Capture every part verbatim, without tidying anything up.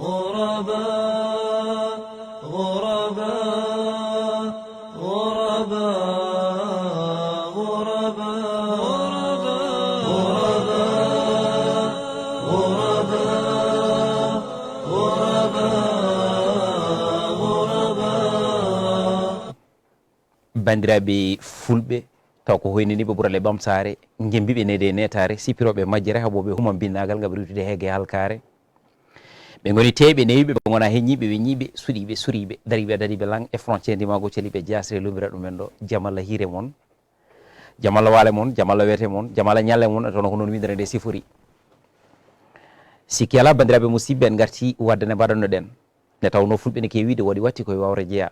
غرباء، غرباء، غرباء، غرباء، غرباء، غرباء، غرباء. Banndiraaɓe fulɓe, taw ko hoynaniiɓe ɓural e ɓamtaare, ngemmbiiɓe neede e neetaare, sippirooɓe majjere, haɓooɓe humam binnaagal, ngam rewtude heege halkaare. Ɓe ngoni teeyɓe, newiiɓe, ɓe ngona heññiiɓe, weññiiɓe, suɗiiɓe, suriiɓe, dariiɓe, dariiɓe lan e frontière ndimaagu, caliiɓe jaasre, lumbira ɗum en ɗo. Jam Allah hiire mon, jam Allah waale mon, jam Allah weete mon, jam Allah ñalle mon, e toon ko noon winndere nde sifori. Sikki alaa, banndiraaɓe musidɓe, en ngartii waɗde nde mbaɗanno-ɗen. Nde tawnoo fulɓe ne keewi wiide, waɗi watti koye wawre jeyaa.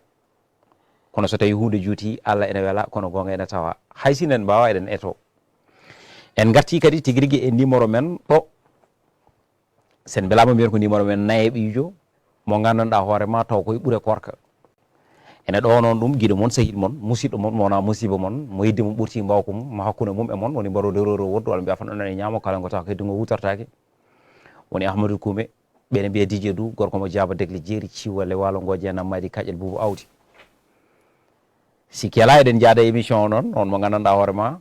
Kono so tawii huunde juuti, Allah ene wela, kono goonga ene tawa. Hay si en mbaawaa, eɗen etoo. En ngartii kadi tigi rigi e numéro men ɗo. Sen mbelaama mbiyen ko numéro men nayeɓiijo, mo nganndanɗaa hoore ma taw koye ɓure korka. Ene ɗo noon ɗum, giɗo mon, sehil mon, musiɗɗo mon, mo wonaa musiba mon, mo yidde mum ɓurti mbawka mum, mo hakkunde mum e mon, woni mbaɗo derooɗo woddu, walla mbiya fan ɗon e ñaamo, kala ngo tawa ko heddungo wutortaake. Woni Ahmadou Koumé, ɓe ne mbiya Didier Dou, gorko mo Jaaba Degli Jeeri, ciwale waalo ngo jeenam maadi kaƴel buubu awdi. Sikki alaa eɗen njaada émission o noon, on mo nganndanɗaa hoore ma,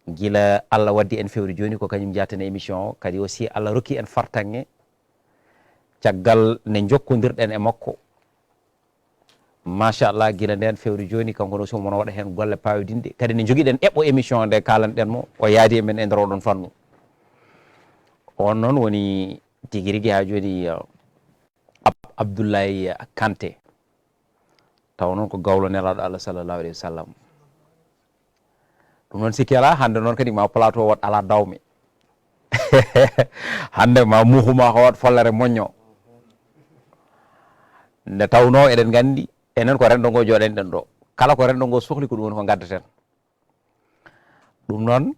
gila Allah waddi en fewre jooni, ko kañum njaatane émission o. Kadi aussi Allah rokki en fartaŋŋe, caggal nde njokkondirɗen e makko. Machallah, gila ndeen fewre jooni, kanko ne aussi omo waɗa heen golle pawdinɗe. Kadi ne njogiɗen eɓɓo émission o nde, kaalanɗen mo, o yaadi e men e nder oɗon fannu. On noon woni tigi rigi haa jooni, uh, Ab-, Abdoulaye Kanté. Taw noon ko gawlo Nelaaɗo Allah sallallahu alayhi wa sallam. Ɗum noon sikki alaa, hannde noon kadi ma plateau waɗ alaa dawme. Hannde ma muhu ma ko waɗ follere moñño. Nde tawnoo eɗen nganndi, enen ko renndo ngo jooɗanɗen ɗo. Kala ko renndo ngo sohli ko ɗum woni ko ngaddaten. Ɗum noon,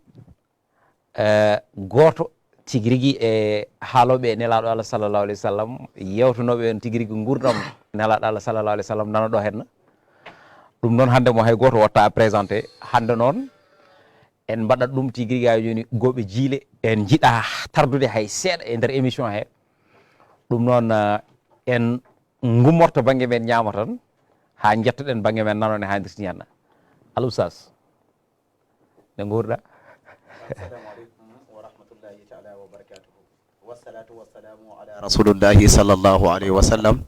eh, gooto tigi rigi e haalooɓe e Nelaaɗo Allah sallallahu alayhi wa sallam, yeewtanooɓe en tigi rigi nguurndam Nelaaɗo Allah sallallahu alayhi wa sallam, nana ɗo henna. Ɗum noon, hannde mo hay gooto watta présenté. Hannde noon, en mbaɗat ɗum tigi rigi, haa jooni, gooɓe jiile, en njiɗaa tardude hay seeɗa e nder émission he. Ɗum noon, eh, en ngummorto bannge men ñaamo tan, haa njettoɗen bannge men nano ne haandirti ni henna. Al Oustaz. Nde nguurɗa. Assalamu aleykum wa rahmatullahi taala wa barakatuhu. Wassalatu wassalamu ala rasulillahi sallallahu alayhi wa sallam.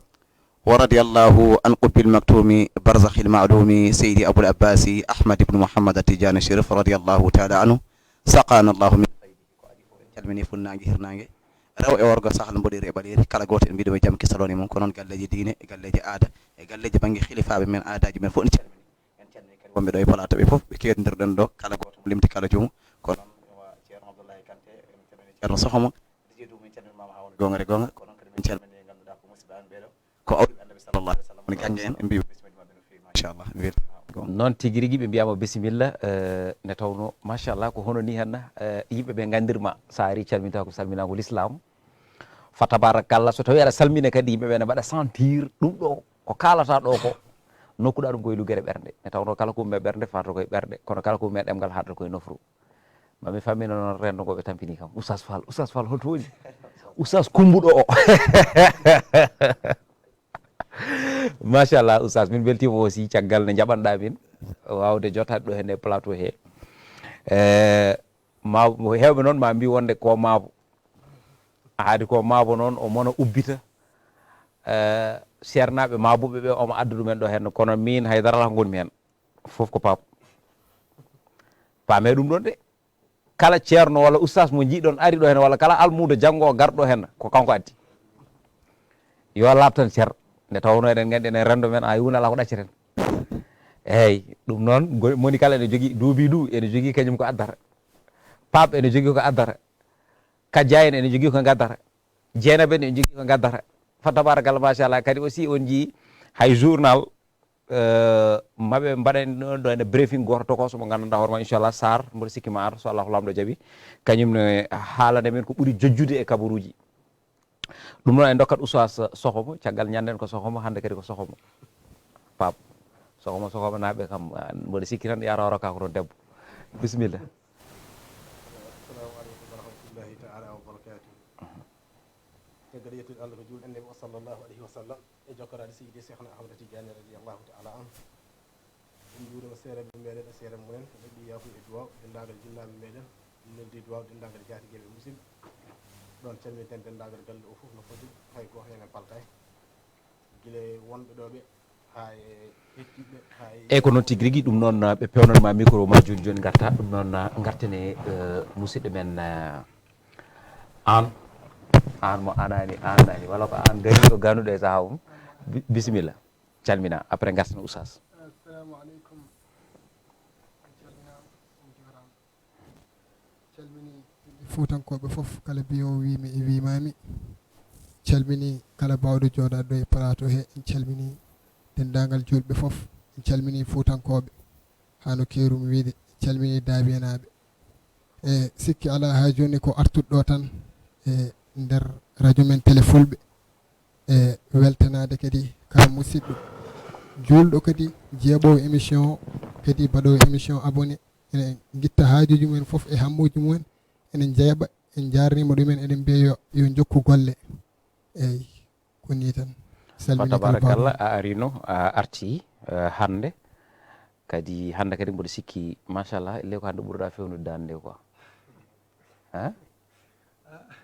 Wa radiyallahu an qutbil maktumi barzakhil ma'lumi sayyidi Abul Abbasi Ahmad ibn Muhammad At-Tijani Sharif radiyallahu taala anhu. Saqana Allahu min faydihi. Ko adi fof en calmini funnaange hirnaange. Rew e worgo sahal mboɗeeri e ɓaleeri. Kala gooto en mbiɗo e jam kisaloni mum. Ko noon galleeji diine, e galleeji aada, e galleeji bannge khilifaaɓe men, aadaaji men fof en calmini. En calmini kadi wonɓe ɗo e plateau ɓe fof, ɓe keedondirɗen ɗo, kala gooto mo limti kala joomum. Ko noon, wa Ceerno Abdoulaye Kanté, en calmini Ceerno Sohomo, Didier Dou, min calmini mama haa woni goonga e goonga. Ko noon kadi min calmini ngannduɗaa ko musidɓe amen ɓee ɗo. Ko awdi Annabi sallallahu alaihi wasallam woni gannge en, en mbiyu bisimilla maɓɓe no feewi, machallah, en weltima. Noon tigi rigi ɓe mbiyama bisimilla, eh, nde tawno, machallah, ko hono ni henna, eh, yimɓe ɓe nganndirma, sa ari calminta ko salminago l'islam. Fa tabarakallah, so tawi aɗa salmina kadi, yimɓe ɓe ne mbaɗa sentir ɗum ɗo, ko kalata ɗo ko, nokkuɗa ɗum koye lugere ɓernde. Nde tawno kala ko ummi e ɓernde, fata koye ɓernde, kono kala ko ummi e ɗemgal, haɗata koye nofru. Ma mi fammina noon renndo ngo ɓe tampini kam. Oustaz Fall, Oustaz Fall, holto woni? Oustaz kumbuɗo o. Machallah, Oustaz, min mbeltiima aussi caggal nde njaɓanɗa min waawde jotaade ɗo henne e plateau he. Eh, ma, heewɓe noon ma mbi wonde ko maabo. Haadi ko maabo noon, o mona ubbita. Eh, seernaaɓe maabuɓe ɓe, omo adda ɗumen ɗo henne, kono min haydara alaa ko ngonmi heen. Fof ko paam. Paame ɗum ɗon de. Kala ceerno walla ustaas mo njiɗon ari ɗo henne, walla kala almuudo janngo garɗo henne, ko kanko addi. Yo laaɓ tan cer. Nde tawnoo eɗen nganndi enen renndo men, a, huunde alaa ko ɗacceten. Eey, ɗum noon, go-, moni kala ene jogii duubi du, ene jogii kañum ko addata. Paap ene jogii ko addata. Kajja en ene jogii ko ngaddata. Jeenaɓe ne jogii ko ngaddata. Fa tabarakallah, machallah. Kadi aussi on njii hay journal, eh, maɓe mbaɗani ɗon ɗo ene briefing gooto tokoso mo nganndanɗaa hoore ma, inchallah, Sarr, mboɗo sikki ma ar, so Allahu Laamɗo jaɓi. Kañum ne haalana men ko ɓuri jojjude e kabaruuji. Ɗum noon en ndokkat Oustaz Sohomo, caggal ñanden ko Sohomo, hannde kadi ko Sohomo. Paap. Sohomo, Sohomo naaɓe kam, ah, mboɗo sikki tan yaara o rokka ko toon debbo. Bisimilla. Assalamu aleykum wa rahmatullahi taala wa barakatuh. Caggal yettude Allah ko juulɗen Nabi o sallallahu alayhi wa sallam e jokkoraade Seydi Cheikhna Ahmada Tidiane radiyallahu taala anhu. En njuurima seereɓe meɗen e seereɓe mumen, en ɗaɓɓi yaafuya e duwaaw denndaangal jinnaaɓe meɗen, en neldi duwaaw denndaangal jaatigeeɓe e musidɓe. Ɗoon calminten denndaangal galle o fof no foti, hay gooto heen en paltaani. Gila e wonɓe ɗo ɓe, haa e hettiiɓe, haa e Eyi, ko noon tigi rigi, ɗum noon, uh, ɓe pewnanma micro ma jooni jooni ngarta, ɗum noon, uh, ngarten e, uh, musidɗo men, uh, aan, aan mo anaani, aan nani, walla ko aan gariiɗo ganuɗo e sahaa mum. Bi-, bisimilla, calmina, après ngarten Oustaz. Assalamu aleykum. On calminaama, on njuuraama. Calmini yimɓe Fuutankooɓe fof, kala mbiyo wiimi e wiimaami. Calmini kala baawɗo jooɗaade ɗo e plateau he. En calmini denndaangal juulɓe fof. En calmini Fuutankooɓe, haa no keerum wiide. En calmini Daabiyanaaɓe. E sikki alaa, haa jooni ko artuɗo ɗo tan e nder radio men Télé Fulɓe. E weltanaade kadi kala musidɗo juulɗo kadi jeeɓoowo émission o, kadi mbaɗoowo émission abonné. Ene ngitta haajuuji mumen fof e hammuuji mumen. Ene njeeɓa, en njaarniima ɗumen, eɗen mbiya yo, yo njokku golle. Eeyi, ko nii tan. Fa Salmini kala tabarakallah, baawɗo. A arino, a arti, eh, hannde. Kadi hannde kadi mboɗo sikki, machallah, elle ko hannde ɓurɗa fewnude daande nde quoi. Hein?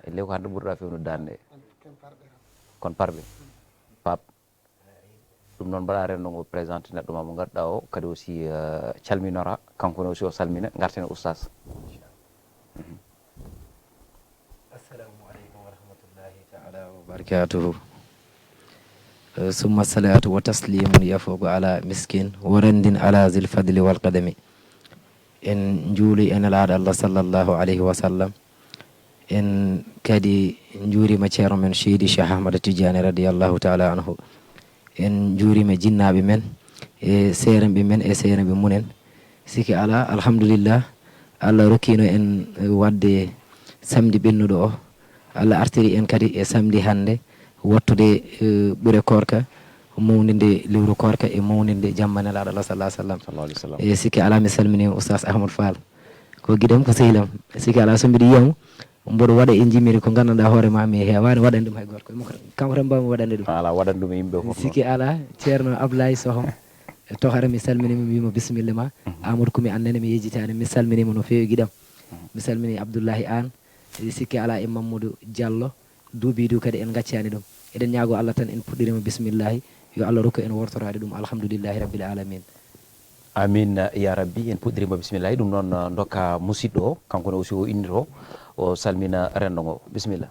Elle ko hannde ɓurɗa fewnude daande nde. Kon parɓe. Paap. Ɗum noon mbaɗa renndo ngo présenté neɗɗo ma mo ngannduɗaa o, kadi aussi, eh, calminora, kanko ne aussi o salmina, ngarten e Oustaz. Mhm. Assalamu aleykum wa rahmatullahi taala wa barakatuhu. Eh, summa salatu wa taslimun yafuqu ala miskin, wa randin ala zil fadli wal qadami. En njuuli e Nelaaɗo Allah sallallahu alayhi wa sallam. En kadi njuuriima ceerno men Seydi Cheikh Ahmada Tidiane radiyallahu taala anhu. En njuuriima jinnaaɓe men e seerenɓe men e seerenɓe mumen. Sikki alaa, alhamdulillah, Allah rokkiino en, eh, waɗde samedi ɓennuɗo o. Allah artiri en kadi e samedi hannde, waɗtude, eh, ɓure koorka, mawninde lewru koorka e mawninde jamma Nelaaɗo Allah sallallahu alaihi wasallam. Sallallahu alaihi wasallam. E sikki alaa, mi salmini Oustaz Ahmad Fall. Ko giɗam, ko sehilam. Sikki alaa, so mbiɗo yiya mo, mboɗo waɗa e jimiri ko nganndanɗaa hoore ma, mi heewaani waɗande ɗum hay gooto. Ko kanko tan mbaawmi waɗande ɗum. Alaa, waɗan ɗum e yimɓe fof noon. Sikki alaa, Ceerno Ablaye Sohom. E tohara, mi salminiima, mi wiima bisimilla ma. Mhm. Amadou Kumi, aan nene, mi yejjitaani, mi salminiima no feewi giɗam. Mhm. Mi salmini Abdoullahi Aan, e sikki alaa, e Mamadou Diallo, duubi du kadi en ngaccaani ɗum. Eɗen ñaagoo Allah tan, en puɗɗiriima bisimillahi, yo Allah rokku en wortoraade ɗum, alhamdulillahi rabbil alamin. Amin, ya rabbi, en puɗɗiriima bisimillahi. Ɗum noon, uh, ndokka musidɗo o, kanko ne aussi o inniroo, o salmina renndo ngo. Bisimilla.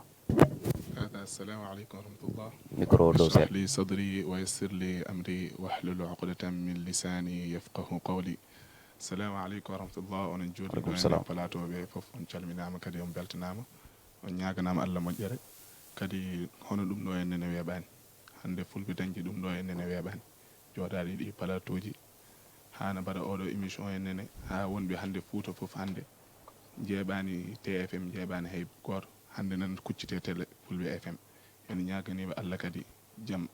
Hada, assalamu aleykum wa rahmatullah. Micro o dow seeɗa. Ishrah li sadri wa yassir li amri wahlul uqdatan min lisani yafqahu qawli. Assalamu aleykum wa rahmatullah. Onon juulɓe ɗo e nder plateau ɓe fof, on calminaama, kadi on mbeltanaama. On ñaaganaama Allah moƴƴere. Kadi hono ɗum ɗo en nene weeɓaani. Hannde fulɓe dañde ɗum ɗo en nene weeɓaani. Jooɗaade ɗi plateau ji, haa na mbaɗa oɗo émission en nene, haa wonɓe hannde Fuuta fof hannde njeeɓaani T F M, njeeɓaani hay gooto. Hannde nan kuccite télé Fulɓe F M. En ñaaganiima Allah kadi jam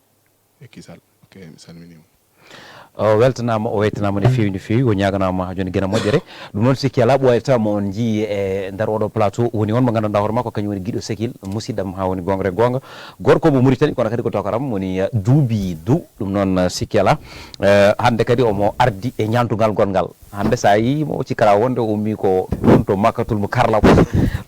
e kisal. Ok, mi salminiima. O weltanaama, o waytanaama no feewi, no feewi. O ñaaganaama jooni gena moƴƴere. Ɗum noon, sikki alaa, ɓooyata mo on njii e nder oɗo plateau, woni on mo nganndanɗaa hoore makko, kañum woni giɗo sekil, musidɗam haa woni goonga e goonga. Gorko mo Mauritanie, kono kadi ko tokaram, woni, eh, duubi du. Ɗum noon, eh, sikki alaa. Eh, hannde kadi omo ardi e ñaantungal gonngal. Hannde so a yii mo, cikkata wonde o ummii ko ɗoon to Makkatul Mukarram.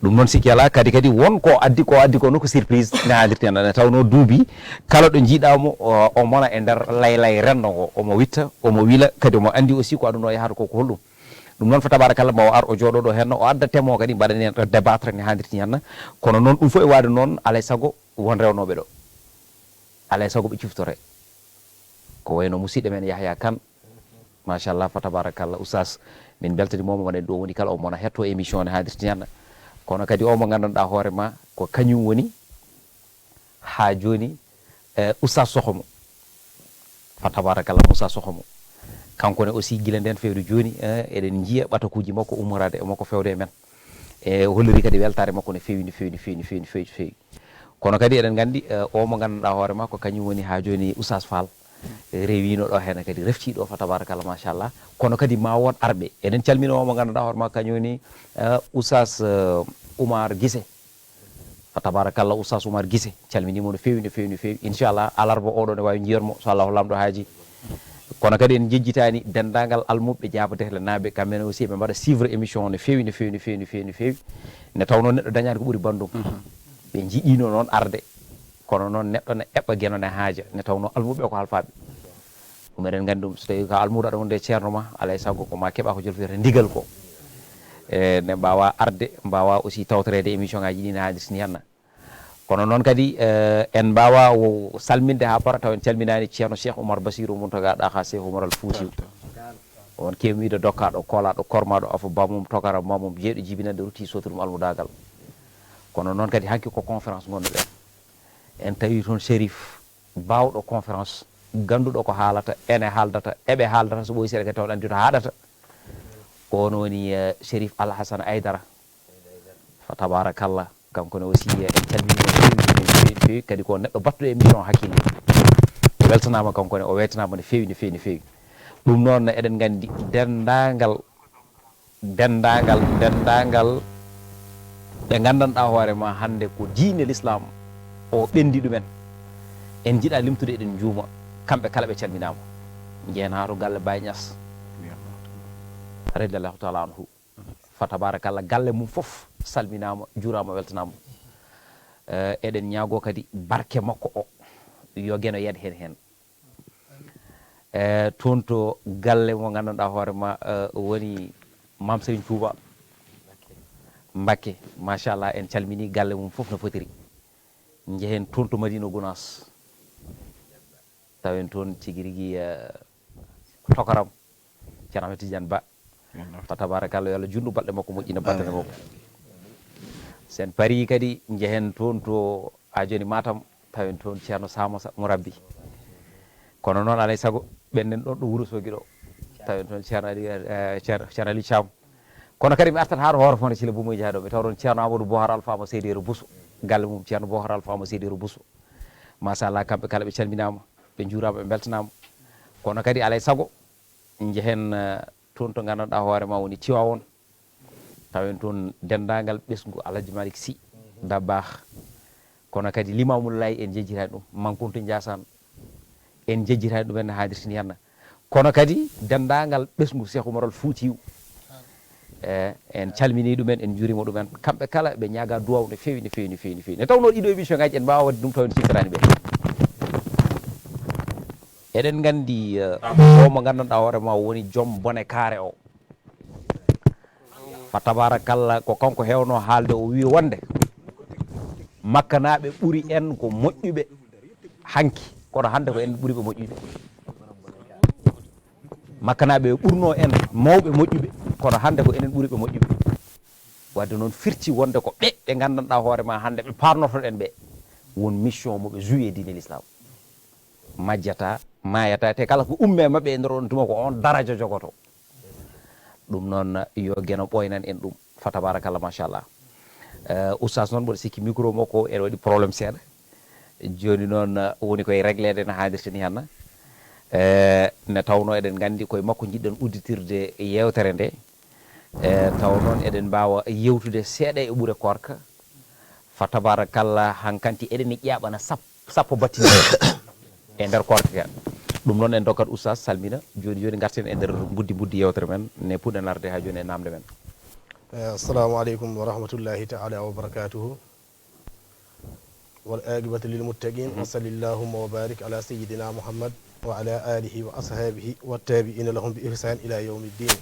Ɗum noon sikki alaa, kadi, kadi won ko addi, ko addi ko noon ko surprise ne haalirte hannde. Nde tawnoo duubi, kala ɗo njiiɗaa mo, o, o mona e nder laylay renndo ngo, omo witta, omo wila, kadi omo anndi aussi ko aduna o yahata ko, ko holɗum. Ɗum noon, fa tabarakallah, mbo o ar o jooɗo ɗo henna, o adda thème o kadi, mbaɗen heen débattre ne haalirte hannde. Kono noon, ɗum fof e waade noon, alay sago won rewnooɓe ɗo. Alay sago ɓe ciftoree. Ko wayno musidɗo men Yahya Kane. Machallah, fa tabarakallah, oustaz, min mbeltaniima mo, wonande ɗo woni kala, o mona hetto émission ne haalirte hannde. Kono kadi o mo nganndanɗaa hoore ma, ko kañum woni haa jooni, eh, Oustaz Sohomo. Fa tabarakallah, Moussa Sohomo. Kanko ne aussi, gila nden fewde jooni, eh, eɗen njiya ɓatakuuji makko ummoraade e makko fewde e men. E holliri kadi weltaare makko no feewi, no feewi, no feewi, no feewi, no feewi, no feewi. Kono kadi eɗen nganndi, eh, o mo nganndanɗaa hoore makko, kañum woni haa jooni Oustaz Fall. Eh, rewiino ɗo heen kadi, reftii ɗo fa tabarakallah, machallah. Kono kadi ma wood arɓe. Eɗen calmina o mo nganndanɗaa hoore makko, kañum woni, eh, Oustaz, eh, Oumar Guissé. Fa tabarakallah, Oustaz Oumar Guissé, calminiima no feewi, no feewi, no feewi. Inchallah, alarba oɗo ne waawi njiyon mo, so Allahu Laamɗo haaji. Kono kadi en njejjitaani denndaangal almuɓɓe Jaaba Dehle naaɓe, kamɓe ne aussi ɓe mbaɗa suivre émission o no feewi, no feewi, no feewi, no feewi, no feewi. Nde tawnoo neɗɗo dañaani ko ɓuri banndum. Ɓe njiɗiino noon arde. Kono noon neɗɗo ne eɓɓa geno ne haaja, nde tawnoo almuɓɓe ko halfaaɓe. Ɗum eɗen nganndi ɗum, so tawii ko almuudo aɗa wonde e ceerno ma, alaa e sago ko ma keɓa ko jolfirta ndigal ko. E, ne mbaawa arde, mbaawa aussi tawtoreede émission ngaaji ɗi no haanirta ni henna. Kono noon kadi, eh, en mbaawa wo salminde haa para taw en calminaani ceerno Cheikh Oumar Bassirou Mountaga Daha Cheikh Oumar Al Foutiou. On keewmiiɗo dokkaaɗo, koolaaɗo, kormaaɗo, afo bamum, tokara mamum, jeyɗo jibinande, rutti sootuɗum almudaagal. Kono noon kadi hanki ko conférence ngonnoɗen. En tawi toon Chérif, baawɗo conférence, gannduɗo ko haalata, ene haaldata, eɓe haaldata, so ɓooyi seeɗa kadi taw en anndi to haaɗata. Ko on woni, eh, Chérif Alhassane Aidara. Fa tabarakallah. Kanko ne aussi, eh, en calminiima no feewi, no feewi, no feewi, no feewi. Kadi ko neɗɗo battuɗo émission hakkille. O weltanaama kanko ne, o weytanaama no feewi, no feewi, no feewi. Ɗum noon eɗen nganndi denndaangal, denndaangal, denndaangal ɓe nganndanɗaa hoore ma hannde ko diine l'islam o ɓenndi ɗumen. En njiɗaa limtude, eɗen njuuma. Kamɓe kala ɓe calminaama. Njehen haa to galle Baye Niass. Radiyallahu taala anhu. Fa tabarakallah, galle mum fof salminaama, juuraama, weltanaama. Eh, eɗen ñaagoo kadi barke makko o, yo geno yad heen heen. Eh, toon to galle mo nganndanɗaa hoore ma, eh, woni Maam Serigne Touba Mbakke. Machallah, en calminii galle mum fof no fotiri. Njehen toon to Madina Gounass. Tawen toon tigi rigi, eh, tokaram, Ceerno Ahmed Tidiane Ba. Fa tabarakallah, yo Allah juutnu balɗe makko, moƴƴina battane makko. Sen parii kadi, njehen toon to, a jooni, Matam, tawen toon Ceerno Samassa Murabbi. Kono noon, alay sago, ɓennden ɗon ɗo Wuro Soogi ɗo. Tawen toon Ceerno Ali, eh, Ceerno, Ceerno Ali Thiam. Kono kadi mi artat haa to Hoore Fonde Thilla Boumoy Dia ɗo, mi tawa ɗon Ceerno Amadou Bohar Alpha mo Seydi Yero Bousso. Galle mum Ceerno Bohar Alpha mo Seydi Yero Bousso. Machallah, kamɓe kala ɓe calminaama, ɓe njuuraama, ɓe mbeltanaama. Kono kadi alay sago, njehen, eh, toon to nganndanɗaa hoore ma woni Tiwaawoon. Tawen toon denndaangal ɓesngu Alhaji Malick Sy Dabakh. Kono kadi Limaamu Laay en njejjitaani ɗum, Mankuntu Njaasaan en njejjitaani ɗum en no haadirta ni henna. Kono kadi denndaangal ɓesngu Cheikh Oumar Al Foutiyou. Eh, en calminii ɗumen, en njuuriima ɗumen. Kamɓe kala ɓe ñaagaa duwaaw no feewi, no feewi, no feewi, no feewi. Nde tawnoo ɗiɗo émission ngaaji en mbaawaa waɗde ɗum taw en ciftanaani ɓe. Eɗen nganndi, eh, o mo nganndanɗaa hoore ma woni joom bone kaare o. Fa tabarakallah, ko kanko heewnoo haalde, o wiyi wonde Makkanaaɓe ɓuri en ko moƴƴuɓe hanki, kono hannde ko enen ɓuri ɓe moƴƴude. Makkanaaɓe ɓurnoo en mawɓe moƴƴuɓe, kono hannde ko enen ɓuri ɓe moƴƴuɓe. Wadde noon firti wonde ko ɓe, ɓe nganndanɗaa hoore ma hannde ɓe paarnortoɗen ɓe, won mission mo ɓe joué diine l'islam. Majjata, maayata, te kala ko umme maɓɓe e nder on tuma ko on daraja jogoto. Ɗum noon, yo Geno ɓooynan en ɗum. Fa tabarakallah, machallah. Eh, oustaz noon, mboɗo sikki micro makko ene waɗi problème seeɗa. Jooni noon, eh, woni koye régleede no haanirta ni henna. Eh, nde tawnoo eɗen nganndi koye makko njiɗɗen udditirde yeewtere nde. Eh, tawa noon eɗen mbaawa yeewtude seeɗa e ɓure koorka. Fa tabarakallah, hankanti eɗen ƴeeɓana sap-, sappo battini e nder koorka ka. Ɗum noon en ndokkat oustaz salmina. Jooni jooni ngarten e nder mbuddi mbuddi yeewtere men, ne puɗɗen arde haa jooni e naamnde men. Eh, assalamu aleykum wa rahmatullahi taala wa barakatuhu. Wal aqibatu lil muttaqin. Wa salli allahumma wa barik ala sayyidina Muhammad wa ala alihi wa ashabihi wa tabi'ina lahum bi ihsan ila yawmi ddin.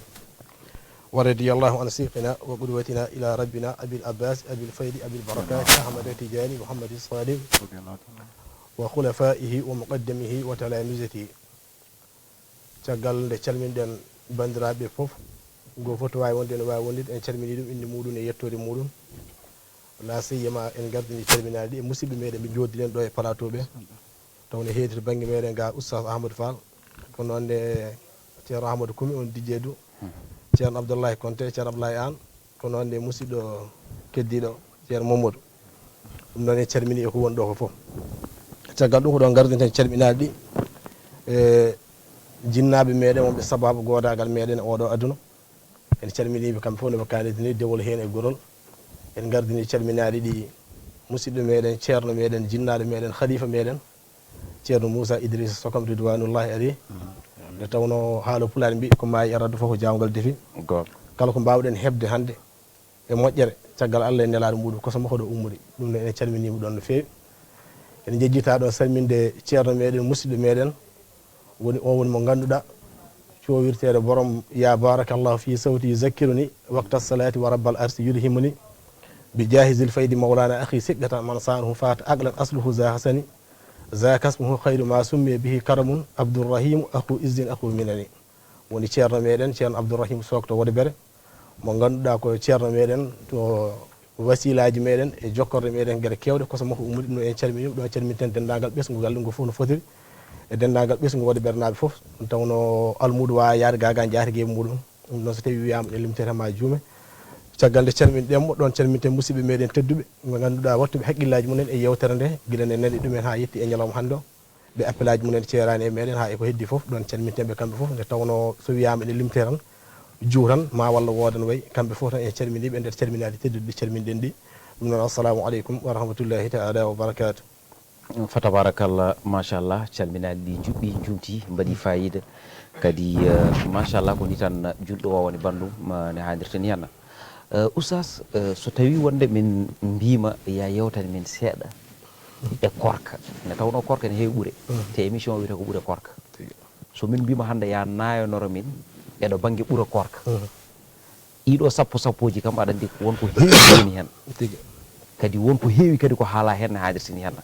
Wa radiyallahu an shaykhina wa qudwatina ila rabbina Abil Abbas Abil Faydi Abil Barakat Ahmad Tijani Muhammad Sadiq wa khulafaihi wa muqaddamihi wa talamizatihi. Caggal nde calminɗen banndiraaɓe fof, goo fof to waawi wonde ene waawi wonde, en calminii ɗum innde muuɗum e yettoode muuɗum. La siyama en gardini calminaali ɗi e musidɓe meɗen ɓe jooɗiɗen ɗo e plateau ɓe. Taw ne heedi to bannge meɗen ga Oustaz Ahmadou Fall. Ko noon ne Ceerno Ahmadou Kumi on Dijjeedu. Ceerno Abdoulaye Konte, Ceerno Abdoulaye Aan. Ko noon ne musidɗo keddiiɗo Ceerno Mamadou. Ɗum noon en calmini e ko woni ɗo ko fof. Caggal ɗum ko ɗon gardinten calminaali ɗi. E jinnaaɓe meɗen wonɓe sababu goodaagal meɗen e oɗo aduna. En calminiiɓe kamɓe fof no ɓe kaalidiri dewol heen e gorol. En ngardini calminaali ɗi musidɗo meɗen, ceerno meɗen, jinnaaɗo meɗen, khalifa meɗen, Ceerno Moussa Idrissa Sokom ridwanullahi alayhi. Nde tawnoo haala pulaar mbi ko maayi e raddu fof ko jaawngal defi. Goonga. Kala ko mbaawɗen heɓde hannde e moƴƴere caggal Allah e nelaaɗo muɗum ko so makko ɗo ummori. Ɗum noon ene calminiima ɗoon no feewi. Ene njejjitaa ɗoon salminde ceerno meɗen, musidɗo meɗen, woni o woni mo ngannduɗaa cowirteeɗo borom ya barakallahu fi sawti yuzakkiruni waqta salati wa rabbal arsi yulhimuni bi jahizil faydi mawlana akhi siqata man sanuhu fata aqlan asluhu za hasani za kasmuhu khayru ma summiya bihi karamun abdurrahimu akhu izzin akhu minani. Woni ceerno meɗen, Ceerno Abdourahim Sock to Wodobere, mo ngannduɗaa ko ceerno meɗen, to wasilaaji meɗen e jokkorde meɗen geɗe keewɗe, koso makko ummori ɗum, en calminii ɗum, ɗo calminten denndaangal ɓesngu galle ngu fof no fotiri, e denndaangal ɓesngu Wodobernaaɓe fof, ɗum tawnoo almuudo waawaa yahde gaa gaa njaati geeɓe muɗum. Ɗum noon so tawii wiyaama ɗe limtere ma juume. Caggal nde calminɗen mo, ɗoon calminten musidɓe meɗen tedduɓe, ɓe ngannduɗaa wattuɓe hakkillaaji mumen e yeewtere nde, gila nde nani ɗumen haa yetti e ñalawma hannde o. Ɓe appelaaji mumen ceeraani e meɗen haa e ko heddi fof, ɗoon calminten ɓe kamɓe fof. Nde tawnoo so wiyaama ene limtee tan, juutan, ma walla woodan wayi, kamɓe fof tan en calminii ɓe e nder calminaali tedduɗi ɗi calminɗen ɗi. Ɗum noon, assalamu aleykum wa rahmatullahi taala wa barakaatu. Fa tabarakallah, machallah, calminaali ɗi njuɓɓi, njuumti, mbaɗi fayida. Kadi, eh, machallah, ko ni tan julɗo waawani banndum, ma ne haanirta ni henna. Eh, Oustaz, eh, so tawii wonde min mbiima ya yewtani min seeɗa e koorka. Nde tawnoo koorka ene heewi ɓure. Te émission o wiyata ko ɓure koorka. Tigi. So min mbiima hannde ya naayanoro min e ɗo bannge ɓure koorka. Ɗiɗo sappo sappooji kam, aɗa anndi won ko heewi ko woni heen. Tigi. Kadi won ko heewi kadi ko haalaa heen ne haanirta ni henna.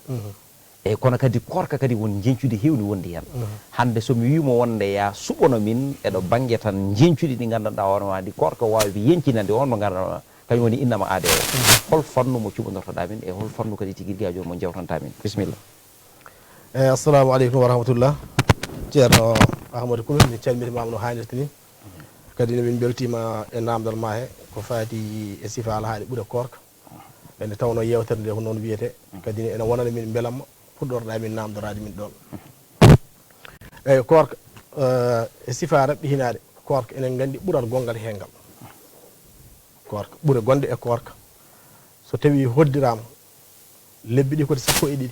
Eyyi, kono kadi koorka kadi won jeñcuɗi heewni wonde heen. Hannde so mi wiimo wonde ya suɓono min e ɗo bannge tan jeñcuɗi ɗi nganndanɗaa hoore ma ɗi koorka waawi yeñcinande on mo nganndanɗaa kañum woni innama aade o. Hol fannu mo cuɓodortoɗaa min e hol fannu kadi tigi rigi haa jooni mo jewtantaa min? Bisimilla. Eyyi, assalamu aleykum wa rahmatullah. Ceerno Ahmadou Kumi, min calmitimaama no haanirta ni. Kadi ne min mbeltiima e naamndal ma he ko faati e sifa alhaali ɓure koorka. Ene tawnoo yeewtere nde ko noon wiyetee. Kadi ne ene wonani min mbelamma puɗɗorɗaa min naamndoraade min ɗoon. Eyyi, koorka, eh, e sifa raɓɓihinaade, koorka enen nganndi ɓural gonngal heen ngal. Koorka, ɓure gonɗe e koorka. So tawii hoddiraama, lebbi ɗi ko sappo e ɗiɗi.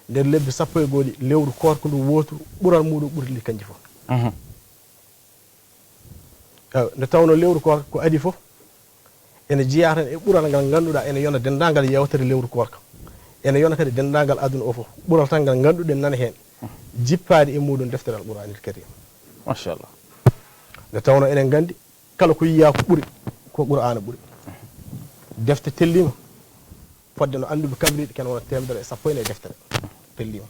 Nder lebbi sappo e goo ɗi, lewru koorka ndu wooturu, ɓural muɗum ɓurɗi ɗi kanji fof. Eywa, nde tawnoo lewru koorka ko adii fof, ene jeyaa tan e ɓural ngal ngannduɗaa ene yona denndaangal yeewtere lewru koorka. Ene yona kadi denndaangal aduna o fof. Ɓural tan ngal ngannduɗen nana heen, jippaade e muɗum deftere Alqur'aanil Kariim. Machallah. Nde tawnoo enen nganndi, kala ko yiyaa ko ɓuri, ko Qur'aana ɓuri. Defte telliima, fodde no annduɓe kabriiɗe, kene wona teemedere e sappo e nayi deftere telliima.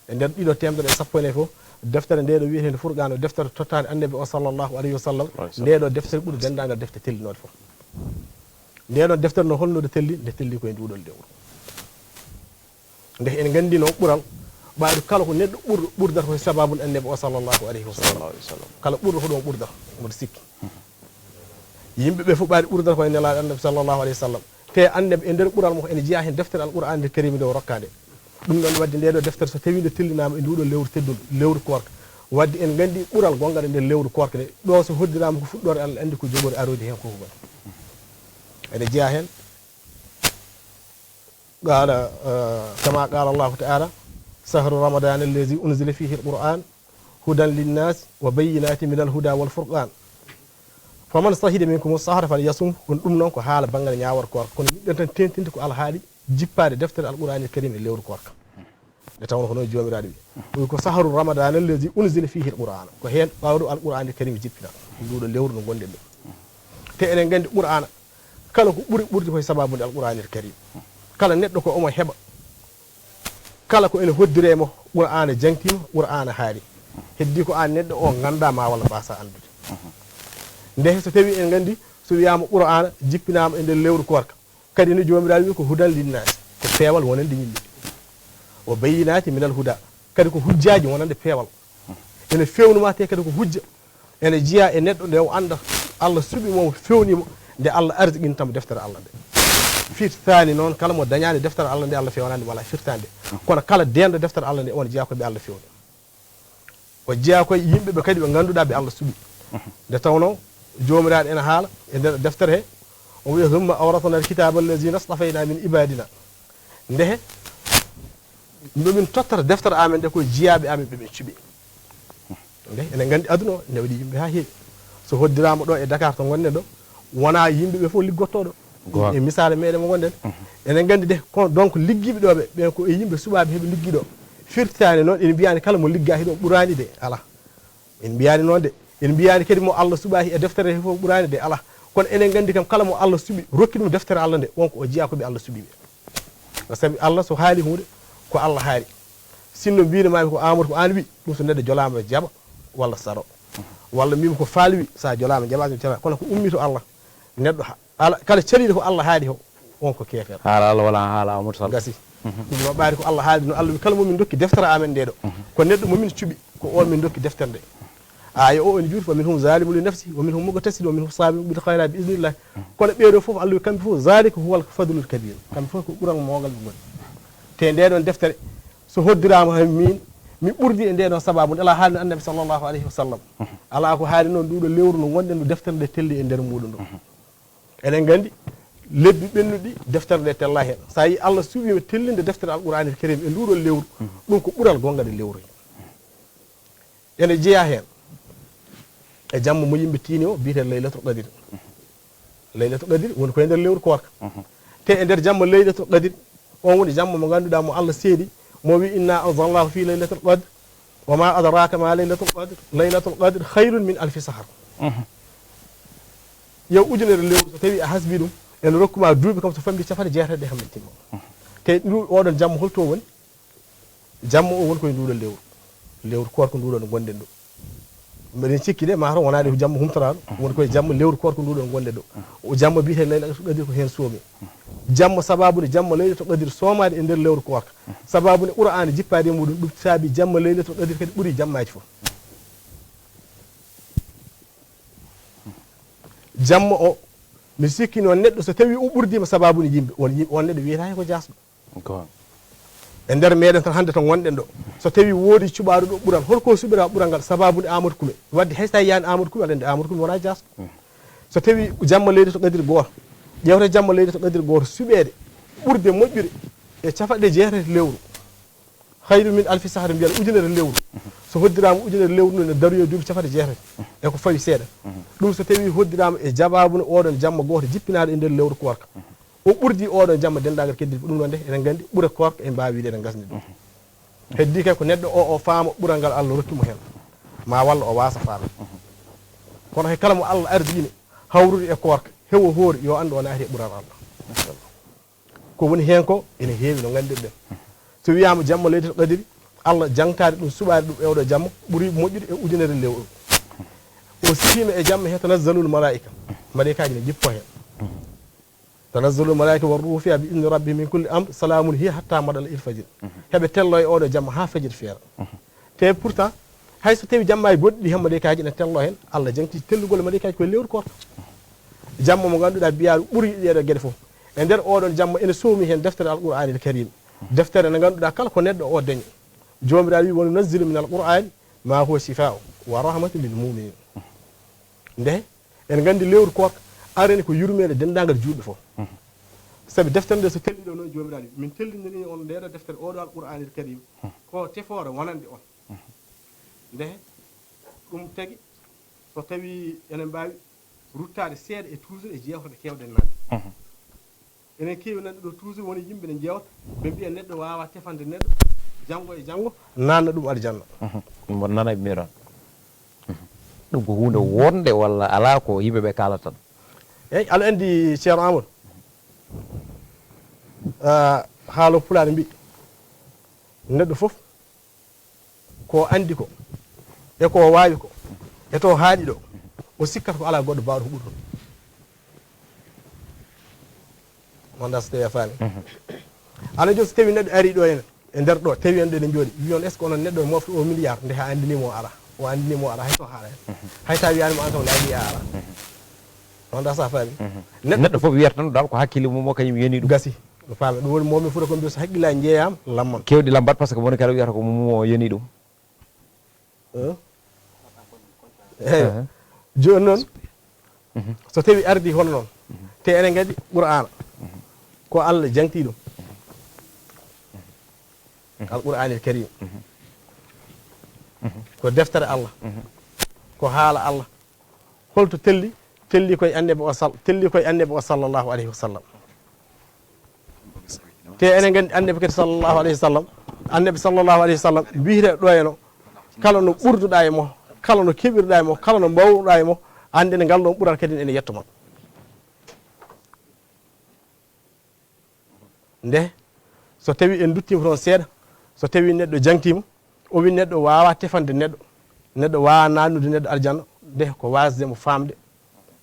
E nder ɗiɗo teemedere e sappo e nayi fof, deftere nde ɗo wiyeteende Furqaana, deftere tottaande Annabi o sallallahu alayhi wa sallam, nde ɗo deftere ɓuri denndaangal defte tellinooɗe fof. Nde ɗon deftere no holno nde telli? Nde telli ko e nduɗon lewru. Nde en nganndi noon ɓural, ɓayru kala ko neɗɗo ɓurɗo ɓurdata ko e sababu Annabi o sallallahu alayhi wa sallam. Sallallahu alayhi wa sallam. Kala ɓurɗo ko ɗon ɓurdata, mboɗo sikki. Yimɓe ɓe fof ɓayri ɓurdata ko e Nelaaɗo Annabi sallallahu alayhi wa sallam. Te Annabi e nder ɓural mo ene jeyaa heen deftere Alqur'aanil Kariim nde o rokkaa nde. Ɗum ɗon waɗde nde ɗo deftere so tawii nde tellinaama e nduɗo lewru teddundu, lewru koorka. Waɗde en nganndi ɓural gonngal e nder lewru koorka nde. Ɗo so hoddiraama ko fuɗɗoore Allah anndi ko jogori aroyde heen ko ko woni. Ene jeyaa heen. Qaala, eh, kama qaala Allahu taala, sahru ramadana allazi unzila fihi alquran hudan linnas wa bayyinati min alhuda wal furqan. Faman shahida minkum ash-shahra falyasum. Kono ɗum noon ko haala banngal ñaawal koorka. Kono yiɗɗen tan teentinde ko alhaali jippaade deftere Alqur'aanil Kariim e lewru koorka. Nde tawnoo ko noon Joomiraaɗo wi. Wi ko sahru ramadana allazi unzila fihi alquran. Ko heen ɓawɗo Alqur'aanil Kariim jippina. Nduɗo lewru no ngonɗen ɗo. Te eɗen nganndi Qur'aana, kala ko ɓuri ɓurde ko e sababu nde Alqur'aanil Kariim. Kala neɗɗo ko omo heɓa. Kala ko ene hoddire mo Qur'aana jangtiima, Qur'aana haali. Heddi ko aan neɗɗo o nganndaa ma walla mbaasa anndude. Nde so tawii en nganndi, so wiyaama Qur'aana jippinaama e nder lewru koorka, Kadi no Joomiraaɗo wi ko hudan linnaasi, ko peewal wonande yimɓe. Wa bayyinaati minal huda, kadi ko hujjaaji wonande peewal. Ene feewnuma te kadi ko hujja. Ene jeyaa e neɗɗo nde o annda Allah suɓi mo, feewni mo, nde Allah arsiqinta mo deftere Allah nde. Firtaani noon kala mo dañaani deftere Allah nde, Allah feewnaani mo alaa firtaande. Kono kala deenɗo deftere Allah nde, on jeyaa ko ɓe Allah feewni. O jeyaa koye yimɓe ɓe kadi ɓe ngannduɗaa ɓe Allah suɓi. Nde tawnoo Joomiraaɗo ene haala e nder deftere he, o wiya, "Summa awrasna al-kitaaba allazina stafayna min ibadina." Ndehe, nde min tottata deftere amen nde koye jiyaaɓe amen ɓe min cuɓi. Nde, enen nganndi aduna o, nde waɗi yimɓe haa heewi. So hoddiraama ɗo e Dakar to ngonɗen ɗo, wonaa yimɓe ɓe fof liggotoo ɗo. Goonga. E misaale meɗen mo ngonɗen. Enen nganndi de, ko, donc, liggiiɓe ɗo ɓe, ɓen ko e yimɓe suɓaaɓe heɓe liggii ɗo. Firtaani noon, en mbiyaani kala mo liggaaki ɗo ɓuraani de, alaa. En mbiyaani noon de. En mbiyaani kadi mo Allah suɓaaki e deftere he fof ɓuraani de, alaa. Kono enen nganndi kam, kala mo Allah suɓi, rokki ɗum deftere Allah nde, on ko o jeyaa ko ɓe Allah suɓi ɓe. Sabi Allah so haali huunde, ko Allah haali. Sinno mbiino maami ko Amadou ko aan wi, ɗum so neɗɗo jolaama jaɓa walla saro. Walla mbiimi ko Faal wi, so a jolaama jaɓaani, jolaama. Kono ko ummii to Allah. Neɗɗo ha-, ala, kala caliiɗo ko Allah haali o, on ko keefeero. Haala Allah wala haala Amadou Sall. Gasi. Ɗum no ɓaari ko Allah haali no Allah wi kala mo min dokki deftere amen nde ɗo. Ko neɗɗo mo min cuɓi, ko on min dokki deftere nde. Aaya o ene juuti, "Fa minhum zalimun li nafsihi, wa minhum muqtasidun, wa minhum sabiqun bil khayrat bi iznillah." Kono ɓeeɗo fof Allah wi kamɓe fof, "Zalika huwal fadlul kabir." Kamɓe fof ko ɓural mawgal ɓe ngoni. Te nde ɗon deftere, so hoddiraama he min, mi ɓurdi e nde ɗon sababu nde alaa haalno Annabi sallallahu alayhi wa sallam. Alaa ko haali noon nduɗo lewru no ngonɗen ndu deftere nde telli e nder muɗum ɗo. Eɗen nganndi lebbi ɓennuɗi deftere nde tella heen. So a yii Allah suɓiima tellinde deftere Alqur'aanil Kariim e nduɗo lewru, ɗum ko ɓural gonnga nde lewru heen. Ene jeyaa heen e jamma mo yimɓe tiini o, biyetee Laylatul Qadri. Laylatul Qadri woni koye nder lewru koorka. Te e nder jamma Laylatul Qadri, on woni jamma mo ngannduɗaa mo Allah seedi, mo wi, "Inna anzalnahu fi laylatul qadr, wa ma adraka ma laylatul qadr, laylatul qadr khayrun min alfi shahr." Yo ujunere lewru, so tawi a hasbi ɗum, ene rokkuma duuɓi kam so famɗi capanɗe jeetati ɗe kam min timma. Te ndu, oɗon jamma holto woni? Jamma o woni koye nduɗo lewru. Lewru koorka nduɗo no ngonɗen ɗo. Mbeɗen cikki de, mataw wonani ko jamma humtoraaɗo, woni koye jamma lewru koorka nduɗo no ngonɗen ɗo. O jamma biyetee Laylatul Qadri ko heen soomi. Jamma sababu nde jamma Laylatul Qadri soomaade e nder lewru koorka. Sababu nde Qur'aana jippaade e muɗum, ɗum saabi jamma Laylatul Qadri kadi ɓuri jammaaji fof. Jamma o, mi sikki noon neɗɗo so tawi o ɓurdiima sababu nde yimɓe, on yim-, on neɗɗo wiyetaake ko jaasɗo. Goonga. E nder meɗen tan hannde to ngonɗen ɗo, so tawi woodi cuɓaaɗo ɗo ɓural, holko suɓira ɓural ngal? Sababu nde Amadou Kume. Wadde hay so a yiyaani Amadou Kume, aɗa anndi Amadou Kume wonaa jaasɗo. So tawi jamma Laylatul Qadri gooto, ƴeewte jamma Laylatul Qadri gooto, suɓeede ɓurde moƴƴude e capanɗe jeetati lewru. Khayru min alfi shahr, mbiyen ujunere lewru. So hoddiraama ujunere lewru, no daroyo duuɓi capanɗe jeetati e ko fawi seeɗa. Ɗum so tawi hoddiraama e sababu no oɗon jamma gooto jippinaaɗo e nder lewru koorka. O ɓurdi oɗon jamma denndaangal keddiiɗi ko ɗum ɗon de, eɗen nganndi ɓure koorka en mbaawi wiide eɗen ngasni ɗum. Heddii kay ko neɗɗo o, o faama ɓural ngal Allah rokki mo heen. Ma walla o waasa faamde. Kono hay kala mo Allah ardiini hawrude e koorka, hewo hoori, yo anndu o naati e ɓural Allah. Ko woni heen ko ene heewi no nganndirɗen. So wiyaama jamma Laylatul Qadri, Allah jangtaade ɗum, suɓaade ɗum e oɗo jamma, ɓuri moƴƴude e ujunere lewru. O sifiima e jamma he tanazzalul malaa'ika. Malaa'ikaaji ne jippo heen. Tanazzalul malaa'ika war ruuhu fiha bi izni rabbihim min kulli amr, salaamun hiya hatta matla'il fajr. Heɓe tello e oɗo jamma haa fajiri feera. Te pourtant, hay so tawi jammaaji goɗɗi ɗi heen malaa'ikaaji ene tello heen, Allah jangti tellugol malaa'ikaaji koye lewru koorka. Jamma mo ngannduɗaa biyaaɗo ɓuri ɗeeɗo geɗe fof. E nder oɗon jamma ene soomi heen deftere Alqur'aanil Kariim. Deftere nde ngannduɗaa kala ko neɗɗo o dañi. Joomiraaɗo wi, "Wa nunazzilu min alqur'ani ma huwa shifaa'un wa rahmatun lil mu'minin." Nde, en nganndi lewru koorka arani ko yurmeende denndaangal juulɓe fof. Sabi deftere nde so telli ɗo noon, Joomiraaɗo wi, "Min tellindini on ndeɗo deftere, oɗo Alqur'aanil Kariim, ko tefoore wonande on." Nde, ɗum tagi, so tawi enen mbaawi ruttaade seeɗa e toujours e jeewte ɗe keewɗen naatde. Enen keewi nanɗe ɗo toujours woni yimɓe ne njeewta, ɓe mbiya neɗɗo waawaa tefande neɗɗo, janngo e janngo, naatna ɗum aljanna. Ɗum won nana e miran. Ɗum ko huunde wonde walla alaa ko yimɓe ɓe kaalata tan? Eey, aɗa anndi Ceerno Amadou, ah, haalo Pulaar mbi, neɗɗo fof ko anndi ko, e ko waawi ko, e to haaɗi ɗo, o sikkata ko alaa goɗɗo baawɗo ko ɓuri ɗum. Wonda so tawi a faami. Ana joni so tawi neɗɗo ari ɗo ene, e nder ɗo, tawi en ɗo ene jooɗi. Wi on, est-ce que onon neɗɗo mofta o milliard, nde ha anndinimo o ara. O anndinimo o ara, hay so haala hen. Hay sa wiyanimo an kam laabi a ara. Wonda sa faami. Neɗɗo Neɗɗo fof wiyata tan dal ko hakkille mum o kañum yoni ɗum. Gasi. No faami. Ɗum woni momi fuɗa ko mbiya so hakkillaaji njeeyama, lamman. Kewɗi lambat par ce que moni kala wiyata ko mum o yoni ɗum. Eh? Eyi. Jooni noon, so tawi ardi hono noon, te enen ngadi Qur'aana, ko Allah jangti ɗum. Al Qur'aanil Karim. Ko deftere Allah. Ko haala Allah. Holto telli? Telli koye annabi o sal-, telli koye annabi o sallallahu alayhi wa sallam. Te enen nganndi annabi kadi sallallahu alayhi wa sallam. Annabi sallallahu alayhi wa sallam wiyete ɗo e no, kala no ɓurduɗa e mo, kala no keɓirɗa e mo, kala no mbawruɗa e mo, annden ngal ɗon ɓural kadi ene yetto ma. Nde so tawi en duttima toon seeɗa, so tawi neɗɗo jangtima, o wi neɗɗo wawa tefande neɗɗo, neɗɗo wawa nannude neɗɗo aljanna, nde ko wasde mo famde.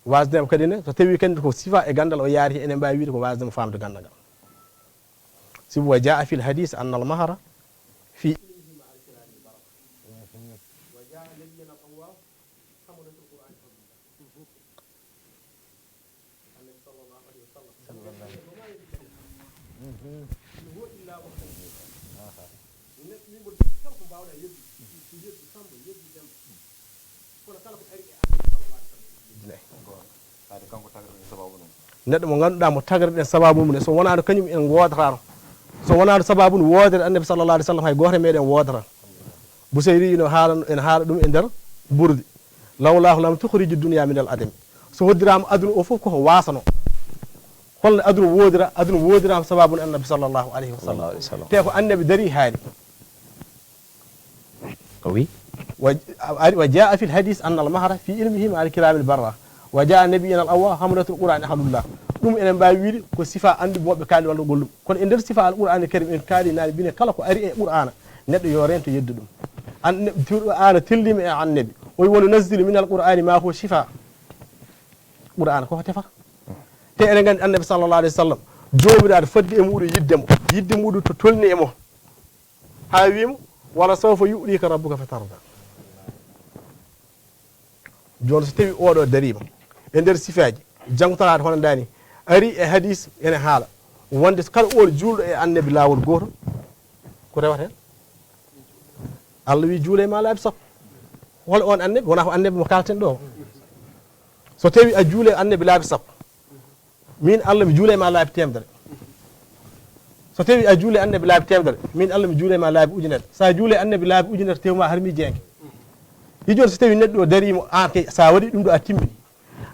Wasde mo kadi ne, so tawi kadi ko sifa e gandal o yaari, enen mbawi wiide ko wasde mo famde gandal ngal. Sibu wa jaa fil hadis anna al mahra fi ilmihi ma al kirami baraka. Wa jaa nabiyana al awwab hamalatul qur'ani fadlullah. Annabi sallallahu alayhi wa sallam. Sallallahu alayhi wa sallam. Mhm. Min huwa illa wahyu. Aha. Neɗɗo min mbo kala ko mbawɗa yeddude. Yeddu Samba, yeddu Demba. Kono kala ko ari e Annabi sallallahu alayhi wa sallam. Ko ade kanko tagɗo en sababu ɗum. Neɗɗo mo ngannduɗaa mo tagreɗen sababu mum ne, so wonaano kañum en woodatano. So wonaano sababu no woodere Annabi sallallahu alayhi wa sallam, hay gooto e meɗen woodata. Busayri ino haala, ene haala ɗum e nder Burdi. Lawlaahu lam tukhriji dunya min al adami. So hoddiraama aduna o fof koko waasano. Holno aduna woodira? Aduna woodiraama sababu no Annabi sallallahu alayhi wa sallam. Sallallahu alayhi wa sallam. Te ko Annabi dari haali. O wi? Wa, ari, wa jaa fil hadis anna al mahra fi ilmihi ma al kiramil barra. Wa jaa nabiyana al awwa hamalatul qur'ani ahlullah. Ɗum enen mbawi wiide ko sifa andu moɓe kaali walla gollum. Kono e nder sifa al qur'ani karim en kaali nani bine kala ko ari e qur'ana. Neɗɗo yo rento yeddu ɗum. An, ne-, qur'ana tellima e annabi. O wi wa nunazzilu min al qur'ani ma huwa shifa. Qur'ana koko tefa. Te enen nganndi annabi sallallahu alayhi wa sallam, joomiraaɗo fodde e muɗum yidde mo. Yidde muɗum to tolni e mo. Haa wiimo, wala sawfa yu'tika rabbuka fatarda. Jooni so tawi oɗo dariima e nder sifaaji, jangtoraade hono ndani, ari e hadis ene haala, wonde so kala oɗo juulɗo e annabi laawol gooto, ko rewata heen? Allah wi juule ma laabi sappo. Hol on annabi? Wona ko annabi mo kalten ɗo. So tawi a juule annabi laabi sappo, min Allah mi juule ma laabi temedere. So tawi a juule annabi laabi temedere, min Allah mi juule ma laabi ujunere. Sa juule annabi laabi ujunere, tewma har mi jeenge. Hi jooni so tawi neɗɗo o darimo, an kay sa waɗi ɗum ɗo a timmini.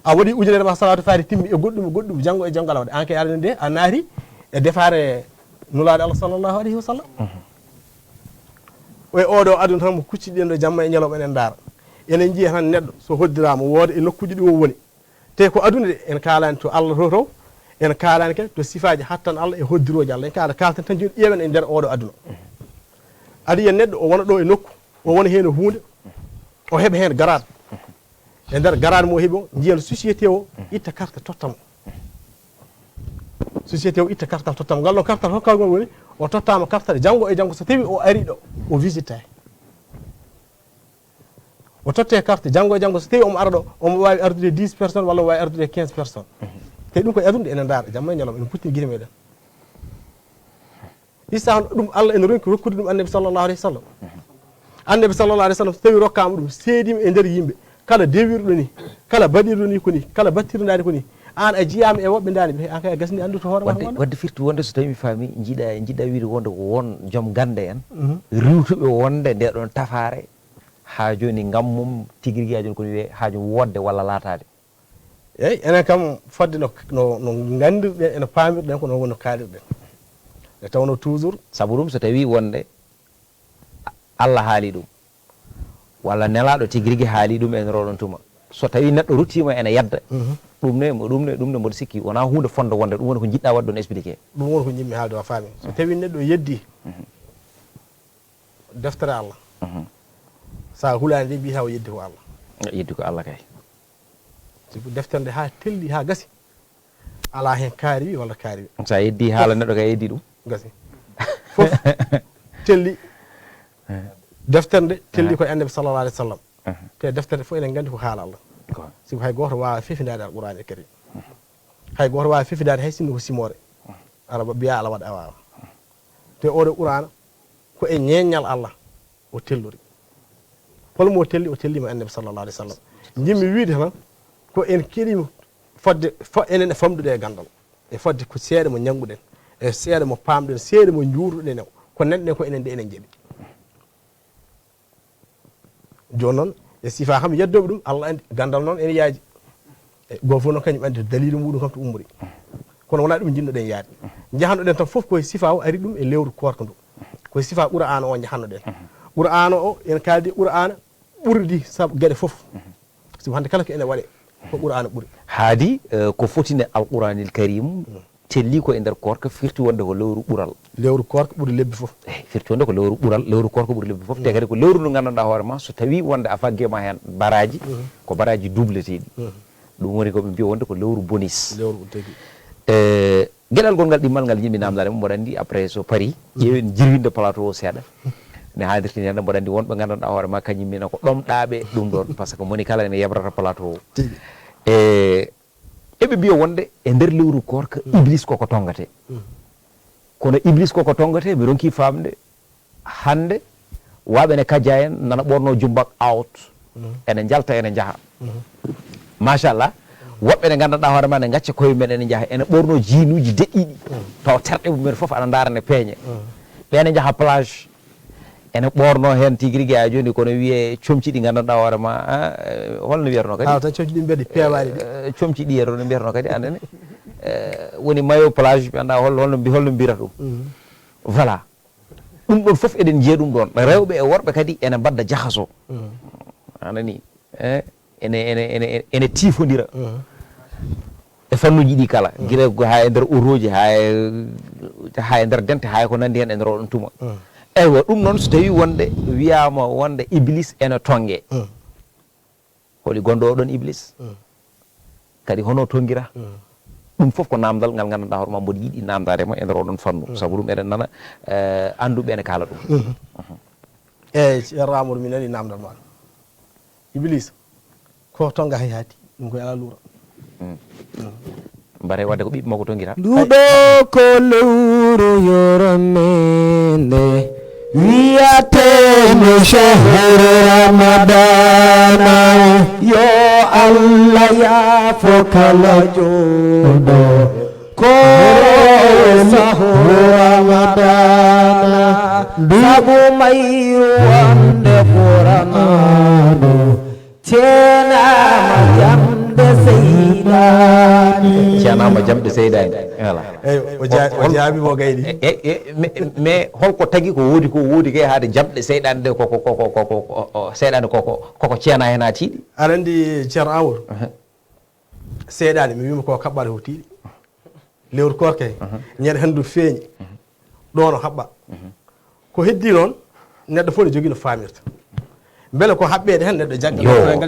A waɗi ujunere ma salatu fati timmi e goɗɗum, e goɗɗum, janngo e janngo ala waɗa. An kay aɗa nde a naati e defaare nulaaɗo Allah sallallahu alayhi wa sallam. E oɗo aduna tan mo kucciɗen ɗo jamma e ñalawma enen ndaara. Enen njiya tan neɗɗo so hoddiraama wooda e nokkuji ɗi o woni. Te ko aduna de, en kaalani to Allah to, to, en kaalani kadi to sifaaji hattan Allah e hoddirooji Allah. En kaala, kalten tan jooni ƴeewen e nder oɗo aduna. Aɗa yiya neɗɗo o wona ɗo e nokku, o wona heen e huunde, o heɓa heen garaat. E nder garaat mo o heɓi o, njiyan société o itta carte totta mo. Société o itta carte totta mo. Ngal ɗon carte hokkagol woni, o tottama carte janngo e janngo so tawi o ari ɗo, o visitay. O totte carte janngo e janngo so tawi omo ara ɗo, omo waawi ardude dix personnes walla o waawi ardude quinze personnes. Te ɗum ko e aduna ene ndaara, jamma e ñalawma, ene kuttini gite meɗen. Isa ɗum Allah ene ronki rokkude ɗum Annabi sallallahu alayhi wa sallam. Annabi sallallahu alayhi wa sallam so tawi rokkaama ɗum, seedima e nder yimɓe, kala dewirɗo ni, kala baɗirɗo ni ko ni, kala battirɗo ndaari ko ni, an a jiyaama e woɓɓe ndaari ɓe, an kay a gasni anndu to hoore ma. Wadde, wadde firti wonde so tawi mi faami, jiɗa, jiɗa wiide wonde ko won joom gannde en, riwtuɓe wonde nde ɗon tafaare, haa jooni ngam mum tigi rigi haa jooni ko wiye haa jooni woodde walla laataade. Eyi, enen kam fodde no, no, no nganndirɗen, eno paamirɗen, ko noon woni no kaalirɗen. Nde tawnoo toujours. Sabu ɗum, so tawii wonde Allah haali ɗum, walla nelaaɗo tigi rigi haali ɗum en roɗon tuma, so tawii neɗɗo ruttiima ene yadda, ɗum ne, ɗum ne, ɗum ne mboɗo sikki wonaa huunde fonde wonde, ɗum woni ko njiɗɗa waɗde ɗon expliqué. Ɗum woni ko njiɗmi haalde o faami. So tawii neɗɗo yeddii, deftere Allah. Sa hulaani de, mbiyata o yeddi ko Allah. Yeddi ko Allah kay. Sibu deftere nde haa telli, haa gasi. Alaa heen kaari wi walla kaari wi. So a yeddii haala neɗɗo kay, a yeddii ɗum. Gasi. Fof telli. Deftere nde telli ko e Annabi sallallahu alayhi wa sallam. Te deftere nde fof eɗen nganndi ko haala Allah. Sibu hay gooto waawaa fefindaade Alqur'aanil Kariim. Hay gooto waawaa fefindaade hay sinno ko simoore. Ala mbiyaa Alla waɗa a waawaa. Te oɗo Qur'aana ko e ñeeñal Allah o tellori. Hol mo o telli? O telliima e Annabi sallallahu alayhi wa sallam. Njiɗmi wiyde tan ko en keɗiima fodde fo enen e famɗude e ganndal. E fodde ko seeɗa mo ñannguɗen, e seeɗa mo paamɗen, seeɗa mo njuurduɗen e ko nanɗen ko enen de enen njeɗi. Jooni noon e sifaa kam yeddooɓe ɗum, Allah anndi, ganndal noon ene yaaji. E gooto fof noon kañum anndi daliilu muɗum kam to ummori. Kono wonaa ɗum njiɗnoɗen yaade. Njahanoɗen tan fof koye sifaa o ari ɗum e lewru koorka ndu. Koye sifaa Qur'aana o njahanoɗen. Qur'aana o, en kaaldi Qur'aana ɓurdi sabu geɗe fof. Sibu hannde kala ko ene waɗe ko Qur'aana ɓuri. Haadi eh, ko fotine Alqur'aanil Kariim telli ko e nder koorka firti wonde ko lewru ɓural. Lewru koorka ɓuri lebbi fof. Eyi, firti wonde ko lewru ɓural, lewru koorka ɓuri lebbi fof. Te kadi ko lewru ndu nganndanɗaa hoore ma, so tawii wonde a faggii ma heen baraaji, ko baraaji dubleteeɗi. Ɗum woni ko ɓe mbiya wonde ko lewru bonus. Lewru tigi. E geɗal gonngal ɗimmal ngal njiɗmi naamndaade mo, mboɗo anndi après so parii, ƴeewen jirwinde plateau o seeɗa. Ne haadirtini hannde mboɗo anndi wonɓe nganndanɗaa hoore ma kañum mina ko ɗomɗaaɓe ɗum ɗoon, par ce que moni kala ene yebrata plateau o. Tigi. E eɓe mbiya wonde e nder lewru koorka iblis koko tonngate. Kono iblis koko tonngate, mi ronki faamde hannde, waɓe ne kajja en nana ɓorno jumbak out, ene njalta ene njaha. Machallah. Woɓɓe ne nganndanɗaa hoore ma ne ngacca koye mumen ene njaha, ene ɓorno jiinuuji deƴƴiɗi, tawa terɗe mumen fof ana ndaara ne peeña. Ɓe ne njaha plage, ene ɓoornoo heen tigi rigi, haa jooni kono wiyee comci ɗi nganndanɗaa hoore ma, ah, eh, holno wiyatnoo kadi? Awa tan comci ɗi mbiyaɗi peewaaɗi ɗi. Eh, comci ɗi e ɗo no mbiyatnoo kadi, anndene. Eh, woni maillot plage, mi anndaa hol, holno mbi-, holno mbiyata ɗum. Voilà. Ɗum ɗoon fof eɗen njiya ɗum ɗoon. Rewɓe e worɓe kadi ene mbadda jahaso. Anani? Eh, ene, ene, ene, ene tiifondira. E fannuuji ɗi kala, gila ko haa e nder otooji, haa e, haa e nder dente, haa e ko nanndi heen e nder oɗon tuma. Eywa, ɗum noon so tawii wonde wiyaama wonde Iblis ene tonnge. Holi gonɗo oɗon Iblis? Kadi hono tonngira? Ɗum fof ko naamndal ngal nganndanɗaa hoore ma mboɗo yiɗi naamndaade ma e nder oɗon fannu. Sabu ɗum eɗen nana, eh, annduɓe ene kaala ɗum. Eeyi, Ceerno Amadou, mi nanii naamndal maa. Iblis, ko tonnga hay haati, ɗum koye alaa luura. Mbare wadde ko ɓiɓɓe makko tonngira. Nduɗo ko lewru yurmeende, wiyatee no shahru Ramadana. Yo Allah yaafo kala juulɗo. Ko sahru Ramadana, sabu mayru wonde Qur'aana, ceenaama jamɗe seyɗaani. Ceenaama jamɗe seyɗaani. Voilà. Eyi, o ja-, o jaabii mo gayni. E, e, e, mais, mais holko tagi ko woodi ko woodi kay haade jamɗe seyɗaani ɗe koko, koko, koko, o, o, seyɗaani koko, koko ceena heen haa tiiɗi? Aɗa anndi Ceerno Amadou? Seyɗaani, mi wiima ko kaɓɓata ko tiiɗi. Lewru koorka he, ñande hanndu feeñi, ɗoon o haɓɓa. Ko heddii noon, neɗɗo fof ne jogii no faamirta. Mbele ko haɓɓeede heen neɗɗo jagga, yo, ɗoon,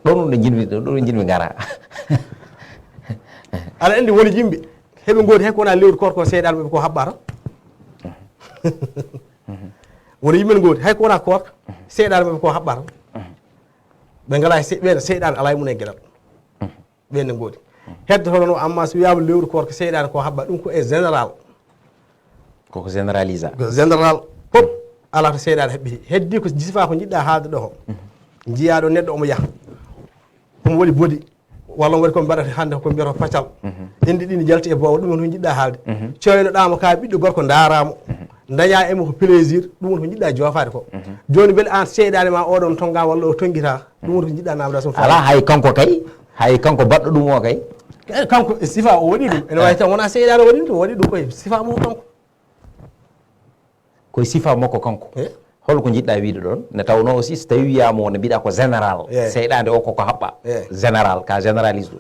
ɗoon ɗo njiɗmi, ɗoon ɗo njiɗmi ngara. Aɗa anndi won yimɓe, heɓe ngoodi hay ko wonaa lewru koorka ko seyɗaani maɓɓe ko haɓɓata. Won yimɓe ne ngoodi, hay ko wonaa koorka, seyɗaani maɓɓe ko haɓɓata. Ɓe ngalaa se-, ɓeen seyɗaani alaa e mum e geɗal. Ɓeen ne ngoodi. Heddoto noon o, amma so wiyaama lewru koorka seyɗaani ko haɓɓa, ɗum ko e général. Koko généralisa. Ko général. Fof alaa to seyɗaani haɓɓiti. Heddii ko sifaa ko njiɗɗaa haalde ɗo ko. Njiyaa ɗo neɗɗo omo yaha. Omo waɗi bodi. Walla omo waɗi ko mbaɗata hannde ko mbiyata pacal. Inɗe ɗi ne njalti e boobo, ɗum ko njiɗɗaa haalde. Cooynoɗaa mo ka ɓiɗɗo gorko, ndaaraa mo. Dañaa e mo ko plaisir, ɗum woni ko njiɗɗaa joofaade ko. Jooni mbele aan seyɗaani ma oɗon tonnga walla o tonngitaa? Ɗum woni ko njiɗɗaa naamndaade so. Alaa, hay kanko kay, hay kanko baɗɗo ɗum o kay. Eh, kanko e sifaa o waɗi ɗum. Ene waawi tan wonaa seyɗaani o waɗi ɗum, o waɗi ɗum koye sifaa mum kanko. Koye sifaa makko kanko. Eh? Hol ko njiɗɗaa wiyde ɗoon? Nde tawnoo aussi so tawii wiyaama wonde mbiɗa ko général, eh, seyɗaande o koko haɓɓa. Eh. Général, ka généraliste ɗo.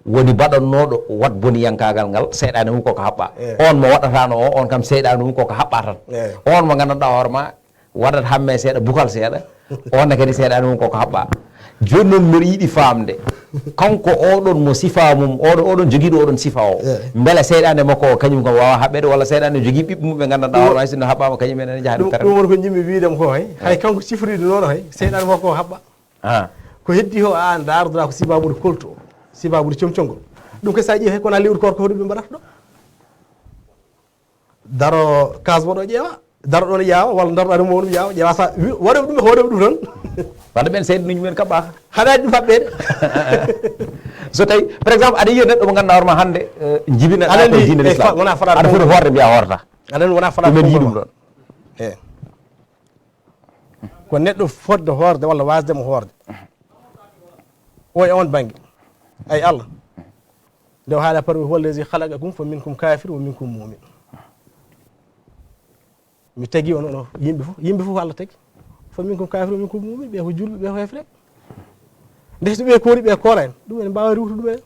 Woni baɗannooɗo wat boniyankaagal ngal, seyɗaane mum koko haɓɓa. Eh. On mo waɗataano o, on kam seyɗaane mum koko haɓɓa tan. Eh. On mo nganndanɗaa hoore ma, waɗat hamme seeɗa, bukal seeɗa, on ne kadi seyɗaane mum koko haɓɓa. Jooni noon mboɗo yiɗi faamde, Kanko oɗon mo sifa mum, oɗo, oɗon jogiiɗo oɗon sifa o. Eh. Mbele seyɗaane makko o, kañum kam waawa haɓɓeede, walla seyɗaane jogii ɓiɓɓe mum ɓe nganndanɗaa hoore maa, sinno haɓɓaama, kañum en ene njaha ɗum ɗum, ɗum woni ko njiɗmi wiide mo ko hay. Hay kanko siforiiɗo noon hay, seyɗaane makko o haɓɓa. Ah. Ko heddi o, a ndaardoɗaa ko sibabude koltu o, sibabude comcongol. Ɗum kadi so a ƴeewi hay kono a lewru koor ko hoɗum ɓe mbaɗata ɗo. Daro kaas mo ɗo ƴeewa, daro ɗon ƴeewa, walla daro ɗaɗi mo ɗum ƴeewa, ƴeewa sa wi-, waɗa ɗum, waɗa ɗum tan. Walla ɓen seeɗa nuñi men kaɓɓaaka. Haɗa ɗum haɓɓeede. So tawi, par exemple, aɗa yiya neɗɗo mo ngannduɗaa hoore ma hannde, eh, jibina aɗa ko andi, diine eh, l'islam. Fa-, wona faɗa aɗa foti hoorde mbiya hoorata. Aɗa andi wona faɗa ɗum en yiɗum ɗon. Eh. Ko neɗɗo fotde hoorde walla wasde mo hoorde. O e on bannge. Ay Allah. Nde o haala par, "Huwa allazi khalaqakum fa minkum kafir wa minkum mu'min." Mi tagi on, on yimɓe fof, yimɓe fof Allah tagi. "Fa minkum kafir wa minkum mu'min", ɓe ko julɓe, ɓe ko hefre. Nde so ɓe koori, ɓe koora en. Ɗum en mbaawa riwtude ɗum en.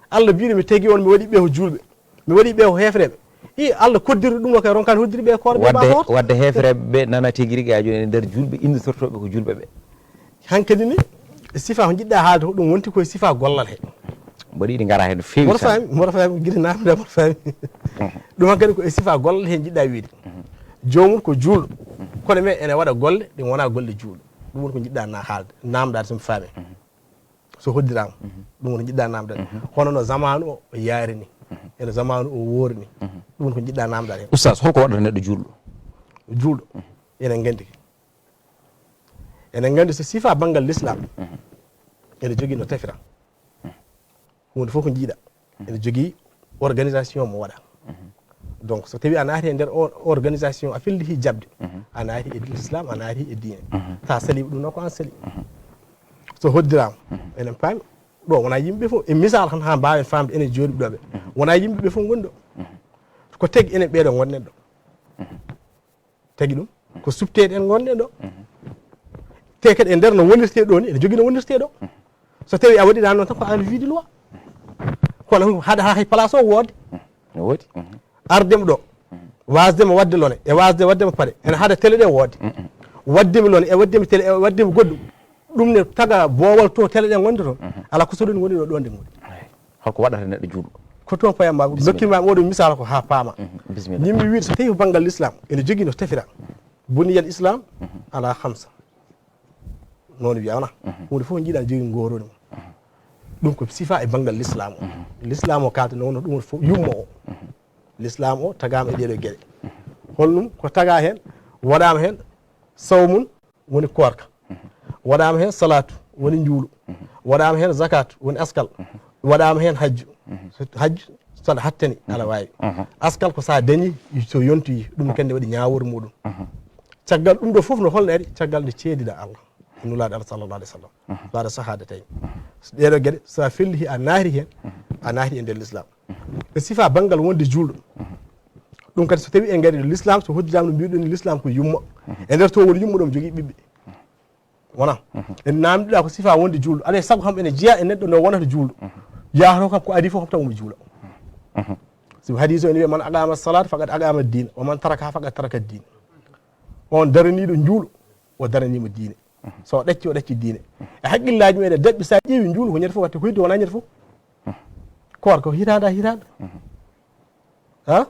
Allah biiɗo mi tagi on, mi waɗi ɓe ko julɓe. Mi waɗi ɓe ko heefereɓe. I Allah koddirɗo ɗum o kay ronkani hoddiri ɓe koora ɓe wadde, mbawa hoorta. Wadde heefereɓe ɓe nana tigi rigi ha joni e nder julɓe innitortoɓe ko julɓe ɓe. Hankadi ni, sifa ko jiɗɗa haalde ko ɗum wonti koye sifa gollal he. Mboɗo yiɗi ngara hen no feewi. Mboɗo faami, mboɗo faami, gila namda mboɗo faami. Mhm. Ɗum hankadi ko e sifa gollal he jiɗɗa wiide. Mhm. Joomum ko juulɗo. Mhm. Kono men ene waɗa golle ɗe wona golle juulɗo. Ɗum woni ko jiɗɗa na haalde, namdade so mi faami. Mhm. So hoddiraama, mhm, ɗum woni ko jiɗɗa namdal. Mhm. Hono no zamaanu o yaari ni, mhm, eno zamaanu o woori ni, mhm, ɗum woni ko jiɗɗa namdal heen. Oustaz, holko waɗata neɗɗo juulɗo? Juulɗo, mhm, enen nganndi. Enen nganndi so sifa banngal l'islam, mhm, ene jogii no tefira. Mhm. Huunde fof ko njiiɗa. Ene jogii organisation mo waɗa. Mhm. Donc, so tawi a naati e nder o organisation, a fellihi jaɓde, mhm, a naati e l'islam, a naati e diine. Mhm. Ta sali ɗum noon ko an sali. Mhm. So hoddiraama, mhm, enen paami, ɗo wona yimɓe fof. E misal tan haa mbaawen faamde enen jooɗiɓe ɗo ɓe. Mhm. Wona yimɓe ɓe fof ngoni ɗo. Mhm. Ko tagi enen ɓeeɗo ngonɗen ɗo. Mhm. Tagi ɗum ko supteede en ngonɗen ɗo. Mhm. Te kadi e nder no wonirtee ɗo ni, ene jogii no wonirtee ɗo. Mhm. So tawi a waɗiraani noon tan ko aan wiide loi. Kono haɗa haa hay place o woodde. No woodi. Mhm. Ardemo ɗo. Mhm. Wasdemo waɗde lone, e wasde waɗdemo paɗe. Ene haɗa télé ɗe woodde. Mhm. Waɗdemi lone, e waɗdemi télé, e waɗdemi goɗɗum. Ɗum ne taga boowal to télé ɗe ngondoto. Mhm. Ala ko soɗoni woni ɗo, ɗo nde woni. Eyi. Holko waɗata neɗɗo juulɗo? Ko toon payam ma, bisimilla, dokkirma oɗo misal ko haa paama. Mhm. Bisimilla. Yimɓe wiide so tawi ko banngal l'islam, ene jogii no tefira. Buniyal islam, mhm, ala khamsa. Noon wiya wona. Mhm. Huunde fof njiɗa jogii ngoroni mo. Mhm. Ɗum ko sifa e banngal l'islam o. Mhm. L'islam o kaalta noon, ɗum woni fof yumma o. Mhm. L'islam o tagaama e ɗeɗo geɗe. Mhm. Holɗum ko taga heen, waɗaama heen sawmun, woni koorka. Mhm. Waɗaama heen salaatu, woni njuulu. Mhm. Waɗaama heen zakaatu, woni askal. Mhm. Waɗaama heen hajju. Mhm. So hajju, so aɗa hattani, mhm, aɗa waawi. Mhm. Askal ko so a dañi, so yontoyi, ɗum, mhm, kadi ne waɗi ñaawoore muɗum. Mhm. Caggal ɗum ɗo fof no holno ari? Caggal nde ceediɗa Allah. Nulaaɗo Allah sallallahu alayhi wa sallam. Mhm. Waɗa sahaada tawi. Mhm. Ɗeɗo geɗe, so a fellihi, a naati heen, mhm, a naati e nder l'islam. E sifa banngal wonde juulɗo. Ɗum kadi so tawi en ngari l'islam, so hoddiraama no mbiɗon ni l'islam ko yumma. E nder to woni yumma ɗo jogii ɓiɓɓe. Wona. En namdiɗa ko sifa wonde juulɗo. Alay sago kam ene jeya e neɗɗo no wonata juulɗo. Yahata kam ko adi fof kam taw omo juula. Sibu hadis o ene wiya, "Man aqama salat faqad aqama ad-din, wa man tarakaha faqad taraka ad-din." On daraniiɗo njuulu, o daraniima diine. So o ɗacci, o ɗacci diine. E haqqillaaji meɗen daɓɓi, so a ƴeewi njuulu ko ñande fof watte ko heddi wona ñande fof. Koor ko hitaande, hitaande. Ha?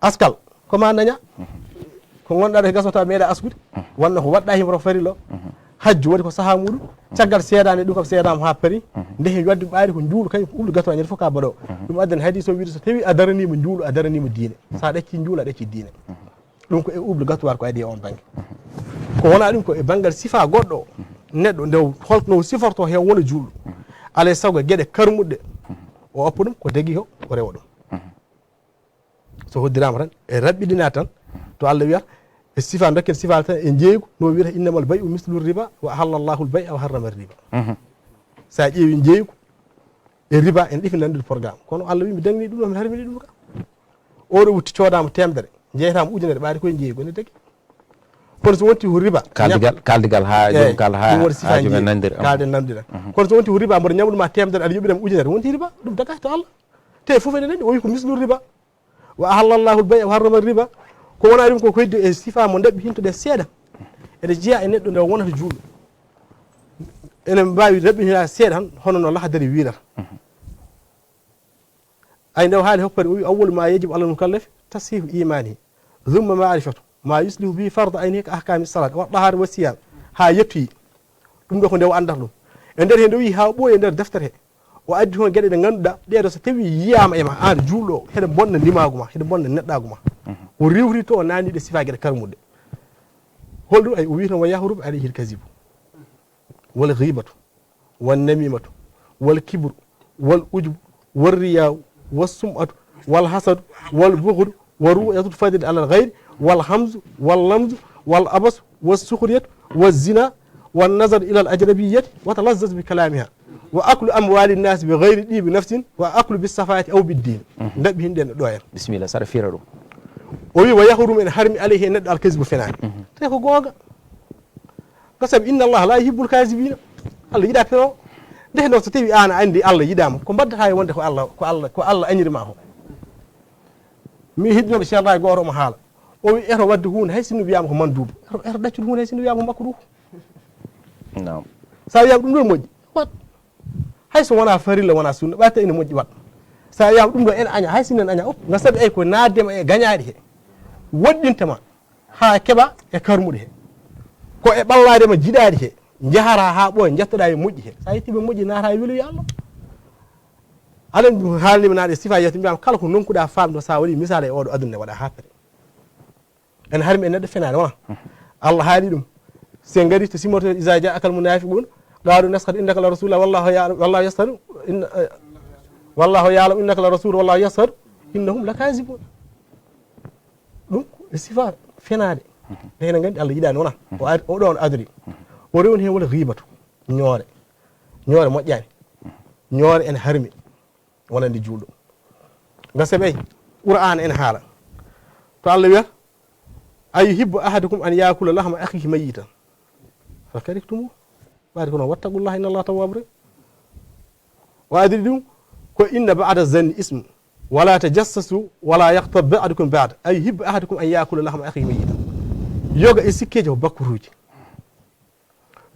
Askal, ko ma daña? Ko ngonɗa ɗo e gasoto a meeɗa askude? Wonno ko waɗɗa himo farilo. Hajju waɗi ko saha muɗum. Caggal seedaande ɗum kam seedaama ha paari. Nde he wadde ɓaari ko njuulu kañum ko obligatoire ñande fof ka baɗo. Ɗum addani hadis o wiide so tawi a daraniima njuulu, a daraniima diine. Sa ɗacci njuulu, a ɗacci diine. Ɗum ko e obligatoire ko adi e on bannge. Ko wona ɗum ko e banngal sifa goɗɗo o. Neɗɗo nde holno siforto he wona juulɗo. Alay sago geɗe karmuɗe o oppa ɗum ko dagi o, o rewa ɗum. So hoddiraama tan e raɓɓiɗina tan to Allah wiyata e sifa dokken sifa tan e njeeygu no wiyata innamal bay'u mislu riba wa ahalla Allahu al bay'a wa harrama riba. Sa ƴeewi njeeygu e riba en ɗifi nandude programme kono Allah wi mi dagni ɗum ɗo mi harmini ɗum ka. Oɗo wutti coodama temedere, jeytama ujunere ɓaade koye jeeygu ene dagi. Kono so wonti ko riba. Kaldigal, kaldigal ha joom kal ha joom en nandira. Kalden nandira. Kono so wonti ko riba mboɗo ñamɗuma temedere aɗa yoɓiram ujunere wonti riba ɗum dagata to Allah. Te fof ene nandi o wi ko mislu riba. Wa ahalla Allahu al bay'a wa harrama riba. Ko wona ɗum ko ko heddi e sifa mo daɓɓi hinto ɗe seeɗa. Ene jeeya e neɗɗo nde wonata juulɗo. Ene mbaawi raɓɓinira seeɗa tan, hono no Lahdari wiirata. Ay nde o haali hoppere, o wi: "Awwalu ma yajibu alal mukallafi tashihu imanihi, thumma ma'rifatu ma yuslihu bihi farda aynihi ka ahkami salat wa tahara wa siyam." Haa yettoyi. Ɗum ɗo ko nde o anndata ɗum. E nder heen o wi haa o ɓooyi e nder deftere he. O addi toon geɗe ɗe ngannduɗaa, ɗee ɗo so tawi yiyaama e ma, aan juulɗo o, heɗe bonna ndimaagu ma, heɗe bonna neɗɗaagu ma. O riiwri to, o naatni ɗe sifaa geɗe karmuɗe. Holɗum? Ay, o wi tan: "Wa yahrumu alayhi al-kazibu, wal ghibatu, wan namimatu, wal kibru, wal ujubu, war riya'u, was sum'atu, wal hasadu, wal bughdu, wa ru'yatul fadli alal ghayri, wal hamzu, wal lamzu, wal abasu, was sukhriyatu, waz zina, wan nazaru ilal ajnabiyyati, wa talazzuz bi kalamiha, wa aklu amwalin nasi bi ghayri dibi nafsin, wa aklu bis safahati aw bid din." Ndaɓɓi hin ɗen ɗo en. Bisimilla, saɗa fiira ɗum. O wi: "Wa yahrumu, ene harmi, alayhi, e neɗɗo, al kazibu, fenaande." Te ko goonga. Ko sabi, "Inna Allah la yuhibbul kazibina." Allah yiɗa fero. Nde noon so tawi aan a anndi Allah yiɗaama, ko mbaddata e wonde ko Allah, ko Allah, ko Allah añiri ma ko. Mi heɗinooɗo ceerno gooto omo haala. O wi: "Eto waɗde huunde hay sinno wiyaama ko manduubu. Eto, eto ɗaccun huunde hay sinno wiyaama ko makruuhu." Naam. Sa wiyaama ɗum ɗon moƴƴi, waɗ. Hay so wonaa farilla, wonaa sunna, ɓay tawi ene moƴƴi, waɗ. Sa wiyaama ɗum ɗo ene aña, hay sinno ene aña, op, nga sabi ay ko naatde ma e gañaaɗi he. Woɗɗinta ma. Haa keɓa e karmuɗe he. Ko e ɓallaade ma jiɗaaɗi he. Njahara haa ɓooya, njettoɗaa e moƴƴi he. Sa yetti ɓe moƴƴi, naata e weluya Allah. Aɗa anndi ɗum haalnima naade sifa yeeso, mbiyama kala ko nokkuɗaa faamɗo, sa waɗi misaal e oɗo aduna ne waɗa haa pere. En harmi e neɗɗo fenaani, wona? Allah haali ɗum. Sen ngari to simoto, "Iza ja'aka al-munafiqun, qalu nashhadu innaka la rasulullah, wallahu ya'lam, wallahu yashhadu, inna, eh, wallahu ya'lam innaka la rasul, wallahu yashhadu, innahum lakazibun." Ɗum ko e sifa fenaade. Nde hene nganndi Allah yiɗaani, wona? O ari, o ɗon adori. O rewni heen wala ghibatu, ñoore. Ñoore moƴƴaani. Ñoore ene harmi. Wonande juulɗo. Nga saɓi, Qur'aan ene haala. To Allah wiyata: "Ayuhibbu ahadukum an yakula lahma akhihi mayyitan fakarihtumuh." Ɓaade ko noon, "Wattaqullaha inna Allaha tawwabur rahim." O adiri ɗum ko: "Inna ba'da zanni ismu, wala tajassasu, wala yaghtab ba'dukum ba'da, ayuhibbu ahadukum an yakula lahma akhihi mayyitan." Yoga e sikkeeji ko bakkuruuji.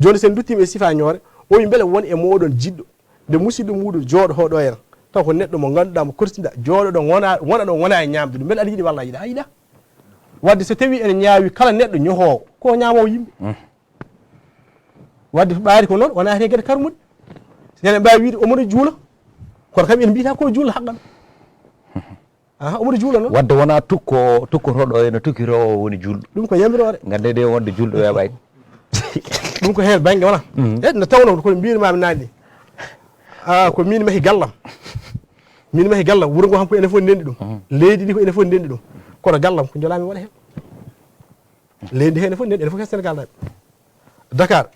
Jooni, sen nduttiima e sifaa ñoore, o wi: "Mbele won e mooɗon jiɗɗo nde musidɗo muuɗum jooɗotoo ɗo en, taw ko neɗɗo mo ngannduɗaa, mo korsinɗaa, jooɗoɗon, wona, wona ɗon, wona e ñaamde ɗum? Mbele aɗa yiɗi walla a yiɗaa?" A yiɗaa. Wadde so tawii ene ñaawi kala neɗɗo ñohoowo, ko ñaamoowo yimɓe. Wadde ɓaari ko noon, wonaa heen geɗe karmuɗe. Ene mbaawi wiyde omo no juula, kono kam en mbiyata ko juula haqqan. Aha, omo juula noon. Wadde wonaa tukko, tukkotooɗo ene tukkitoo o woni juulɗo. Ɗum ko yamiroore. Ngannde de wonde juulɗo weeɓaani. Ɗum ko heen bannge wona. Mhm. E no tawnoo ko mbiymi ma naane. Ah, ko miin mahi gallam. Miin mahi gallam. Wuro ngo kam ko enen fof ndenndi ɗum. Mhm. Leydi ndi ko enen fof ndenndi ɗum. Kono gallam ko njolaa mi waɗa heen. Leydi ndi heen fof ndenndi, enen fof ko Sénégal naaɓe. Dakar.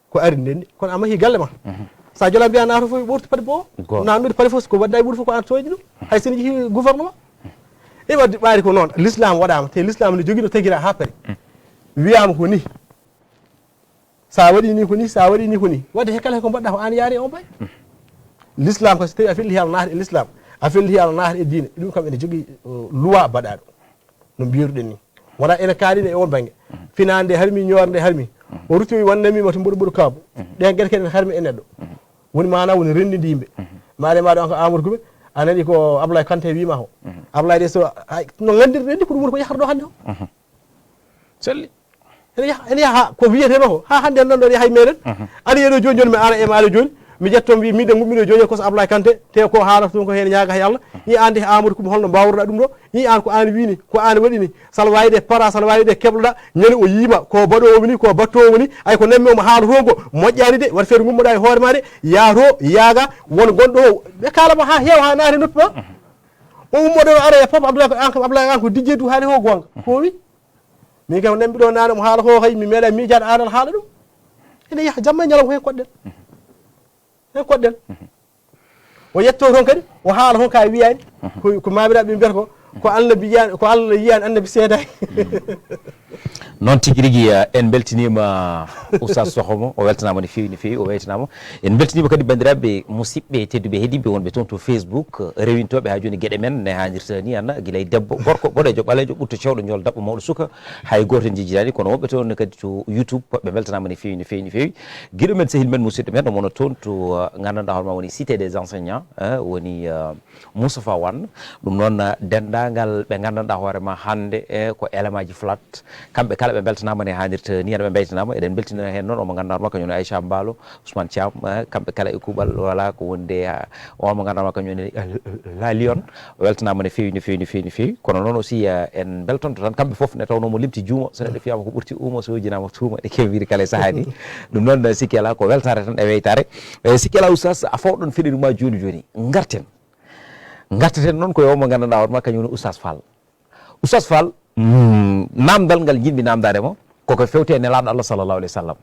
Ko ari ndenndi, kono a mahi galle ma. Mhm. Sa jola mbiya naato fof ɓortu paɗe boo. Naannude paɗe fof ko wadda e ɓuuri fof ko an soodi ɗum. Hay sen jehi gouvernement. E wadde ɓaari ko noon, l'islam waɗaama, te l'islam ne jogii no tagira haa pare. Wiyaama ko ni. Sa waɗi ni ko ni, sa waɗi ni ko ni. Wadde he kala he ko mbaɗɗa ko an yaari on bay. L'islam ko so tawi a felli heen naata e l'islam, a felli heen naata e diine, ɗum kam ene jogii, uh, loi baɗaaɗo. No mbiruɗen ni. Wona ene kaalina e on bannge. Finaande nde harmi, ñoore nde harmi. O ruttoyi won namiima to mboɗo mboɗo kaabu. Ɗen geɗe kadi ene harmi e neɗɗo. Woni maana woni renndinde yimɓe. Maare maɗo an ko Amadou Kouɓe, a nani ko Ablaye Kanté wiima ko. Ablaye de so, ay, no nganndirɗen ni ko ɗum woni ko yahrata ɗo hannde o. Selli. Ene yaha, ene yaha ko wiyeteno ko. Haa hannde en nan ɗon yaha e meɗen. Ari yeɗo jooni jooni mi ara e maɗo jooni. Mi ƴetto mi wiya, miɗen ngummiɗo jooni ko so Ablaye Kanté, te ko haalata ɗum ko heen ñaaga hay Allah. Ñi aan de Amadou Kouɓe holno mbaawruɗaa ɗum ɗo? Ñi aan ko aan wiini, ko aan waɗini. Sal waawde para, sal waawde keɓloɗaa. Ñande o yiima, ko baɗoowo woni, ko battoowo woni. Ay ko nammi omo haala toon ko moƴƴaani de, waɗi feere ngummoɗaa e hoore ma de. Yaato, yaaga, won gonɗo o. Ɓe kaala ma haa heewa, haa naata e noppi ma. O ummoɗo o ara e Papa Abdoulaye ko aan ko, Abdoulaye aan ko dijje du haali ko goonga. Ko o wi. Min kam nammi ɗo naane mo haala ko hay mi meeɗa miijaade aanal haala ɗum. Ene yaha jamma e ñalawma ko heen koɗɗen. Heen koɗɗen. O yetto toon kadi, o haala toon ka wiyaani, ko, ko maamiraaɓe ɓe mbiyata ko, ko Allah mbiyaani, ko Allah yiyaani, annabi seedaani. Noon tigi rigi, eh, en mbeltiniima Oustaz Soxomo, o weltanaama no feewi, no feewi, o weytanaama. En mbeltiniima kadi banndiraaɓe musidɓe tedduɓe heɗiiɓe wonɓe toon to Facebook, eh, rewintooɓe haa jooni geɗe men ne haanirta ni, an gila e debbo, gorko, boɗeejo, ɓaleejo, ɓutto cewɗo, ñool daɓɓo, mawɗo suka, hay gooto en njejjitaani, kono wonɓe toon ne kadi to YouTube, ɓe mbeltanaama no feewi, no feewi, no feewi. Giɗo men, sehil men, musidɗo men, omo wona toon to, eh, nganndanɗaa hoore maa woni Cité des Enseignants, eh, woni, eh, Moustapha Wane, ɗum noon, eh, denndaangal ɓe nganndanɗaa hoore maa hannde, eh, ko élément ji flat, kamɓe kala ɓe mbeltanaama ne haanirta ni, hannde ɓe mbeltanaama, eɗen mbeltinira heen noon omo nganndanɗaa hoore maa kañum woni Aïcha Mballo, Ousmane Thiam, eh, kamɓe kala e kuuɓal, voilà, ko wonde, eh, omo nganndanɗaa hoore maa kañum woni, eh, La Lion, o weltanaama no feewi, no feewi, no feewi, no feewi, kono noon aussi, eh, en mbeltonto tan kamɓe fof, nde tawnoo mo limti juumo, so neɗɗo fiyaama ko ɓurti uumo, so wejjinaama tuuma, ɗe keewi wiyde kala e sahaaji. Ɗum noon, eh, sikki alaa ko weltaare tan e weytaare. Eh, sikki alaa, Oustaz, a fawɗon feɗiru maa jooni jooni, ngarten. Ngarteten noon ko e o mo nganndanɗaa hoore maa kañum woni Oustaz Fall. Oustaz Fall, mm, naamndal ngal njiɗmi naamndaade mo, koko fewte e Nelaaɗo Allah sallallahu alayhi wa sallam.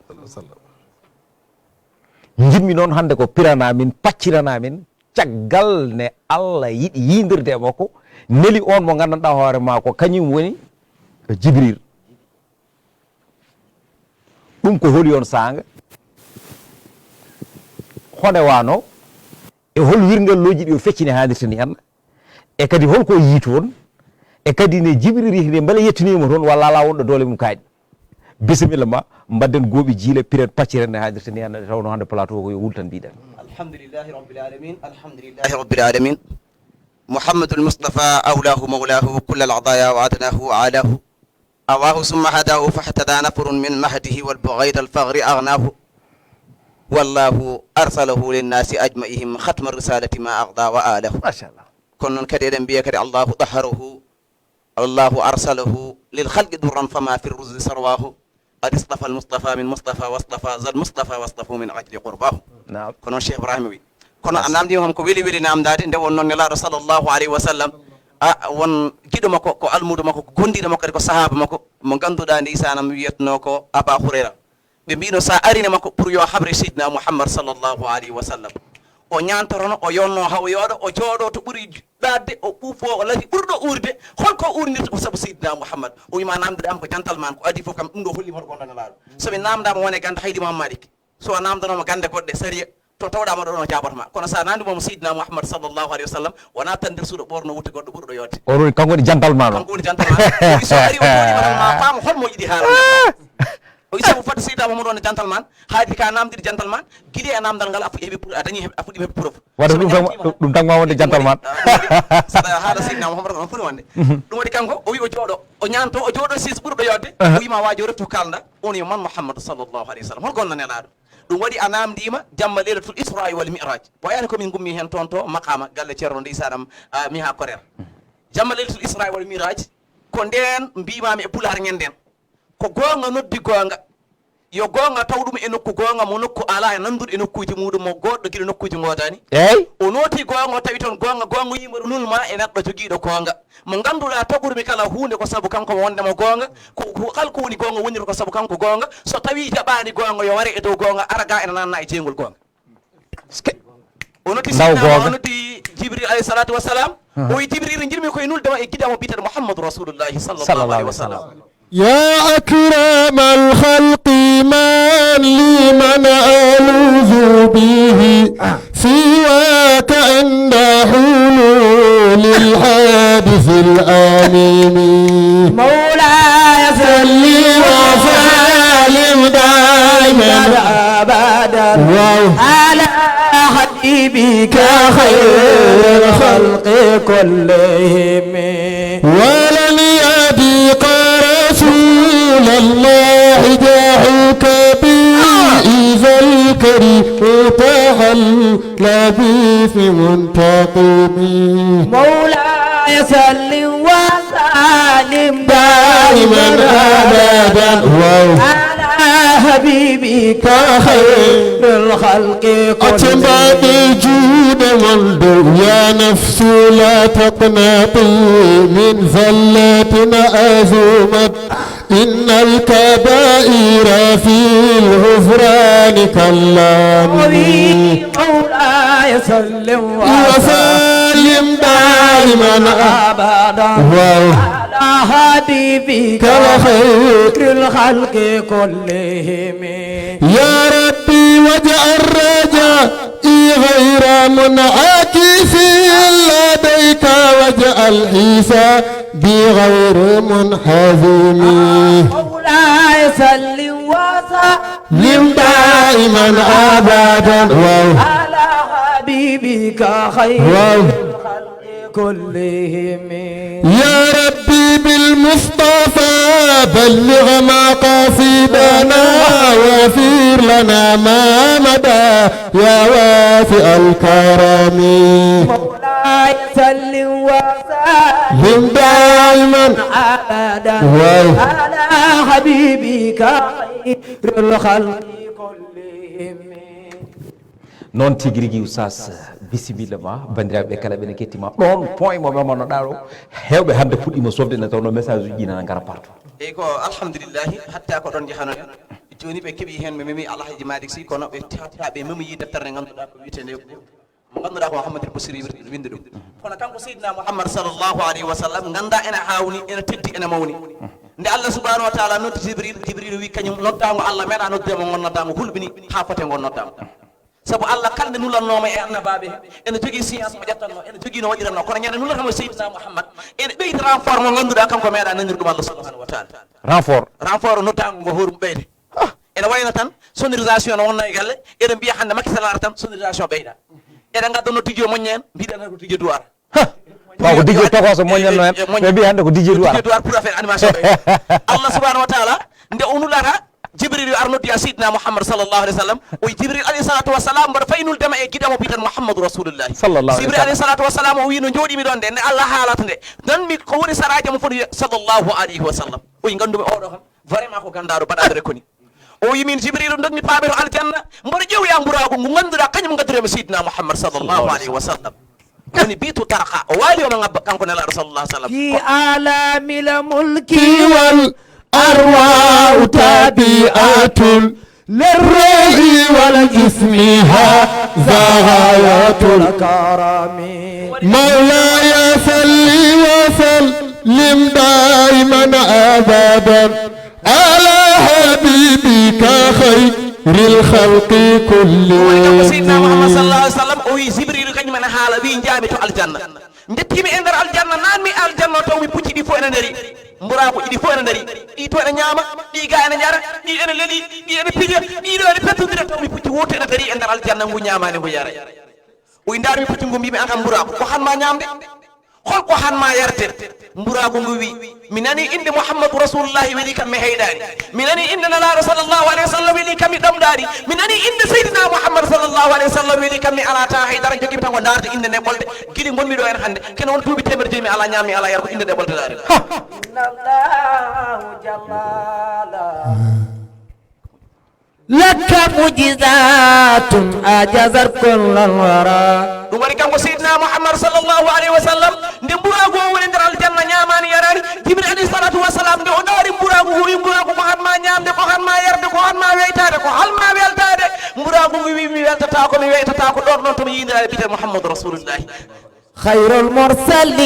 Njiɗmi noon hannde ko piranaa min, pacciranaa min, caggal ne Allah yiɗi yiyndirde e makko, neli oon mo nganndanɗaa hoore maa ko kañum woni Jibril. Ɗum ko holi oon saanga? Hone waano? E hol wirngalooji ɗi o feccini haalirta ni en? E kadi hol ko o yii toon? E kadi ne Jibril yehri mbele yettiniima toon walla alaa wonɗo doole mum kaaɗi? Bisimilla ma, mbaɗden gooɓi jiile, piren pacciren ne haalirta ni en, nde tawnoo hannde plateau ko yo wul tan mbiɗen. الحمد لله رب العالمين، الحمد لله رب العالمين. محمد المصطفى أولاه مولاه كل العطايا وأدناه وأعلاه. أواه ثم هداه فاهتدى نفر من مهده والبغيض الفغر أغناه. والله أرسله للناس أجمعهم ختم الرسالة ما أغدى وآله. Machallah. Kono noon kadi eɗen mbiya kadi الله طهره، الله أرسله للخلق درا فما في الرسل ثرواه. قد اصطفى المصطفى من مصطفى واصطفى ذا المصطفى واصطفاه من أجل قرباه. Naam. Ko noon Cheikh Ibrahima wi. Kono a naamndiima kam ko weli weli naamndaade nde wonnoo Nelaaɗo sallallahu alayhi wa sallam. A won giɗo makko, ko almuudo makko, ko gondiiɗo makko kadi, ko sahaaba makko, mo ngannduɗaa ndeysaanam wiyetnoo ko Aba Hurayra. Ɓe mbiino so a arii e makko pour yo haɓre Seydina Muhammad sallallahu alayhi wa sallam. O ñaantorono, o yonnoo haa o yooɗo, o jooɗoo to ɓuri ɗaatde, o ɓuuɓoo, o lafi ɓurɗo uurde. Hol ko uurnirta ko sabu Seydina Muhammad? O wiima naamndiɗaama ko jantalmaan, ko adii fof kam ɗum ɗo holliima hoto gonɗo Nelaaɗo. So mi naamndaama won e gannde Haydi Imam Malik. So a naamndanooma gannde goɗɗe sariya, to tawɗaa ma ɗo, ɗon o jaaboto ma. Kono so a naamndiima mo Seydina Muhammad sallallahu alayhi wa sallam, o naattan nder suuɗo ɓoorno wutte goɗɗo ɓurɗo yooɗde. O woni, kanko woni jantalmaan o. Kanko woni jantalmaan. O wi so ari o jooɗiima tan ma faam hol mo yiɗi haalande. O wi sabu fodde Seydina Muhammad wonde jantalmaan, haadi ka naamndir jantalmaan, gila e naamndal ngal a fuɗɗi heɓi pour-, a dañi heɓ-, a fuɗɗi heɓi preuve. Wadde ɗum tan, ɗum tan ma wonde jantalmaan. Saɗa haala Seydina Muhammad ko ɗon foti wonde. Mhm. Ɗum waɗi kanko, o wi o jooɗo, o ñaanto, o jooɗo siis ɓurɗo yooɗde, aha, o wiima waajo reftu kaalda, on yo man Muhammad sallallahu alayhi wa sallam. Hol gonɗo Nelaaɗo? Ɗum waɗi a naamndiima jamma Leylatul Israa wal Mi'raaj. Ɓooyaani ko min ngummi heen toon to maqaama galle Ceerno ndeysaanam, a, Miha Koreer. Jamma Leylatul Israa wal Mi'raaj, ko ndeen mbiimaami e Pulaar ñande ndeen. Ko goonga noddi goonga. Yo goonga taw ɗum e nokku goonga mo nokku alaa e nanndude e nokkuuji muuɗum mo goɗɗo gila nokkuuji ngoodaani. Eey. O nooti goonga, o tawi toon goonga, goonga yiima ɗo nulma e neɗɗo jogiiɗo goonga. Mo ngannduɗaa tagurmi kala huunde ko sabu kanko mo wonde mo goonga, ko, ko kala ko woni goonga woniri ko sabu kanko goonga. So tawii jaɓaani goonga, yo ware e dow goonga, ara ga ena naatna e jeygol goonga. Est-ce que? O noddi Sidna, o noddi Jibril alayhi salatu wassalam. Aha. O wi Jibril, njiɗmi koye nulde ma e giɗo am o biyetee Muhammadu Rasulullahi sallallahu alayhi wa sallam. يا أكرم الخلق من لي من ألوذ به سواك عند حلول الحادث الأليم. مولاي صل وسلم دائما أبدا على حبيبك خير الخلق كلهم. ولن يضيق رسول الله جاهك بي إذا الكريم تحلى باسم منتقم. مولاي صل وسلم دائما أبدا على حبيبك خير الخلق كلهم. Acca mbaɗe juuɗe mon dow, ya nafsu la taqnati min zallatin azumat. إن الكبائر في الغفران كاللامم. مولاي صل وسلم دائما أبدا. Waaw. حبيبك خير الخلق كلهم. يا ربي واجعل رجائي غير منعكس لديك واجعل حسابي غير منحزم. مولاي صل وسلم دائما أبدا. واو. على حبيبك خير واو. الخلق كلهم. يا ربي بالمصطفى بلغ مقاصدنا واغفر لنا ما مدى يا واسع الكرم. مولاي صل وسلم دائما أبدا واو. على حبيبك خير الخلق كلهم. Noon tigi rigi, Oustaz, bisimilla ma. Banndiraaɓe ɓe kala ɓe ne kettima ɗoon, point mo ɓe monnoɗaa ɗo, heewɓe hannde puɗɗiima sofde nde, tawnoo message uji ɗi nana ngara partout. Eyi, ko alhamdulillahi, hatta ko ɗoon njahanoɗen. Jooni ɓe keɓii heen, ɓe memi Alhaji Malick Sy, kono ɓe tawtaa ɓe memi deftere nde ngannduɗaa ko wiyetee nde, mo ngannduɗaa ko Mouhamadoul Bachir winndi ɗum. Kono kanko Seydina Mouhammad sallallahu alayhi wa sallam, nganndaa ene haawni, ene teddi, ene mawni. Nde Allah subhanahu wa taala noddi Jibril, Jibril wi kañum noddaango Allah meeɗaa noddeede mo, ngon noddaango hulɓini haa foti e ngon noddaango. Sabu Allah kala nde nulannooma e annabaaɓe, ene jogii science mo ƴettatnoo, ene jogii no waɗiratnoo, kono ñande nulatnoo Seydina Mouhammad, ene ɓeydi renfort mo ngannduɗaa kanko meeɗaa nanir ɗum Allah subhanahu wa taala. Renfort. Renfort noddaango ngo hoore mum ɓeyde. Ene wayno tan sonorisation no wonnoo e galle, eɗen mbiya hannde Macky Sall ara tan sonorisation ɓeyda. Eɗen ngadda noddijo moƴƴo en, mbiɗen tan ko dijo duwar. Taw ko dijo tokoso moƴƴatno en, ɓe mbiya hannde ko dijo duwar. Dijo duwar pour affaire animation ɓeyda. Allah subhanahu wa taala nde o nulata Jibril yo ar noddi a Seydina Mouhammad sallallahu alayhi wa sallam. O wi Jibril alayhi salatu wassalam mboɗo fayi nuldema e giɗamo biten Mouhammadu Rasulullah. Sallallahu alayhi wa sallam. Jibril alayhi salatu wassalam o wi no jooɗimi ɗon nde, nde Allah haalata nde. Nanmi ko woni saraji mo foti sallallahu alayhi wa sallam. O wi ngandumi oɗo kam vraiment ko gandaɗo baɗaɗo rekoni. O wi min Jibrilu dogmi paame to aljanna mboɗo ƴeewoya mburaagu ngu ngannduɗaa kañum ngaddureemi Seydina Mouhammad sallallahu alayhi wa sallam. Woni biitu tarqa o waali omo ngabba kanko nelaaɗo sallallahu alaihi wa sallam. Fi alamil mulki wal arwa'u tabi'atun lirruhi wal jismi hadha ghayatul karami. مولاي صل وسلم دائما أبدا على حبيبك خير الخلق كلهم. Woni kanko Seydina Muhammad sallallahu alaihi wa sallam o wi Jibrilu kañum ene haala wi njaami to aljanna. Njettiimi e nder aljanna, naatmi e aljanna o taw mi pucci ɗi fof ene ndari. Mburaakuuji ɗi fof ene ndari. Ɗi to ene ñaama, ɗi ga ene njara, ɗi ene leli, ɗi ene pija, ɗi ɗo ene pettondira taw mi pucci wooto ene ndari e nder aljanna ngu ñaamaani ngu yara. O wi ndaar mi pucci ngu mbiimi an kam mburaaku ko han ma ñaamde. Hol ko han ma yarde? Mburaagu ngu wi mi nani innde Muhammadu Rasulullahi weli kam mi heyɗaani. Mi nani innde Nelaaɗo sallallahu alayhi wa sallam weli kam mi ɗamɗaani. Mi nani innde Seydina Muhammad sallallahu alayhi wa sallam weli kam mi alaa taa haydara jogiimi tan ko ndaarde innde nde ɓolde. Gila ngonmi ɗo en hannde kene won duuɓi teemedere joyi mi alaa ñaam mi alaa yar ko innde nde ɓolde ndaari. لك معجزات أعجزت كل الورى. Ɗum waɗi kanko Seydina Muhammad sallallahu alayhi wa sallam nde mburaagu o woni nder aljanna ñaamaani yaraani. Jibril alayhi salatu wa salam nde o ndaari mburaagu ngu wi mburaagu ko han ma ñaamde ko han ma yarde ko han ma weytaade ko han ma weltaade. Mburaagu ngu wi mi weltataako mi weytataako ɗoon ɗoon to mi yiindiraaɓe biyetee Muhammadu Rasulullahi. خير المرسلين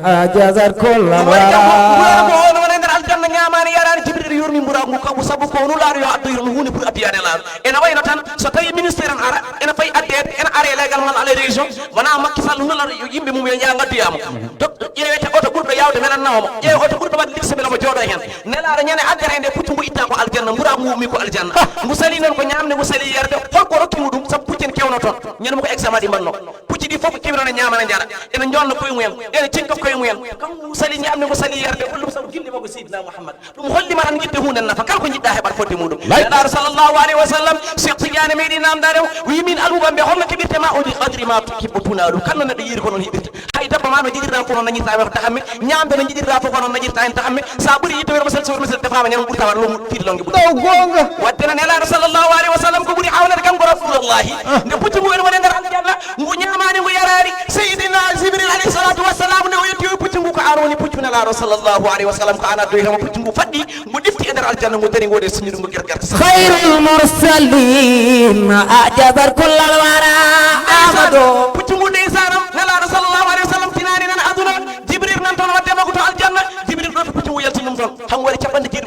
أعجزت كل الورى. Mburaagu o woni e nder aljanna ñaamaani yaraani Jibril yurmi mburaagu ngu kabu sabu ko nulaaɗo yo addu yurmo huunde pour addiyaade laaɗo. Ene wayno tan so tawii ministre en ara ene fayi addeede ene are legal mal ala région wona Macky Sall nulaaɗo yo yimɓe mum yo njaha ngaddoya mo. Donc ƴeewete oto ɓurɗo yaawde mbeɗa nawa mo ƴeewe oto ɓurɗo waɗde luxe mbeɗa mo jooɗo heen. Nelaaɗo ñande addere nde puccu ngu itta ko aljanna mburaagu ngu ummi ko aljanna. Ngu sali noon ko ñaamde ngu sali yarde hol ko rokki ngu ɗum sabu pucci en kewno toon. Ñande mo ko examen ɗi mbanno. Pucci ɗi fof kewi noon e ñaama ne njara ene jonna koye mumen ene cinka koye mumen. Kanko sali ñamde ko sali yarde hollum sabu gilli makko Seydina Mouhammad. Ɗum hollima tan yidde hunde nafa kala ko jiɗɗa heɓat fodde muɗum. Nelaaɗo sallallahu alayhi wa sallam Cheikh Tidiane meeɗi namdade o wi min almuɓamɓe holno keɓirte ma o wi qadri ma tuhibbu tunalu kala no neɗɗo yiiri ko noon heɓirta. Hay dabba ma no jiɗirɗa ko noon nañirta wewta tahamme. Ñamde no jiɗirɗa fof ko noon nañirta hen tahamme. Sa ɓuri yidde werma sel so werma sel defama ñande ɓurta waɗa lowmu fiide longue ɓuri. Ɗo gonga. Wadde no Nelaaɗo sallallahu alayhi wa sallam ko ɓuri hawnade kanko Rasulullahi. Nde puccu ngu ene woni e nder aljanna ngu ñaamaani ngu yaraani. Seydina Jibril alayhi salatu wassalam nde o yetti o puccu ngu ko an woni puccu Nelaaɗo sallallahu alayhi wa sallam ko an addoytamo puccu ngu faɗɗi ngu ɗifti e nder aljanna ngu dari ngu waɗi siñude ngu gerte gerte. خير المرسلين أعجزت كل الورى. Ahmadu. Puccu ngu ndeysanam Nelaaɗo sallallahu alayhi wa sallam tinaani nan aduna. Jibril nan toon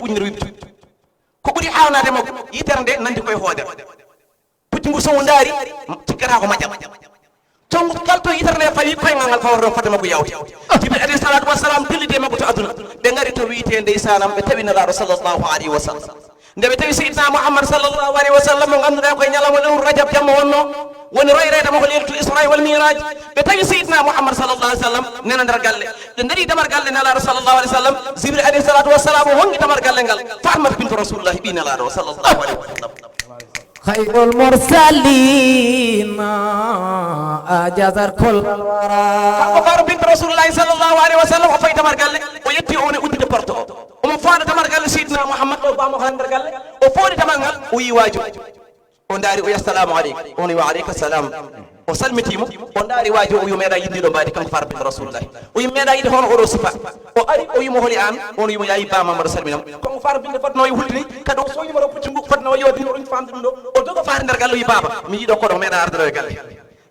Ibn Ribtu. Ko ɓuri haawnade mo, yitere nde nandi koye hoodere. Puccu ngu so ngu ndaari, cikkata ko majjal. Tongu kala to yitere nde fawi, koyngal ngal fawata ɗon fodde makko yawti. Jibril alayhi salatu wassalam dillidi e makko to aduna. Ɓe ngari to wiyete ndeysanam, ɓe tawi Nelaaɗo sallallahu alayhi wa sallam. Nde ɓe tawi Seydina Muhammad sallallahu alayhi wa sallam, mo ngannduɗaa koye ñalawma lewru Rajab jamma wonno, woni royreede mo ko Leylatul Isra wal Miraj. Ɓe tawi Seydina Muhammad sallallahu alayhi wa sallam nena nder galle. Ɓe ndarii damar galle Nelaaɗo sallallahu alayhi wa sallam, Jibril alayhi salatu wassalam wongi damar galle ngal. Fatmata bintu Rasulullah, ɓii Nelaaɗo sallallahu alayhi wa sallam. خير المرسلين أجازت كل الورى. Kanko Fatmata bintu Rasulullah sallallahu alayhi wa sallam, o fayi damar galle, o yetti o woni uddude porte o. Omo fooɗa damar galle Seydina Muhammad, o bamo ko nder galle, o fooɗi damar ngal, o yi waajo. O ndaari, o yi, "Assalamu aleykum." On wi, "Wa aleyka salam." O salmitiimo, o ndaari waajo, o wi, "O meeɗa yiɗde ɗo mbaadi kanko Fatmata bintu Rasulullah." O wi, "Meeɗa yiɗde hono oɗo sifa." O ari, o wi mo, "Holi aan?" On wi mo, "Yaa baa Mamadou salminam." Kanko Fatmata bintu fotno o hultini, kadi o soñi mo ɗo puccu ngu, fotno o yo dino ɗum famde ɗum ɗo. O dogo faade nder galle, o wi, "Baaba, mi yiɗo koɗo, meeɗa arde ɗo e galle."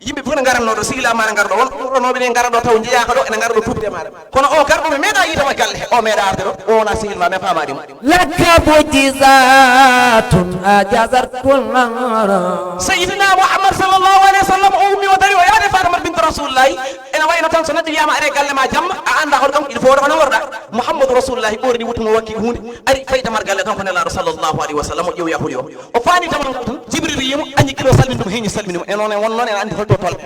Yimɓe fof ne ngara ɗo, sehilaaɓe maɓɓe ne ngara ɗo, won umrotooɓe ne ngara ɗo taw njeyaaka ɗo, ene ngara ɗo tuubde maɗa. Kono o garɗo mi meeɗa yiide mo e galle, o meeɗa arde ɗo, o wona sehil ma, mi faamaade mo. لك معجزات أجازت كل الورى. Seydina Muhammad sallallahu alayhi wa sallam o ummi o dari o yaade Fatima bintu Rasulullahi. Ene wayno tan so neɗɗo wiyama are galle ma jamma, a annda hoto kanko il faut hoto kono worɗa. Muhammadu Rasulullahi ɓorni wutte mo wakki huunde, ari fayi damar galle kanko Nelaaɗo sallallahu alayhi wa sallam o ƴeewoya holi o. O faani damar ngal tan, Jibril yiimo, añi kilo salmini ɗum, heñi salmini mo. E noon e won noon en anndi holto tolno.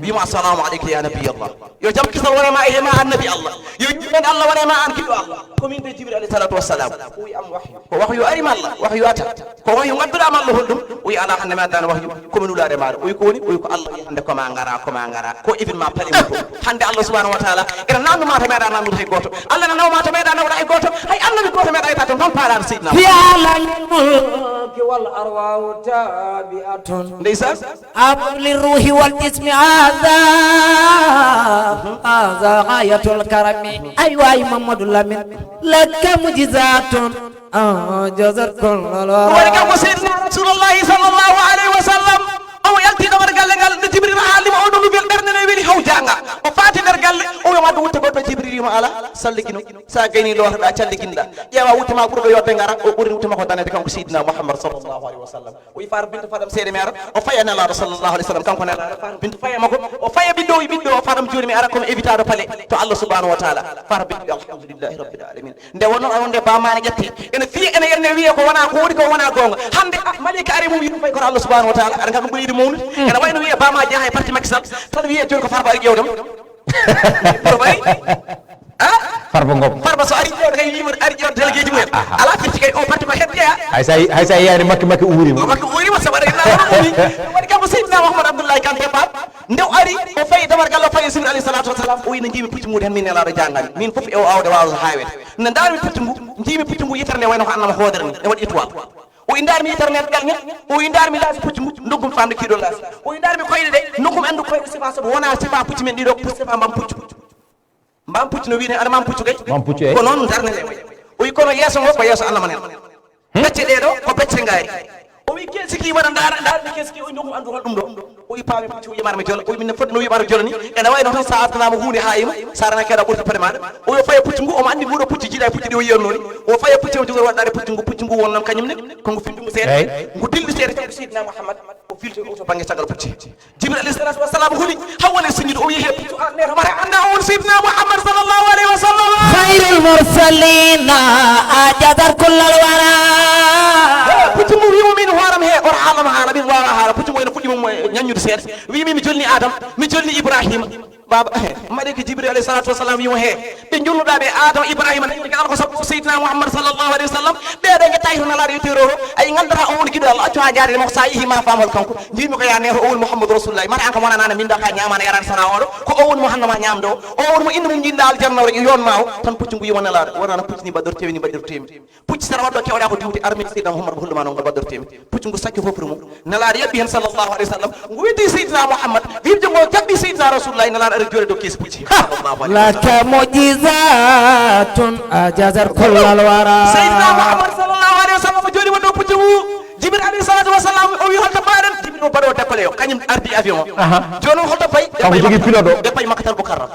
Wiimo, "Assalamu aleyka ya nabiyallah." Yo jam kisal wone ma e ma annabi Allah. Yo yurmeende Allah wone ma an giɗɗo Allah. Ko min de Jibril alayhi salatu wassalam. O wi am wahyu. Ko wahyu ari ma Allah, wahyu ata. Ko wahyu ngadduɗa ma Allah holɗum? O wi ala hannde mi addano wahyu. Ko mi nulaare maɗa. O wi ko woni? O wi ko Allah wi hannde ko ma ngara, ko ma ngara. Ko événement pale mum ko. Hannde Allah subhanahu wa taala ene nannu ma to meeɗa nannude hay gooto. Allah ene nawa ma to meeɗa nawde hay gooto. Hay annabi gooto meeɗa yetta toon, toon paalaɗo Seydina. في عالم الملك والأرواح تابعة. Ndeysaan. أمر للروح والجسم هذا، هذا غاية الكرم. أي واي محمد لمن لك معجزات أعجزت كل الورى. Ko waɗi kanko Seydina Rasulullahi sallallahu alayhi wa sallam, o yalti ɗo nder galle ngal, nde Jibril haalima o ɗum wiyel ɓernde ne weli haw jaanga. O faati nder galle, o wiima ɗum wutte goɗɗo, Jibril wiima ala, salligi no. Sa gayni lootoɗa, calliginɗa. Ƴeewa wutte ma ɓurɗo yodde ngara, o ɓuri wutte makko danede kanko Seydina Muhammad sallallahu alayhi wa sallam. O wi Fatima bintu fadam seede mi ara, o faya Nelaaɗo sallallahu alayhi wa sallam, kanko Nelaaɗo Fatima bintu faya makko, o faya ɓiɗɗo, o wi ɓiɗɗo o fadam jooni mi ara komi évitade pale to Allah subhanahu wa taala. Fatima bintu wi alhamdulillahi rabbil alamin. Nde wonno on nde bamane ƴetti. Ene fiye ene yenne wiye ko wona ko woni ko wona gonga. Hande ah, malika ari mum yiɗum fay koto Allah subhanahu wa taala. Aɗa kam ɗum ɓuri yiɗi mawnude. Ene wayno wiye bama jeeha e parti Macky Sall. Tan wiye joni ko Farba ari ƴewdam. Farba ari? Ah? Farba Ngom. Farba so ari ƴewde kay wimo ari ƴewde délégué ji mumen. Ala firti kay o parti ko hedde ya. Hay sa hay sa yani Macky Macky uuri mo. Makko uuri mo sabu ari na woni. Wadi kam Seydina Mouhamed Abdoulaye Kane Kebal. Nde o ari, o fayi damar galle, o fayi Jibril alayhi salatu wassalam, o wi no njiimi puccu ngu heen, min Nelaaɗo jangani. Min fof e o awde waawata haawede. Nde ndaarmi puccu ngu, njiimi puccu ngu yitere nde wayno ko annama hoodere ni, ne waɗi étoile. O wi ndaarmi yitere nde gal nge, o wi ndaarmi laasi puccu ngu, ndoggum famde kiiɗo laasi. O wi ndaarmi koyɗe ɗe, ndoggum anndu koyɗe sifa sabu wona sifa puccu men ɗiɗo, sifa mbam puccu. Mbam puccu no wiyde, aɗa mbam puccu kay? Mbam puccu, eyi. Ko noon darnde nde wayi. O wi kono yeeso ngo ko yeeso annama nen. Becce ɗee ɗo ko becce ngaari. O wi keesi ki waɗa ndaara, ndaara ni keesi ki, o wi ndogu anndu hol ɗum ɗo. O wi paami puccu, o wi mara mi jola. O wi min ne foti no wi mara jola ni. Ene wayi no tan sa artanama huunde haa yima, sa rana keɗa ɓurti pare maɗa. O wi o faya puccu ngu, omo anndi nguɗo puccu jiiɗa e puccu ɗi o yiyannoo ni. O faya puccu o jogi waɗɗaade puccu ngu, puccu ngu wonnam kañum ne. Ko ngu filti ngu seeɗa. Eyi. Ngu dilli seeɗa kanko Seydina Mouhammad. O filti o to bannge caggal pucci. Jibril alayhi salatu wassalam huli, haw woni sujudu, o wi'i, "He puccu an, neeto mara, annda o woni Seydina Muhammad sallallahu alayhi wa sallam." خير المرسلين أجازت كل الورى. He, puccu ngu wi'i mo, "Min hooram he, oto haalam haala, min waawa haala." Puccu ngu ene fuɗɗi mo, mo ñaññude seeɗa. Wi'i, "Min mi jolni Adam, mi jolni Ibrahima." Baba, he, mbaɗi ko Jibril alayhi salatu wassalam wi'i mo, "He, ɓe jolnuɗa ɓe, Adam, Ibrahima, nani ko alko sabbu Seydina Muhammad sallallahu alayhi wa sallam. Ɓeɗo nge tawi to Nelaaɗo yettoyto to, ay nganndataa o woni giɗo Allah, accu haa jaade mo, sa yehi ma faam hol kanko." Mbiimi ko ya neeto, o woni Muhammadu Rasulullah. Mata an kam wona nana minda ka ñaama na yarani sana oɗo. Ko o woni mo hannama ñaamde o. O woni mo innde mum jinda aljanna o yon ma o. Tan puccu ngu yimo Nelaaɗo. Wona no puccu ni mbaɗirtemi, ni mbaɗirtemi. Pucci sara waɗɗo kewɗa ko diwde armée Seydina Muhammad ko holɗuma noon ngal waɗɗortemi. Puccu ngu sakki hofru mum. Nelaaɗo yaɓɓi heen sallallahu alayhi wa sallam. Ngu weddi Seydina Muhammad. Wiide ngo jaɓɓi Seydina Rasulullah. Nelaaɗo ari joore dow keesi pucci. Sallallahu alayhi wa sallam. لك معجزات أعجزت كل الورى. Seydina Muhammad sallallahu alayhi wa sallam jooɗi wonde o puccu ngu. Jibril alayhi salatu wa salam o wi holto mbaɗen? Jibril o baɗo décollé o. Kañum ardi avion o. Aha. Jooni o holto fayi? Kanko jogii pilote o. Ɓe payi Makkatal Mukarram.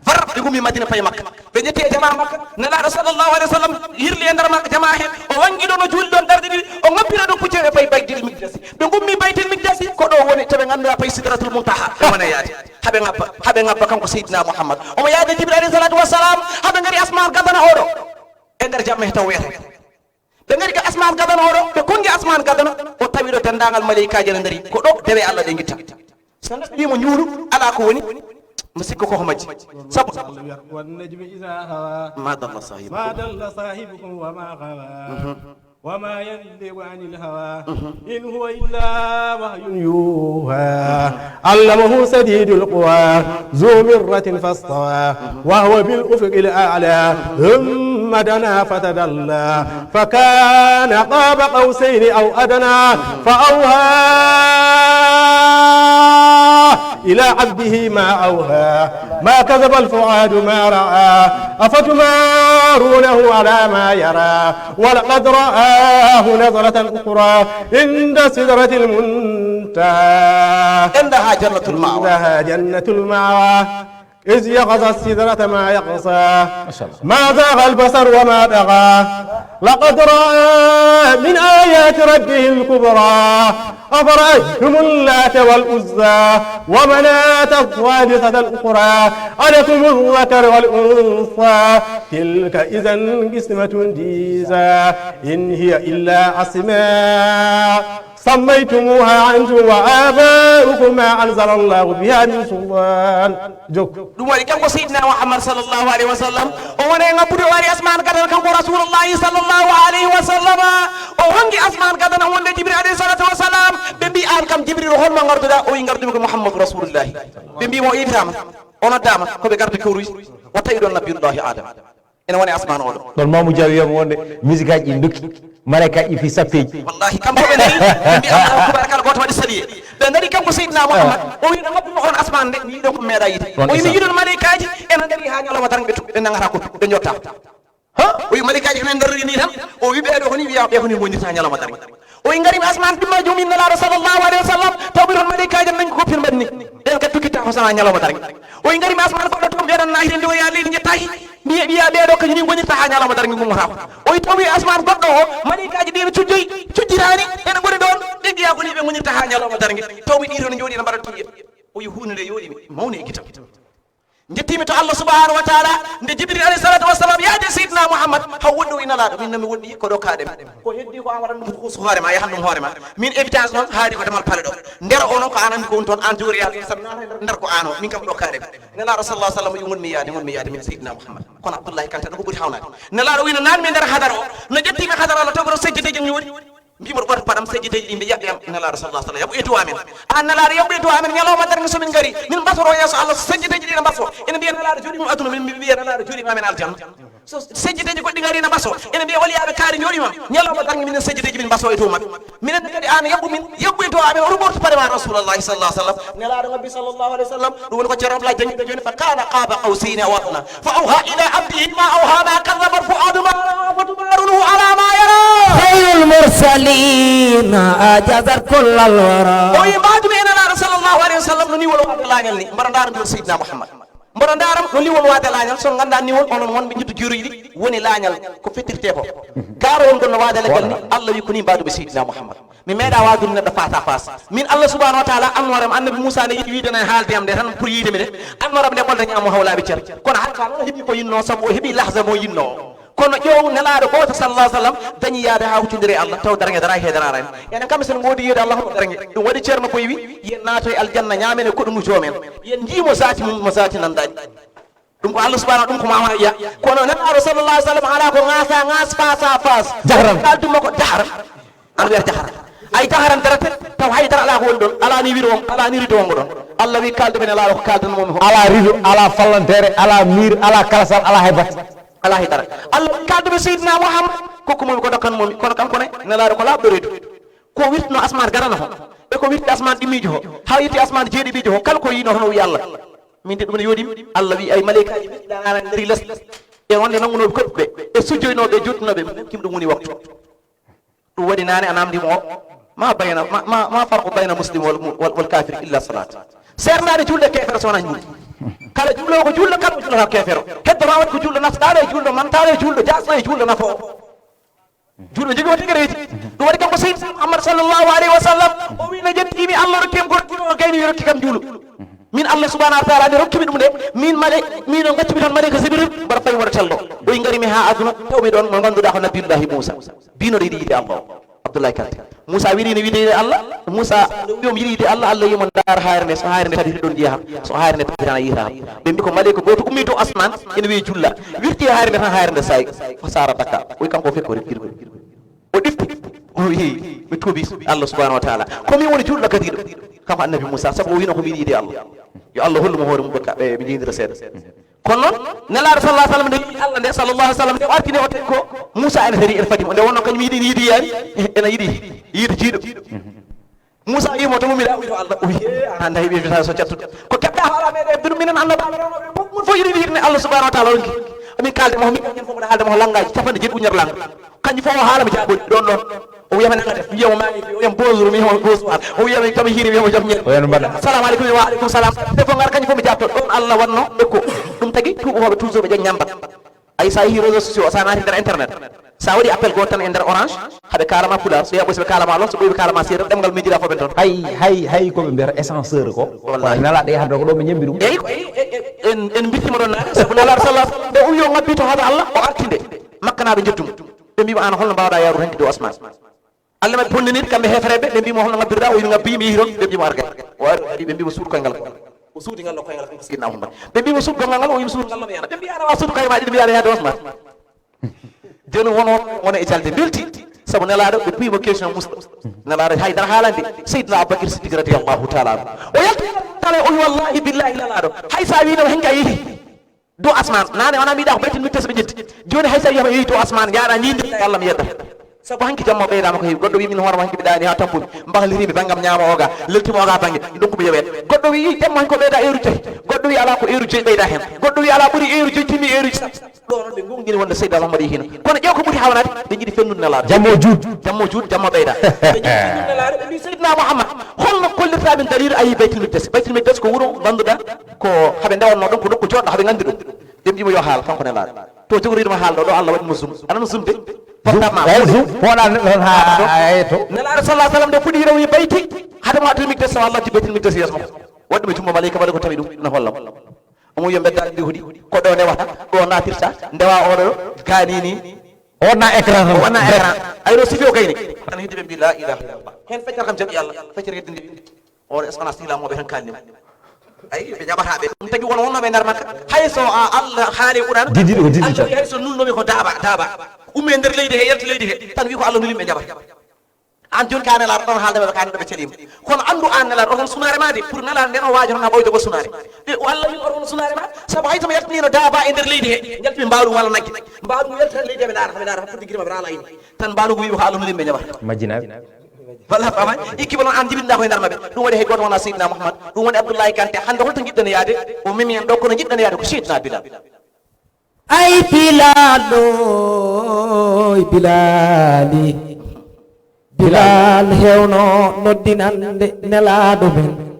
Far ɓe Gummi Madina, payi Makka. Ɓe ƴetti e jamaa Makka. Nelaaɗo sallallahu alayhi wa sallam yirli e nder Makka jamaa hee. O wanngi ɗon, o juuli ɗon darɗe ɗiɗi. O ŋabbira ɗon pucceeɓe, payi Baytil Miqdasi. Ɓe ngummi Baytil Miqdasi, ko ɗo woni, to ɓe ngannduɗaa, payi Sidratul Muntaha. Ɓe wona yaade. Haɓe ŋabba, haɓe ŋabba kanko Seydina Muhammad. Omo yaade Jibril alayhi salatu wassalam. Haɓe ngari asmaan gadana oɗo. E nder jamma he taw wiyata. Ɓe ngari ka asmaan gadano oɗo, ɓe konngi asmaan gadano, o tawi ɗo denndaangal maleykaaji ene ndari. Ko ɗo dewe Allah ɗe ngitta. So neɗɗo wii mo ñuulu, alaa ko woni, mo sikko ko majji. Sabu والنجم إذا هوى. ما ضل صاحبكم. ما ضل صاحبكم وما غوى. وما ينطق عن الهوى. إن هو إلا وحي يوحى. علمه شديد القوى. ذو مرة فاستوى. وهو بالأفق الأعلى. ثم دنا فتدلى. فكان قاب قوسين أو أدنى. فأوحى إلى عبده ما أوحى. ما كذب الفؤاد ما رأى. أفتمارونه على ما يرى. ولقد رآه نزلة أخرى عند سدرة المنتهى. عندها جنة المأوى. عندها جنة المأوى. إذ يغشى السدرة ما يغشى. ما شاء الله. ما زاغ البصر وما طغى. لقد رأى من آيات ربه الكبرى. أفرأيتم اللات والعزى ومناة الثالثة الأخرى. ألكم الذكر والأنثى. تلك إذا قسمة ضيزى. إن هي إلا أسماء سميتموها أنتم وآباؤكم ما أنزل الله بها من سلطان. Jok. Ɗum waɗi kanko Seydina Muhammad sallallahu alayhi wa sallam, o woni e ŋabbude, o ari asmaan gadano kanko Rasulullahi sallallahu alayhi wa sallam. O wongi asmaan gadano wonde Jibril alayhi salatu wa salam. Ɓe mbi, "Aan kam Jibril, hol mo ngarduɗaa?" O wi, "Ngardumi ko Muhammadu Rasulullahi." Ɓe mbi mo, "O yewtaama, o noddaama, ko ɓe garde kewruuji." O tawi ɗon Nabiyullahi Adam. Ene woni asmaan oɗo. Ɗon Mamu Dia wiyama wonde musique aji ɗi dokki malaykaaji ɗi fii sappeeji. Wallahi, kamɓe ɓe nari, ɓe mbi, "Allahu akbar, kala gooto waɗi saliye." Ɓe nari kanko Seydina Muhammad, o wi, "No ngadduno on asmaan nde, mi yiɗi ko mi meeɗa yiide." O wi, "Mi yiɗon malaykaaji ene ndari haa ñalawma darnge ɓe tu-, ɓe nangata ko, ɓe njotta." Ha? O wi, "Malaykaaji ene ndari ni tan." O wi, "Ɓee ɗo ko ni wiya, ɓee ko ni ngonirta haa ñalawma darnge." O wi, "Ngarimi asmaan ɗimma joom in Nelaaɗo sallallahu alayhi wa sallam, tawi ɗon malaykaaji nangi ko pir mbaɗni. Ɓen kadi tokkitta ko sana ñalawma darnge." O wi, "Ngarimi asmaan goɗɗo toon, ɓeɗon naahiri ndi o yaa leydi njettaaki. Mbiye, ɓiya ɓee ɗo kañum ni ngonirta haa ñalawma darnge gummotaako." O wi, "Tawi asmaan goɗɗo o, malaykaaji ɗi ene cujjoyi, cujjiraani, ene ngoni ɗoon, ɓe mbiya ko ni ɓe ngonirta haa ñalawma darnge. Tawi ɗi toon njooɗi ene mbaɗa tuuƴe." O wi, "Huunde nde yooɗi mi, mawni e gitam." Njettiimi to Allah subhanahu wa taala, nde Jibril alayhi salatu wassalam yaadi e Seydina Muhammad, haw woɗɗo wi Nelaaɗo, "Min no mi woɗɗi ko ɗo kaaɗe mi. Ko heddi ko an waɗan ɗum ko hoore ma, yahan ɗum hoore ma. Min évidence noon haadi ko damal pale ɗo. Nder o noon ko an anndi ko woni toon, an jogori yaade, sabu naata e nder ko an o, min kam ɗo kaaɗe mi." Nelaaɗo sallallahu alaihi wasallam wi, "Ngon mi yaade, ngon mi yaade, min Seydina Muhammad. Kono Abdullahi Kanta ɗo ko ɓuri hawnaade." Nelaaɗo wi, "No naatmi e nder hadara o, no ƴettiimi hadara o, taw ko ɗo sejjideeji am woni. Mbiimi ɗo ɓooyata paɗam sejjideeji ɗi mbi yaɓɓe am." Nelaaɗo sallallahu alaihi wasallam, "Yaɓu e duwaa men. An Nelaaɗo, yaɓu e duwaa men, ñalawma darnge so min ngari, min mbatoro yeeso Allah, so sejjideeji ɗi ne mbaso. Ene mbiya Nelaaɗo jooɗi mum aduna, min mbi-, mbiya Nelaaɗo jooɗi ma men aljanna. So sejjideeji goɗɗi ngari ne mbaso, ene mbiya waliyaaɓe kaari njooɗi ma. Ñalawma darnge minen sejjideeji min mbaso e dow maɓɓe. Minen kadi an yaɓu min, yaɓu e duwaa men, oto ɓooyata paɗe ma Rasulullahi sallallahu alaihi wasallam." Nelaaɗo Rabbi sallallahu alaihi wasallam, ɗum woni ko Ceerno Abdoulaye jannginta jooni, "Fa kana qaba qawsayni aw adna." Fa awha ila abdihi ma awha, ma kadhaba al fuadu ma ra'a, afatumarunahu ala ma yara. Khayrul mursalin ajazat kullal wara. O wi, "Mbaɗumi e Nelaaɗo sallallahu alaihi wasallam no niwol waade laañal ni. Mbaɗa ndaara ndiwol Seydina Muhammad. Mbaɗa ndaara no niwol waade laañal, so nganndaa niwol, onon wonɓe njittu jeeruuji ɗi woni laañal, ko fettirte ko. Gaaro on ngol no waade leggal ni, Allah wi ko ni mbaɗumi Seydina Muhammad. Mi meeɗa waadude neɗɗo face à face. Min Allah subhanahu wa taala, annoore am, annabi Moussa ne yiɗi wiide ne haalde am nde tan pour yiide mi de. Annoore am nde ɓolta ñaamo hawlaaɓe cer. Kono hannde noon heɓi ko yinnoo, sabu o heɓi lahza mo yinnoo. Kono ƴeew Nelaaɗo gooto sallallahu alaihi wasallam dañi yaade haa huccondire e Allah, taw darnge dara he dara ren. Enen kam sen ngoodi yiide Allah hono darnge. Ɗum waɗi Ceerno Koy wi, yen naato e aljanna ñaamen e koɗu mu joomen. Yen njii mo zaati mum, mo zaati nandaani. Ɗum ko Allah subhanahu, ɗum ko ma waawi yiya. Kono Nelaaɗo sallallahu alaihi wasallam alaa ko ŋaasa ŋaas face à face. Jahran. Kaldu mo ko jahran. An wiyata jahran. Ay jahran darate, taw hay dara alaa ko woni ɗon. Alaa ni wiro on, alaa ni rido on ɗon. Allah wi kaldu ɓe Nelaaɗo ko kaldan mo mi ho. Alaa rido, alaa fallantere, alaa miir, alaa kalasal, alaa hay batte. Alaa hay dara. Allah wi kaldu ɓe Seydina Muhammad, kokku mo mi ko dokkan mo mi. Kono kanko ne, Nelaaɗo ko laaɓɗo reedu. Ko wirtino asmaan gadano ho. E ko wirti asmaan ɗimmiijo ho. Haa yetti asmaan jeeɗiɗiijo ho. Kala ko yiino hono wi Allah. Min de ɗum ne yooɗi mi. Allah wi ay maleykaaji ɓe, ɗaanana ndari les. E wonde nanngunooɓe koɗɗuɓe. E sujjoynooɓe, e jottunooɓe. Min kim ɗum woni waktu. Ɗum waɗi naane a namndi mo o. Ma bayna, ma, ma, ma farqu bayna muslim wal, wal, wal kafir illa salat. Seerndaade julde keefere so wonaa njuulde. Kala juuloowo ko juulɗo, kala mo juulata ko keefero. Heddoto waɗ ko juulɗo naftaɗo e juulɗo mantaɗo e juulɗo jaasɗo e juulɗo nafoowo. Juulɓe jogii o tigi reyti. Ɗum waɗi kanko Seydina Muhammad sallallahu alayhi wa sallam, o wi no ƴettimi Allah rokki mi gorko o gayni rokki kam juulu. Min Allah subhanahu wa taala nde rokki mi ɗum nde, min male min o gaccumi tan maleyka Jibril mbaɗa fawi mbaɗa tello. O wi ngari mi ha aduna taw mi ɗon mo ganduɗa ko nabiyullahi Moussa. Bino ɗo yiɗi yiide Allah o. Abdoulaye Kante. Moussa wiɗi ne yiɗi yiide Allah. Moussa wi omo yiɗi yiide Allah, Allah yimo ndar hayre nde, so hayre nde tawi ɗon jiyata, so hayre nde tawi tan a yiyata. Ɓe mbi ko maleyka goto ummi dow asman ene wiye julla, wirti e hayre nde tan hayre nde sayi. Fasara dakka o wi kanko o fekk o rek girgol. O ɗifti, o yehi, mi tuubi Allah subhanahu wa taala. Ko min woni juulɗo kadiiɗo, kanko annabi Moussa, sabu o wino ko mi yiɗi yiide Allah. Yo Allah hollu mo hoore mum ɓe ka-, ɓe, ɓe njeydira seeɗa. Kono noon, Nelaaɗo sallallahu alaihi wasallam nde yiɗi Allah nde, sallallahu alaihi wasallam nde o artini o tawi ko Moussa ene fadi, ene fadi mo. Nde wonno kañum yiɗi, yiɗi yaani, ene yiɗi yiide jiiɗo. Moussa wimo to mum, miɗa wito Allah. O wi, "He, an hannde hay ɓe fita so cattude. Ko keɓɗa hoore meɗen, minen annabaaɓe rewnoɓe fof, mum fof yiɗi yiɗde Allah subhanahu wa taala ronki. Amin kaalde mo, min kañum fof mbaɗa haalde mo langaaji capanɗe jeeɗiɗi uñere langa. Kanƴi fof o haala mi jaaboɗi ɗon ɗon." O wiyama nanga def, mi wiyamo maa ngi, o wiyam bonjour, mi wiyamo bonsoir. O wiyama kam hiri, mi wiyamo jam ñande. O wiyano mbaɗa. Assalamu alaikum, wa alaikum salam. Defo ngar kanƴi fof mi jabto. Ɗon Allah wanno ekko. Ɗum tagi tuuɓo hoɓe toujours ɓe ƴan ñambat. Ay sa yehi réseaux sociaux, sa naati nder internet, sa waɗi appel goto tan e nder orange, haɓe kalama pulaar, so yaɓo so ɓe kalama alo, so ɓoyi ɓe kalama seeɗa, ɗemgal miijira fof ɓen toon. Hay, hay, hay ko ɓe mbiyata ascenseur ko. Wallahi. Kono nelaɗo yahata ko ɗo ɓe ñambi ɗum. Eyyi ko, e, e, e, en, en mbirtima ɗon naade, sabu nelaɗo sallallahu alaihi wasallam, nde o wi o ngabbi to haaba Allah, o arti nde. Makkanaaɓe njettum. Ɓe mbima an holno mbawɗa yaarude hanki dow asman? Allah mbaɗi bonde nit kamɓe heefereɓe, ɓe mbimo holno ngabbirɗa, o wi mi ngabbi, mi yehi toon, ɓe mbimo arga. O ari, o ari, ɓe mbimo suudu koyngal. O suudi ngal ɗo koyngal kanko Seydina Muhammad. Ɓe mbimo suudu gongal ngal, o wi mi suudu ngal ɗo mi yana. Ɓe mbi aɗa wawa suudu kayma ɗiɗi, mbiya aɗa yaade Ousmane. Joni wono, wono e calde belti. Sabu nelaɗo ɓe puyimo question musta. Nelaɗo haydara haalande. Seydina Abubakar Siddiq radiyallahu taala anhu. O yalti taala o wi wallahi billahi nelaɗo. Hay sa wino hen ka yehi. Dow asman, nane wona mbiɗa ko Baytul Miqdas ɓe ƴetti. Joni hay sa wiyama yehi dow asman, jaaɗa ñiidirɗa e Allah mi yedda. Sabu hanki jamma ɓeydama ko heewi. Goɗɗo wi min hoorema hanki mi ɗaani ha tampumi, mbahlirimi banngam ñaamo oga, leltimi oga bannge, donc mi yewete. Goɗɗo wi jamma hanki ko ɓeyda heure joyi. Goɗɗo wi ala ko heure joyi ɓeyda hen. Goɗɗo wi ala ɓuri heure joyi timmi heure joyi. Ɗo noon ɓe gongini wonde Seydi Alhamadu hino. Kono ƴeew ko ɓuri hawnade, ɓe jiɗi fennude nelaɗo. Jamma o juut. Jamma o juut, jamma ɓeyda. Ɓe jiɗi fennude nelaɗo, ɓe mbi Seydina Muhammad, holno kollirta min dalil a yi Baytul Miqdas? Baytul Miqdas ko wuro ganduɗa ko haɓe ndewanno ɗon, ko nokku joɗɗo haɓe gandi ɗum. Ɓe mbimo yo haal kanko nelaɗo. To jogoriɗoma haalɗo ɗo, Allah waɗi mo zoom. Aɗa no zoom de? Portable ma, eyyi, zoom. Pooɗa neɗɗo tan ha, ha, ha yetto. Nelaɗo sallallahu alaihi wasallam nde fuɗi rewi bayti, hade mo Baytul Miqdas, so Allah ji Baytul Miqdas yeeso makko. Waɗi ɗum e jungo malayka, malayka tawi ɗum, na hollam. Omo wiya beddaɗo ndi hoɗi, ko ɗo ndewata, ɗo natirta, ndewa oɗo, gaani ni. O wonna écran tan. O wonna écran. Ay ɗo sifi o gayni. Tan hidde ɓe mbi la ilaha illallah. Hen feccata kam jaɓi Allah, feccata hedde ndi. Oɗo espérance sila mo ɓe tan kalni mo. Ay, ɓe jaɓata ɓe. Ɗum tagi wono wonnoɓe nder Makka. Hay so a Allah haali Qur'an. Didi ɗo, didi Allah tan. Wi hay so nulnomi ko daaba, daaba. Umme nder leydi he, yalti leydi he. Tan wi ko Allah nulimi ɓe jaɓata. An joni ka nelaɗo ɗon haalde ɓe ka nelaɗo ɓe calima. Kono andu an nelaɗo oto won sunare ma de. Pour nelaɗo nden o waajoto na ɓoyde ko sunare. Ɓe o Allah wi oto won sunare ma. Sabu hay so mi yaltinino daaba e nder leydi he. Jaltumi mbawɗum walla nagge. Mbawɗum yaltata leydi he ɓe ndaara, ɓe ndaara. Fodde girma ɓe raala ina. Tan mbaɗugo wi'i ko Allah nulimi ɓe jaɓata. Majjinaaɓe. Walla faama, ikki bala an jibinɗa koye nder maɓɓe. Ɗum waɗi hay gooto wona Seydina Muhammad. Ɗum woni Abdullahi Kante. Hannde holto njiɗɗen yaade? O memi en ɗo, kono njiɗɗen yaade ko Seydina Bilal. Ay Bilal ɗo, Bilali. Bilal hewno noddinande Nelaaɗo men.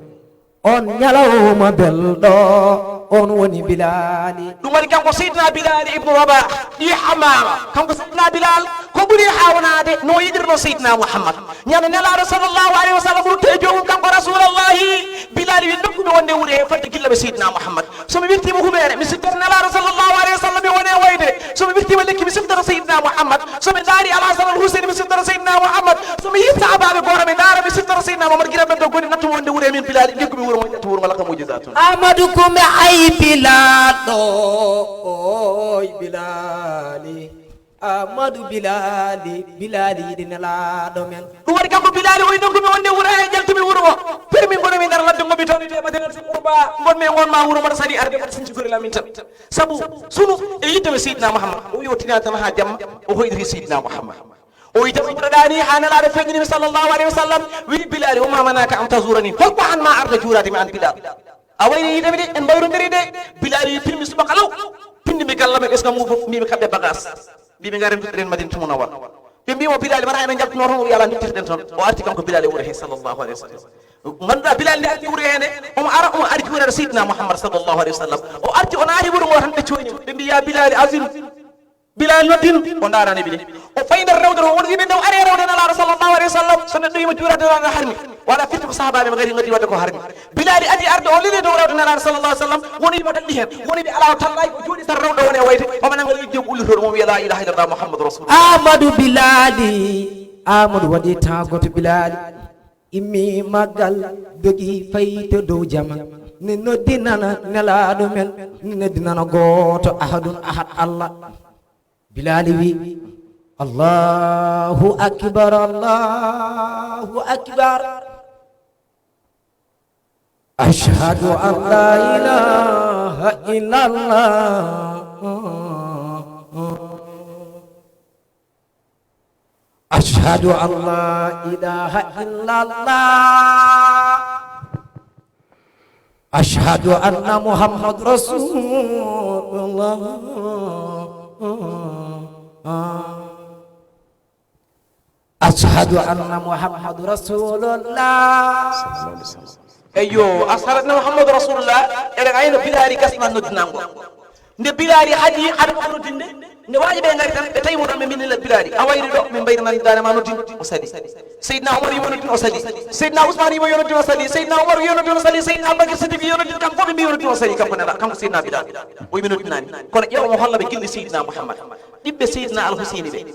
On ñalawma belɗo, on woni Bilali. Ɗum waɗi kanko Seydina Bilali ibnu Rabah, ɓii Hammama. Kanko Seydina Bilal, ko ɓuri hawnaade no yiɗirno Seydina Muhammad. Ñande Nelaaɗo sallallahu alayhi wa sallam rutti e joomum kanko Rasulallahi, Bilali wi ndokkumi wonde wure he fodde gilla ɓe Seydina Muhammad. So mi wirtiima huɓeere, mi siftora Nelaaɗo sallallahu alayhi wa sallam, mi wone wayde. So mi wirtiima lekki, mi siftora Seydina Muhammad. So mi ndaari Al Hasan Al Huseyn, mi siftora Seydina Muhammad. So mi yii sahabaaɓe gooro, mi ndaara, mi siftora Seydina Muhammad. Gila ɓen ɗo goni, nattu mo wonde wure min Bilali, ndekkumi wuro mo, ƴettu wuro mo, lakka mujizatun. Amadou ko mi ay Bilal ɗo, oy Bilali. Amadou Bilali, Bilali yiɗi Nelaaɗo men. Ɗum waɗi kanko Bilali o wi ndokkumi wonde wuro he, jaltumi wuro ngo. Firi min ngonumi nder ladde ngo mi tawete Madinatul Qurba. Ngonmi e ngon ma wuro mbaɗa sali arde mbaɗa sinci fori lamin tan. Sabu sunu e yidde ɓe Seydina Muhammad. O wi o tinani tan ha jamma o hoyɗiti Seydina Muhammad. O wi jamma mbaɗa ɗani ha Nelaaɗo feññinimi sallallahu alayhi wa sallam. Wi Bilali, wa ma manaka an tazurani. Holko an ma arde juurade mi an Bilal? A wayri yiɗemi de, en mbayrodiri de. Bilali wi pinmi subaka law. Pindimi galle men ɓesnga mum fof, mbimi kaɓɓe bagage. Mbimi ngaren nduɗɗen Madinatul Munawwara. Ɓe mbiimo Bilali, mbaɗa heen no njaltunoo toon, o wiya alaa, nduttirɗen toon. O arti kanko Bilali wuro hee, sallallahu alayhi wa sallam. Ngannduɗaa Bilali nde arti wuro hee nde, omo ara, omo ari juureede Seydina Muhammad, sallallahu alayhi wa sallam. O arti, o naati wuro ngoo tan, ɓe cooñi mo. Ɓe mbiya Bilali, azin. Bilali noddin, o ndaarani ɓe. O fayi nder rewde, o woni wiɓe nde o ari e rewde Nelaaɗo, sallallahu alayhi wa sallam. So neɗɗo wiima juureede Nelaaɗo harmi. Wala firti ko sahaabaaɓe ɓe ngari, ngari waɗde ko harmi. Bilali adi arde o leli dow rewde Nelaaɗo sallallahu alaihi wasallam, woni mo dalli heen, woni ɓe alaa o tallaaki, o jooɗi tan rewde woni e wayde, omo nanga leydi o ɓulli toon, o wiya la ilaha illallah Muhammadu rasulullah. Amadou Bilali, Amadou waɗi temps goto Bilali. Immi maggal, dogi fayi to dow jama. Ne noddinana Nelaaɗo men, ne noddinana gooto, ahadun ahad, Allah. Bilali wi, Allahu akbar, Allahu akbar. Ashhadu an la ilaha illallah. Ashhadu an la ilaha illallah. Ashhadu anna Muhammad Rasulullah. Ashhadu anna Muhammad Rasulullah. Eyyo, ashhadu anna Muhammad Rasulullah. Eɗen ayno Bilali gasna noddinango. Nde Bilali haɗi, haɗa ko noddinde, nde waaji ɓe ngari tan, ɓe tawi mo ɗon, ɓe mbinni la Bilali. A wayri ɗo, min mbayri nan dane ma noddin, o sali. Seydina Omar yimo noddin, o sali. Seydina Ousmane yimo yo noddin, o sali. Seydina Omar yo noddin, o sali. Seydina Abubakar Siddiq yo noddin, kam fof ɓe mbi yo noddin, o sali, kanko Nela-, kanko Seydina Bilal. O yimi noddinaani. Kono ƴeewa mo holla ɓe gilli Seydina Muhammad. Ɓiɓɓe Seydina Al Huseyni ɓe.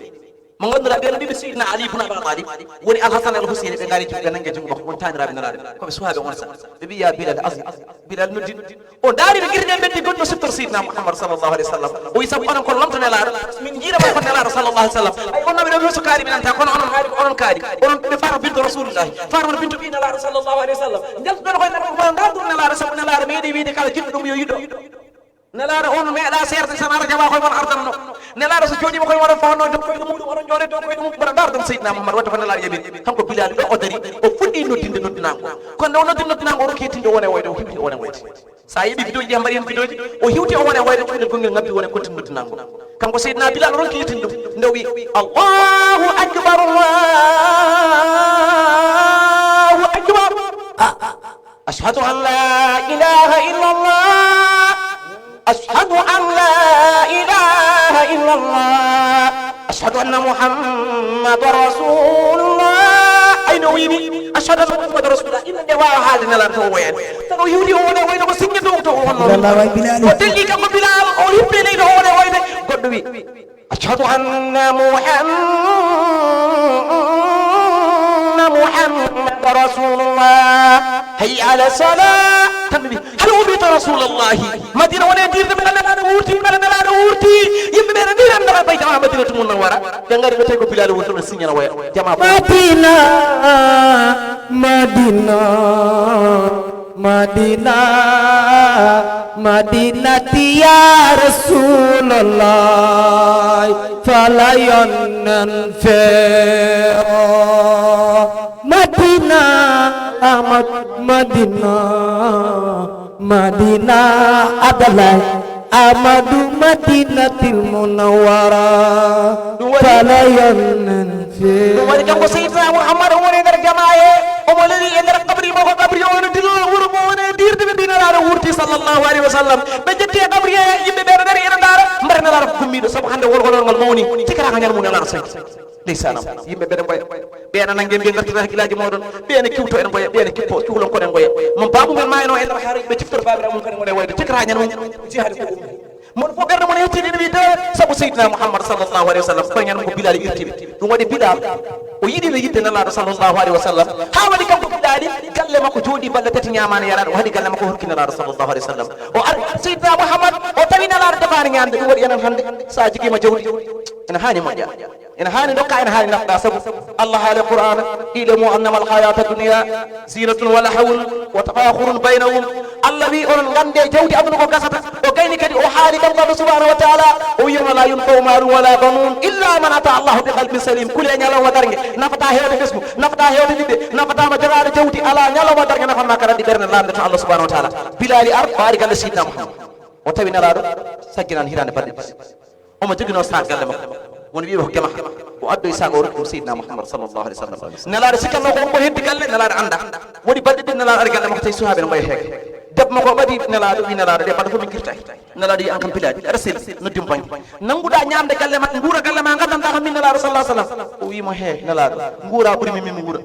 Mo ngannduɗaa ɓeen ɓiɓɓe Seydina Ali ibn Abi Talib, woni Al Hasan Al Huseyni, ɓe ngari juuɗe nannge junngo makko, won taaniraaɓe Nelaaɗo. Ko ɓe suhaaɓe on sa. Ɓe mbi, "Ya Bilal, azin." Bilal noddin. O daari ɓe gite ɗen ɓeddi goɗɗo siftor Seydina Muhammad sallallahu alaihi wasallam. O wi, "Sabu onon ko lomto Nelaaɗo, min njiira mon ko Nelaaɗo sallallahu alaihi wasallam. Ay, on naɓe ɗo wi so kaari mi nanta, kono onon haali ko onon kaari. Onon ɓe Fatima bintu Rasulullahi, Fatima bintu ɓii Nelaaɗo sallallahu alaihi wasallam. Njaltuɗon koye Nelaaɗo, ko ndaarduɗo Nelaaɗo, sabu Nelaaɗo meeɗi wiide kala jiɗɗo ɗum yo yiɗo." Nelaaɗo on meeɗa seerde, so naata jaɓa koye mon ardanno. Nelaaɗo so jooɗiima koye mon, oɗon fawanno dow koyɗe muɗum, oɗon jooɗe dow koyɗe mum, mbaɗa ndaar ɗum Seydina Muhammad. Waɗde ko Nelaaɗo yamiri, kanko Bilal ɗo o dari, o fuɗɗi noddinde noddinaango. Kono nde o noddi noddinaango, o rokki yettinde o wone woyde, o hiwti o wone woyde. So a yeɓi vidéo ji ɗi, a mbaɗi heen vidéo ji, o hiwti o wone woyde, cukalel gongel ngabbi wone continue noddinaango. Kanko Seydina Bilal o ronki yettinde ɗum. Nde o wi, "Allahu akbar, Allahu akbar." Ah, ah. أشهد أن لا إله إلا الله. أشهد أن لا إله إلا الله. أشهد أن محمد رسول الله. Ay no wiimi, "Ashhadu anna Muhammadan Rasulullah." Ina nde waawa haalde Nelaaɗo to o woyaani. Tan o hiwti o wone woyde ko siññe dow to o wonno. Bilal waay Bilal. O telli kanko Bilal, o hippi leydi o wone woyde. Goɗɗo wi, أشهد أن محمد، محمد رسول الله. حي على الصلاة. Tan mi, "Hal uɓita Rasulullahi?" Madina wone diirde mbeɗa Nelaaɗo wuurti, mbeɗa Nelaaɗo wuurti. Yimɓe ɓe no ndiiran no ɓe jamaa Madinatu Munawwara. Ɓe ngari ɓe tawi ko Bilal woni toon no siññana woya. Jamaa Madina, Madina, Madina, Madinati ya Rasulallah, fala yonnen feero. Madina, Ahmad, Madina, Madina, Abdallah, Ahmadu, Madinatil Munawwara, ɗum waɗi, fala yonnen feero. Ɗum waɗi kanko Seydina Muhammad, o woni e nder jamaa he, omo leli e nder kabri makko, kabri o ene dilla wuro mo woni e diirde ɓe mbi Nelaaɗo wuurti sallallahu alaihi wa sallam. Ɓe jetti e kabri he, yimɓe ɓe no dari ene ndaara, mbaɗa Nelaaɗo ko gummiiɗo, sabu hannde wolwolol ngol mawni, cikkataa ko ñande mum Nelaaɗo sañi. Ndeysaanam, yimɓe mbeɗa ngoya. Ɓe ene nannge mbiya ngartira hakkillaaji mooɗon. Ɓe ene kiwto ene ngoya, ɓe ene kippo, cuhlon kono ene ngoya. Mo baabu men maayno e nder haare, ɓe ciftora baabiraaɓe mum kadi ngona e wayde. Cikkataa ñande mum, jihaade ko ummi. Mon fof ɓernde mon hettini ene wiide sabu Seydina Muhammad sallallahu alaihi wa sallam, kono ñande mum ko Bilal irtiɓe. Ɗum waɗi Bilal, o yiɗino yiɗde Nelaaɗo sallallahu alaihi wa sallam. Haa waɗi kanko Bilal, galle makko jooɗi balɗe tati ñaamaani yaraani, o haɗi galle makko hokki Nelaaɗo sallallahu alaihi wa sallam. O ari Seydina Muhammad, o tawi Nelaaɗo defaani ñaamde, ɗum waɗi enen hannde, so a jogiima jawdi, ene haani moƴƴa. Ene haani ndokka, ene haani nafqa, sabu Allah haali Qur'aana, "I'lamu annama al-hayata dunya zinatun wa lahawun wa tafakhurun baynakum." Allah wi, "Onon nganndee jawdi aduna ko gasata." O gayni kadi, o haali kanko Allah subhanahu wa ta'ala, o wi, "Yawma la yanfa'u malun wala banun illa man ata Allah bi qalbin salim." Kule ñalawma darnge, nafata heewde ɓesngu, nafata heewde ɓiɓɓe, nafata mo jogaaɗo jawdi, alaa ñalawma darnge nafanma kadi ɓernde laamnde to Allah subhanahu wa ta'ala. Bilali ar, o ari galle Seydina Muhammad. O tawi Nelaaɗo sagginaani hitaande balɗe ɗiɗi. Omo joginoo saak galle makko. Woni wiiɓe ko gema. O addoyi sago o rokki ɗum Seydina Muhammad sallallahu alaihi wasallam. Nelaaɗo sikkanno ko on ko heddi galle, Nelaaɗo annda. Woni balɗe ɗiɗi Nelaaɗo ari galle makko tawi suhaaɓe no mbayi heege. Debbo makko ɓadi Nelaaɗo, wi Nelaaɗo de balɗe fof min kirtay. Nelaaɗo wi an kam pilaɗi, aɗa selli, noddi mo bannge. Nannguɗa ñaamde galle ma, nguura galle ma, nganndanɗa ko min Nelaaɗo sallallahu alaihi wasallam. O wi mo he Nelaaɗo, nguura ɓuri min, min nguura.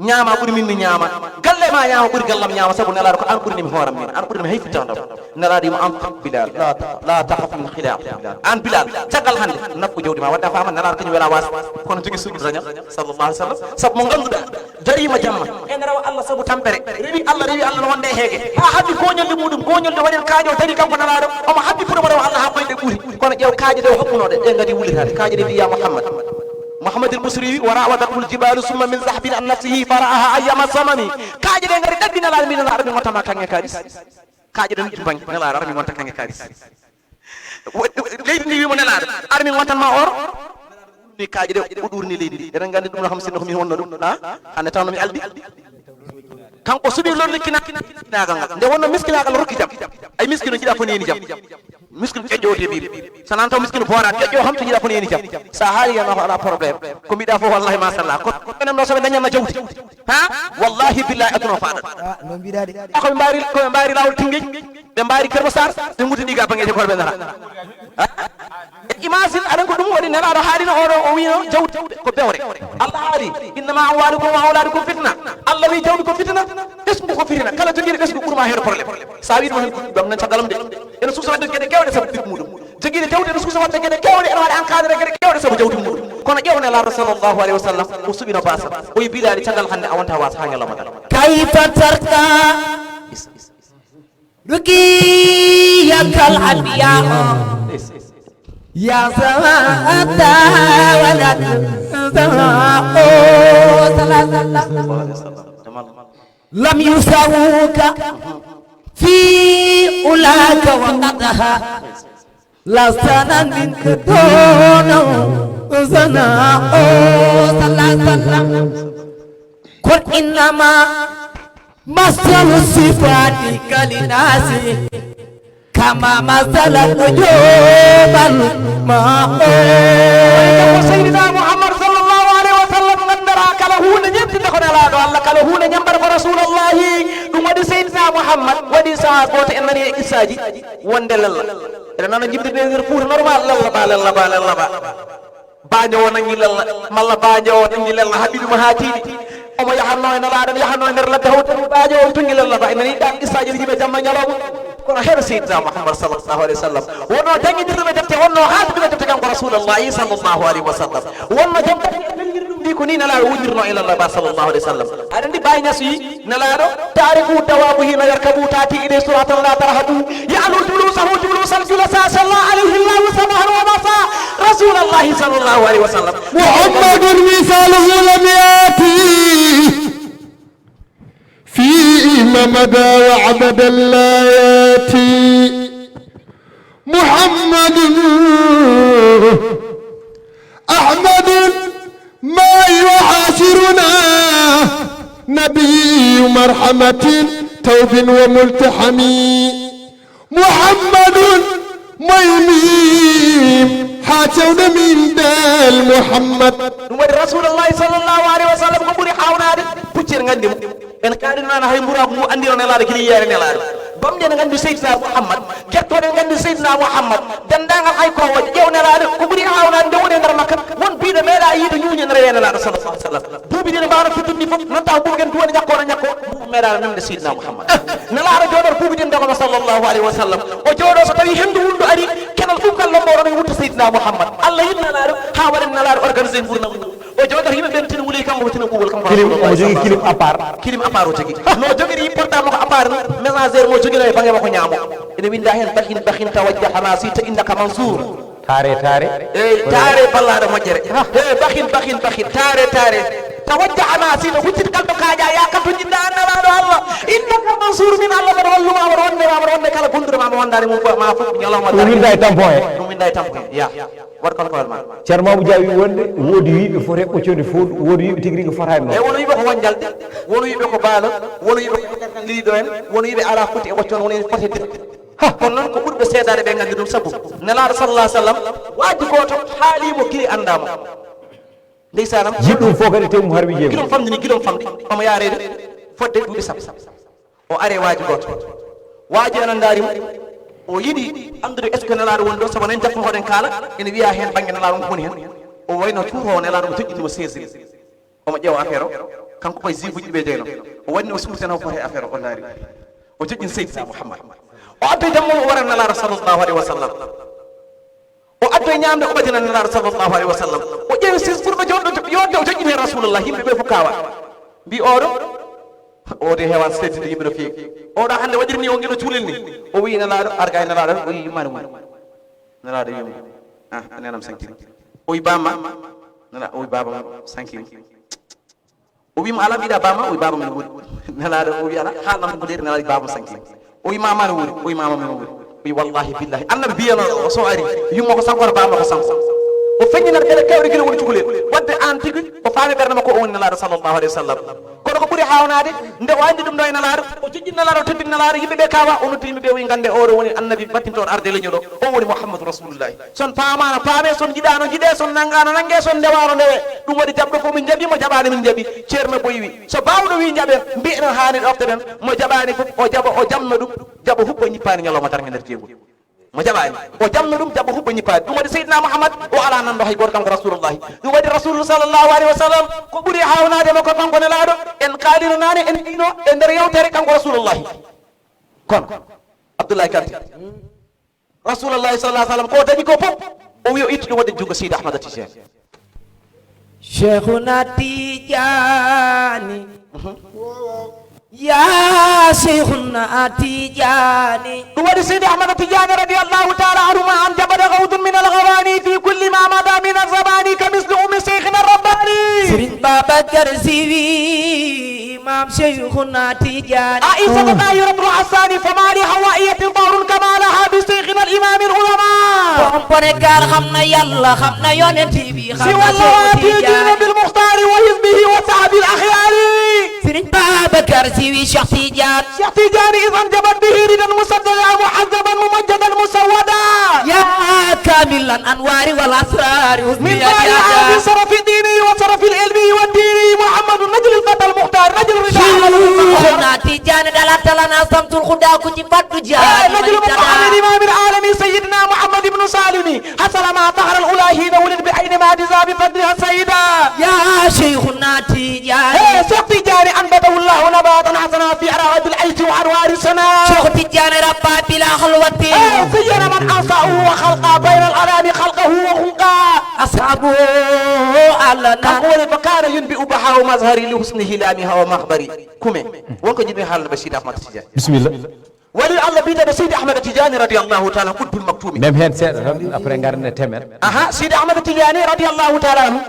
Ñaama ɓuri min mi ñaama. Galle ma ñaama ɓuri gallam ñaama, sabu Nelaaɗo ko an ɓuri mi hooram min. An ɓuri mi hay fittaandam. Nelaaɗo yimo an Bilal, la ta-, la takhaf min khilaf Bilal. An Bilal, caggal hannde, nafku jawdi ma wadda fama, Nelaaɗo kañum wela waas. Kono jogi suudu daña, sallallahu alaihi wasallam. Sabu mo ngannduɗa, dariima jamma. Ene rewa Allah sabu tampere. Rewi Allah, rewi Allah no wonde e heege. Ha habbi koñolde muɗum, koñolde waɗen kaaƴo dari kanko Nelaaɗo. Omo habbi pour mo rewa Allah ha koyɗe ɓuri. Kono ƴeew kaaƴe ɗe o hokkuno ɗe, ɗe ngadi wullitaade. Kaaƴe ɗe mbiya Muhammad. Muhammadul Musri wi, "Wa rawadathu al-jibalu summa min zahbin an nafsihi fa ra'aha ayyama samami." Kaaƴe ɗe ngari ɗaɓɓi Nelaaɗo, mbi Nelaaɗo mi gontama kaŋŋe kaalis. Kaaƴe ɗe nujju bannge, Nelaaɗo ara mi gonta kaŋŋe kaalis. Wo-, leydi ndi wimo Nelaaɗo, ara mi gontan ma or. Ni kaaƴe ɗe o ɗurni leydi ndi. Eɗen nganndi ɗum no kam sinno ko min wonno ɗum. Ha? Hannde tawno mi aldi. Kanko suɓi lorlikkina-, kinaagal ngal. Nde wonno miskinaagal rokki jam. Ay miskino jiɗa ko neni jam. Miskino ƴoƴƴo o deɓiri. So nan taw miskino boora, ƴoƴƴo o hamto jiɗa ko neni jam. Sa haali yana ko ala problème. Ko mbiɗa fof wallahi machallah. Ko enen ɗo soɓe dañanna jawdi. Ha? Wallahi billahi aduna o faɗat. Ah, no mbiɗa de. Ko ɓe mbaari, ko ɓe mbaari laawol Tingeej, ɓe mbaari Keur Massar, ɓe nguddi ɗi ga bangeeje kono ɓe nara. Ha? Imagine, aɗan ko ɗum waɗi Nelaaɗo haalino oɗo, o wiino jawdi ko bewre. Allah haali, "Innama amwalukum wa awladukum fitna." Allah wi jawdi ko fitina, ɓesngu ko fitina. Kala jogiiɗo ɓesngu ɓurma heewde problème. Sa wiɗum hen ɗam nan caggalam de. Ene suusa waɗde geɗe kewɗe sabu ɓiɓɓe muɗum. Jogiiɗo jawdi ene suusa waɗde geɗe kewɗe, ene waɗa encadré geɗe kewɗe sabu jawdi muɗum. Kono ƴeew Nelaaɗo sallallahu alaihi wa sallam, o suɓino baasa. O wi Bilaali caggal hannde a wonta waasa ha ñalawma tan. Kayfa tarqa Ruqiyyatal anbiya ya sawata walad sawa o sallallahu lam yusawuka fi ulaka wa qadha la sana minka dona sana o sallallahu kun innama masalu sifatika linasi kama masala nujumal ma'o. Ko Seydina Muhammad sallallahu alaihi wa sallam ngandara kala huunde ñebtinde ko Nelaaɗo Allah, kala huunde ñambata ko Rasulullahi. Ɗum waɗi Seydina Muhammad waɗi saha gooto en nani e qissaaji wonde lalla. Eɗen nana jibde nder Fuuta normal, lalla ba, lalla ba, lalla ba. Baajo o nangi lella, malla baajo o nangi lella, haɓi ɗum haa tiiɗi. Omo yahanno e Nelaaɗo, yahanno e nder ladde, hawti baajo o tungi lella ba. Ina ni ɗan qissaaji ɗi yimɓe jamma ñalawma. Kono heɗo Seydina Muhammad sallallahu alaihi wasallam. Wonno janngindirɗo ɓe defte, wonno haaldude ɓe defte kanko Rasulullahi sallallahu alaihi wasallam. Wonno jom tati e nanngiri ɗum ndi ko ni Nelaaɗo wondirno e lella ba sallallahu alaihi wasallam. Aɗa anndi Baay Ñas wi, Nelaaɗo, taariku dawaabu hina yarkabu taati ilayhi suratan la tarhabu. Ya'lu julusahu julusal julasa salla alayhi Allahu sabahan wa masa. Rasulallahi sallallahu alayhi wa sallam. محمد مثاله لم يأت فيما مضى وأبدا لا يأتي. محمد أحمد ما يعاشرنا نبي مرحمة توب وملتحم. محمد ميميم حاجونا من دال محمد. Ɗum waɗi Rasulullahi sallallahu alayhi wa sallam ko ɓuri haawnaade puccir nganndi mo. En kaalino nana hay mburaagu ngu anndino Nelaaɗo gila yiyaare Nelaaɗo. Bamɗi ene nganndi Seydina Muhammad, gertooɗe ene nganndi Seydina Muhammad, denndaangal hay koowoje, ƴeew Nelaaɗo, ko ɓuri haawnaade nde woni e nder Makka, won biiɗo meeɗa yiide ñuuñe ene rewe Nelaaɗo sallallahu alaihi wasallam. Buubi ɗi no mbaawno fittude ni fof, non taw buubi gen duwani ñakko, no ñakko, buubi meeɗa memde Seydina Muhammad. Nelaaɗo jooɗor buubi ɗin dago mo sallallahu alaihi wasallam. O jooɗo so tawi henndu wulndu ari, kenal ɓukkal lombo oɗon e wutta Seydina Muhammad. Allah yiɗi Nelaaɗo, haa waɗen Nelaaɗo organisé nguurndam ngu. O jooɗata yimɓe ɓen tina wuli kanko ko tina ɓuwol kanko. Kilim, omo jogii kilim à part. Kilim à part o jogii. No jogiri portable makko à part ni, messager mo jogino e bange makko ñaamo. Ene winda heen: "Bahin, bahin, tawajjah ma sita, innaka mansur." Taare, taare. Eyi, taare ballaaɗo moƴƴere. He, bahin, bahin, bahin, taare, taare. Tawajjah ma sita, huccit kala to kaaƴa, ya kala to njiɗɗa, an Nelaaɗo Allah. Innaka mansur, min Allah mbaɗa walluma, mbaɗa wonde ma, mbaɗa wonde kala gonduɗo ma, mo wondaani mum, ma fof ñalawma. Ɗum winda e tampon he. Ɗum winda e tampon he. Ya. Waɗ kono ko waɗ ma. Ceerno Mamadou Dia wi wonde woodi wiiɓe foti ɓoccode fo, woodi wiiɓe tigi rigi fotaani noon. E wono wiiɓe ko wonjalde, wono wiiɓe ko baalon, wono wiiɓe ko liliɗo en, wono wiiɓe ala foti e ɓoccon, wono en foti e defte. Kono noon ko ɓurɓe seedaade ɓe nganndi ɗum, sabu Nelaaɗo sallallahu alaihi wasallam, waaju gooto haalii mo gila anndaa mo. Ndeysaanam. Yiɗ ɗum fof kadi tew mum har wiye. Gila famɗi ni, gila famɗi. Omo yaareede fodde duuɓi sappo. O ari e waaju gooto. Waaju ena ndaari mo. O yiɗi anndude est-ce que Nelaaɗo woni ɗo, sabu enen jafo hoɗen kaala, ene wiya heen bannge Nelaaɗo on ko woni heen. O wayno cuuto o Nelaaɗo mo joƴƴini mo seesiri. Omo ƴeewa affaire o, kanko koye juge uji ɓe jeyno. O waɗi no o suuti tan, o foti e affaire o, o ndaari. O joƴƴini Seydina Muhammad. O addi dammo, o wara Nelaaɗo sallallahu alaihi wasallam. O addi ñaamde, o ɓadina Nelaaɗo sallallahu alaihi wasallam. O ƴeewi siis ɓurɗo joɗɗo, yodde, o joƴƴini heen Rasulullah. Yimɓe ɓe fof kaawa. Mbi oɗo, o de heewan seedinde yimɓe no feewi. Oɗo hannde waɗiri ni o ngino cuulel ni. O wiyi Nelaaɗo, arga e Nelaaɗo, o yiyi mani mum. Nelaaɗo wiyi mo, ah, a nenam sankiri. O wiyi bamma, Nelaaɗo, o wiyi baba mum sankiri. O wi mo, "Alaa, mbiɗa bamma?" O wi, "Baba men wuuri." Nelaaɗo o wi, "Alaa, haalnam ko leeri." Nelaaɗo wi, "Baba men sanki." O wi, "Mama ne wuuri?" O wi, "Mama men wuuri." O wi, "Wallahi billahi, annabi mbiyano o so ari, yumma ko sanko, bamma ko sanko." O feññinat geɗe kewɗe gila woni cukalel. Wadde aan tigi o faami ɓernde makko o woni Nelaaɗo sallallahu alaihi wasallam. Kono ko ɓuri haawnaade, nde o anndi ɗum ɗo e Nelaaɗo, o joƴƴini Nelaaɗo, o teddini Nelaaɗo, yimɓe ɓe kaawa, o noddi yimɓe ɓe, o wi, "Ngannde oɗo woni annabi battintoɗo arde leñol o, o woni Muhammadu Rasulullahi." Son paamaano paame, son njiɗaano njiɗe, son nanngaano nannge, son ndewaano ndewe. Ɗum waɗi jaɓɗo fof min njaɓi, mo jaɓaani min njaɓi. Ceerno Boy wi, so baawɗo wi njaɓen, mbiɗen haani ɗoftoɗen. Mo jaɓaani fof o jaɓa, o jamna ɗum, jaɓa huɓɓa ñippaani ñalawma darnge nder jeygol. Mo jaɓaani, o jamna ɗum, jaɓa huɓɓa ñippaani. Ɗum waɗi Seydina Muhammad, o alaa nanndo hay gooto, kanko Rasulullahi. Ɗum waɗi Rasulu sallallahu alaihi wasallam, ko ɓuri haawnaade mo ko kanko Nelaaɗo, en kaalino naane, en ɗino e nder yewtere kanko Rasulullahi. Kono, Abdullahi Kanti, Rasulullahi sallallahu alaihi wasallam ko dañi ko fof, o wi o itti ɗum waɗde junngo Seydi Ahmada Tijani. Cheikhuna Tijani. Ya Cheikhuna Tijani. Ɗum waɗi Seydi Ahmada Tijani radiyallahu ta'ala anhu ma an jabada gawdun min al-ghawani fi kulli ma mada min az-zamani ka misli ummi Cheikhina Rabbani. Serigne Babacar Sy wi Maam Cheikhuna Tijani. Aïssata Tahiratul Hassani, fama li hawaiyatin fahrun kama laha bi Cheikhina al-Imam al-Ulama. Borom bone gaal xam na Yàlla, xam na Yonent bi, xam na Cheikh Tidiane. Siwa lawati dinu bil Muxtari wa hizbihi wa sahbil akhyari. Serigne Babacar Sy wi Cheikh Tidiane. Cheikh Tidiane, idh anjabat bihi ridan musaddada muhazzaban mumajjadan musawwada. Ya kamilan anwari wal asrari. Min ba'di ahadi sharafi dini wa sharafi ilmi wa dini Muhammadu Najli al-Fata al-Mukhtar Najli al-Rida. Cheikhuna Tijani dalat lana samtul huda ku ci faddu jaani. Najli Muhammad imam al-alami Sayyidina Muhammad ibn Salimi. Hasala ma fahra al-ula hina wulid bi ayni ma diza bi fadliha sayyida. Ya Cheikhuna Tijani. Hey, Cheikh Tijani anbatahu Allahu nabatan hasana fi ara'atil aishi wa anwari sana. Cheikh Tijani rabba bila khalwati. Hey, zayyana man ansa'uhu wa khalaqa bayna al-anami khalqahu wa khulqa. Ashabu alana. Kanko woni fa kana yunbi'u baha'u mazhari li husni hilami hawa makhbari. Kume. Wonko jiɗmi haalde ɓe Sidi Ahmad Tijani. Bismillah. Wali Allah biyeteeɗo Seydi Ahmad Tijani radiyallahu ta'ala, Qutbul Maktumi. Même heen seeɗa tan, après ngaren e thème en. Aha, Seydi Ahmad Tijani radiyallahu ta'ala anhu.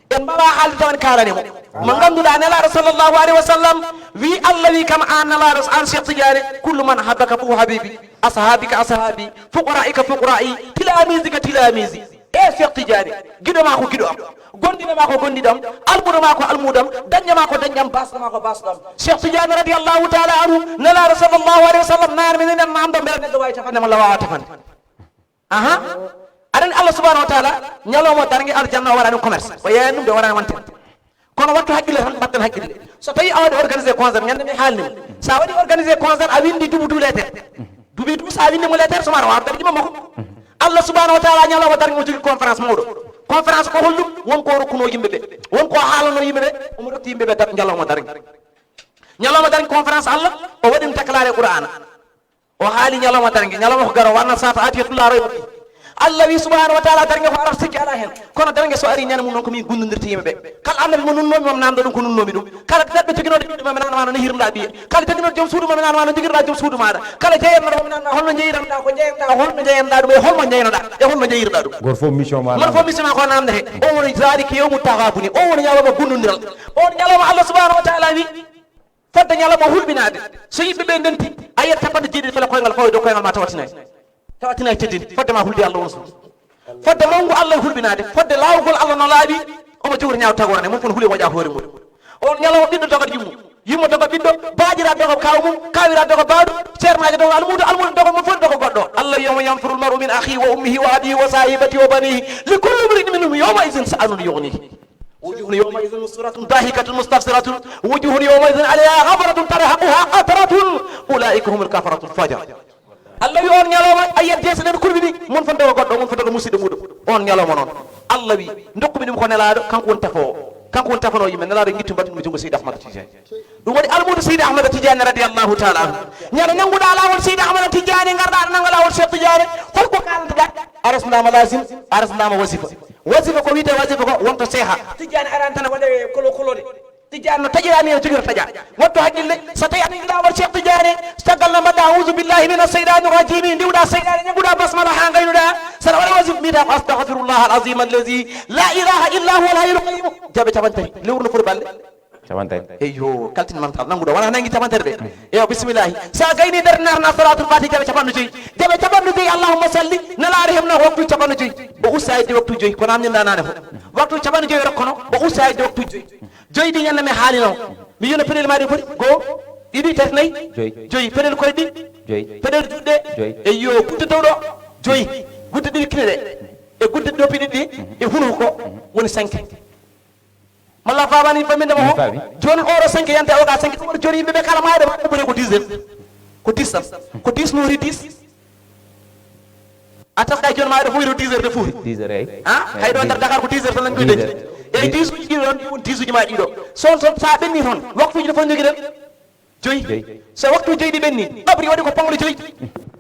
En mbawa haalde taw en kaalani mo. Mo ngannduɗaa Nelaaɗo sallallahu alaihi wasallam wi Allah wi kam an Nelaaɗo, an Cheikh Tidiane, kullu man ahabbaka fa huwa habibi, ashabika ashabi, fuqaraika fuqarai, tilamizika tilamizi. E Cheikh Tidiane, giɗo ma ko giɗo am, gondiɗo ma ko gondiɗo am, almudo ma ko almudo am, dañɗo ma ko dañɗo am, basɗo ma ko basɗo am. Cheikh Tidiane radiyallahu ta'ala anhu, Nelaaɗo sallallahu alaihi wasallam, naan mi nenen namdo mbele neɗɗo wawi tafande mo lawa tafande. Aha. Aɗa anndi Allah subhanahu wa ta'ala, ñalawma darnge aljanna o waɗa ɗum commerce. O yeeyani ɗum de, o waɗa wanten. Kono wattu haqqille tan, mbatten haqqille. So tawi a waɗi organisé concert, ñande mi haalni mo. Sa waɗi organisé concert, a windi dubu du lettre. Dubi du sa windi mo lettre, so mara wa darji mo ko. Allah subhanahu wa ta'ala ñalawma darnge mo jogi conférence mawɗo. Conférence ko holɗum? Won ko rokkuno yimɓe ɓe. Won ko haalano yimɓe ɓe. Omo rotti yimɓe ɓe dar ñalawma darnge. Ñalawma darnge conférence Allah, o waɗi ɗum takkalaare Qur'ana. O haali ñalawma darnge, ñalawma ko garo, wanna sata atiyatullah roy mo. Allah wi subhanahu wa ta'ala darnge ko arata sikki ala hen. Kono darnge so ari ñande mum noon ko min gundondirta yimɓe ɓe. Kala annabi mo nunnomi, mami namdo ɗum ko nunnomi ɗum. Kala neɗɗo joginoɗo ɓiɗɗo, mami nanma no hihirɗa ɓiye. Kala joginoɗo joom suudu, mami nanma no jogirɗa joom suudu maɗa. Kala jeyannoɗo, mami nanma holno jeyiranɗa, ko jeyanɗa, holno jeyanɗa ɗum, e holmo jeynoɗa, e holno jeyirɗa ɗum. Goto fof mission ma. Goto fof mission ma ko namdete. O woni zalika yawmu taghabuni. O woni ñalawma gundondiral. O woni ñalawma Allah subhanahu wa ta'ala wi. Fodde ñalawma hulɓinaade, so yimɓe ɓe ndenti, a yiyat capanɗe jeeɗiɗi fele koyngal fawa e dow koyngal ma tawatina. Tawatina e teddin, fodde ma hulde Allah on suudu. Fodde mawngu Allah hulɓinaade, fodde laawgol Allah no laaɓi, omo jowri ñaawo tagore nde, mum fof no huuli waɗa hoore mum. On ñalawma ɓiɗɗo dogat yummo, yummo doga ɓiɗɗo, baajira doga kaaw mum, kaawira doga baawɗo, ceernaajo doga almuudo, almuudo doga mo fof doga يوم يفر المرء من أخيه وأمه وأبيه وصاحبته وبنيه لكل امرئ منهم يومئذ شأن يغنيه. وجوه يومئذ مسفرة ضاحكة مستبشرة وجوه يومئذ عليها غبرة ترهقها قترة أولئك هم الكفرة الفجرة. Allah wi on ñalawma a yiyat jeese ɗen kurɓe ɗi, mon foti ko goɗɗo, mon foti ko musidɗo muɗum. On ñalawma noon, Allah wi dokkumi ɗum ko Nelaaɗo, kanko woni tafoowo, kanko woni tafanoo yimɓe. Nelaaɗo gittu mbaɗtumi junngo Seydi Ahmada Tijani. Ɗum waɗi almuudo Seydi Ahmada Tijani radiyallahu taala anhu. Ñande nannguɗaa laawol Seydi Ahmada Tijani, ngarɗaa aɗa nannga laawol Cheikh Tijani, fof ko kaalantoɗaa, a resndaama laazim, a resndaama wasifa. Wasifa ko wiyetee wasifa ko wonto seeha. Tijani arani tan waɗa kolo kolode. Tijani no taƴiraa ni, no jogii no taƴaa. Waɗtu haqqille, so tawii aɗa yiɗi laawol Cheikh Tijani, caggal no mbaɗɗaa أعوذ بالله من الشيطان الرجيم, ndiwɗaa seyɗaane, ñannguɗaa basmala haa ngaynuɗaa, saɗa waɗa wasifa mbiyɗaa ko أستغفر الله العظيم الذي لا إله إلا هو الحي القيوم. Jaɓe capanɗe tati, lewru no foti balɗe? Capanɗe tati. Eyyo, kaltin mantal nannguɗo, wonaa nanngi capanɗe tati ɓe. Eyyo, bisimillahi. So a gaynii darnde naatana Salaatul Faatihi, jaɓe capanɗe joyi. Jaɓe capanɗe joyi, Allahumma salli, Nelaaɗo heɓno ko waktu capanɗe joyi. O usta hedde waktu joyi, ko namdinɗaa naane fof. Waktu capanɗe joyi rokkono, o usta hedde waktu joyi. Joyi ɗi ñande mi haalino. Mi yino peɗel maa ɗi foti, goo, ɗiɗi, tati, nayi, joyi. Joyi. Peɗel koyɗi, joyi. Peɗel juuɗe, joyi. Eyyo, gudde dow ɗo, joyi. Gudde ɗiɗi kine ɗe. E gudde ɗoppi ɗiɗi, e hunuko, woni cinq. Malla faamani famminde mo? Mi faami. Jooni oɗo cinq yante oga cinq, ɗum waɗi jooni yimɓe ɓe kala maayde ma ɓuɓɓere ko dix heures. Ko dix tan. Ko dix noori dix. A taska e jooni maayde fof wiyde ko dix heures de fuuri. Dix heures, eyi. Ha? Eyi, hayɗo nder Dakar ko dix heures tan nani koye dañi. Eyi, dix uji ɗiɗo ɗon, ɗi woni dix uji ma ɗiɗo. So on, so sa ɓenni toon, waktuji no foti jogiɗen? Joyi. Joyi. So waktu joyi ɗi ɓenni, qabri waɗi ko fango joyi.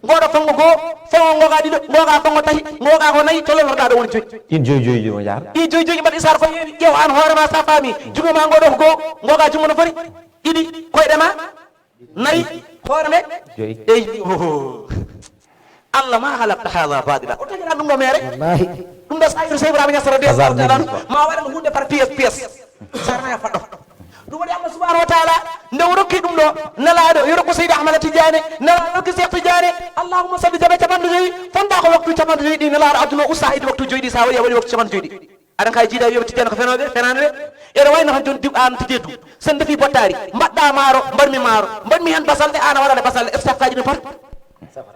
Ngoɗo fango goo, fango ngoga ɗiɗo, ngoga fango tati, ngoga ko nayi, to lolorɗa ɗo woni joyi. Ɗin joyi joyi joyi mo jaara. Ɗi joyi joyi mbaɗi sar ko yewi, ƴeew an hoore ma sa faami. Jungo ma ngoɗo ko goo, ngoga jungo no foti. Ɗiɗi, koyɗe ma. Nayi, hoore me. Joyi. Eyi, oho. Allah ma halakta hada badila. O tagira ɗum ɗo mere. Wallahi. Ɗum ɗo sayir Cheikh Ibrahima Niass radiyallahu taala anhu. Ma waɗan hunde par pièce pièce. Sarna ya faɗɗo. Ɗum waɗi Allah subhanahu wa taala, nde o rokki ɗum ɗo, Nelaaɗo, yo rokku Seydi Ahmada Tidiane, Nelaaɗo rokki Cheikh Tidiane, allahumma salli jaɓe capanɗe joyi, fonda ko waktu capanɗe joyi ɗi, Nelaaɗo adduno usta e waktu joyi ɗi, sa waɗi a waɗi waktu capanɗe joyi ɗi. Aɗa kay jiida wiyaɓe Tidiane ko fenooɓe, fenaani ɓe. Eɗa wayno tan jooni diw aan Tidiane du. Sen defi bottaari, mbaɗɗa maaro, mbaɗmi maaro, mbaɗmi heen basalɗe, aan a waɗaɗe basalɗe, est-ce que safkaaji ɗum fat?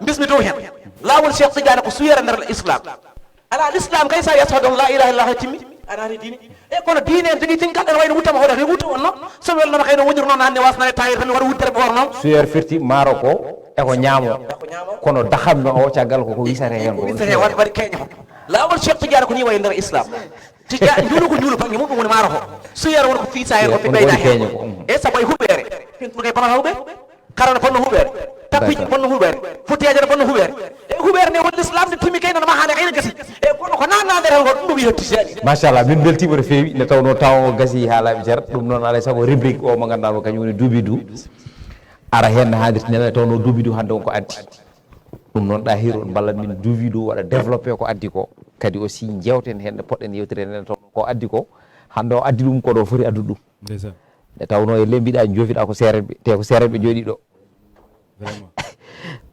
Mbismi dow heen. Laawol Cheikh Tidiane ko suyere nder Islam. Ala l'islam kay sa yashhadu an la ilaha illallah timmi. Aɗa hari diine. E kono diine en jogii tinkalɗe no wayno wutama hoɗata wuttu on no. So welnoma kay no wonir noon hannde wasnane tawir tan mi waɗa wuddere ɓoor noon. Suyer firti maaro ko e ko ñaamo. Kono daxam no o caggal ko ko wisate heen ko. Wisate heen waɗi keeño. Laawol Cheikh Tidiane ko ni wayi nder Islam. Tija njuulu ko njuulu bannge mum ɗum woni maaro ko. Suyer woni ko fiisa heen ko ɓeyda heen. E sabu e huɓeere. Pintur kay bonata huɓeere. Kara no bonno huɓeere. Tappiiji no bonno huɓeere. Fottiyaji no bonno huɓeere. E huɓeere nde woni l'islam nde tumi kay nana mahane kayne gasi. E kono ko nanna nder heen ko ɗum ɗo wiyata Tijani. Machallah, min mbeltiima no feewi, nde tawnoo temps o gasi haa laaɓi jar. Ɗum noon alay sago rubrique o mo ngannduɗaa mo kañum woni Duubi Duu. Ara heen no haadirta nde tawnoo Duubi Duu hannde on ko addi. Ɗum noon ɗa hiru on mballat min Duubi Duu waɗa développé ko addi ko. Kadi aussi njewten heen nde poɗɗen yewtire nde tawnoo ko addi ko. Hannde o addi ɗum ko ɗo foti addude ɗum. Ndeysaan. Nde tawnoo e lembiɗa joofiɗa ko seerenɓe, te ko seerenɓe jooɗi ɗo. Vraiment.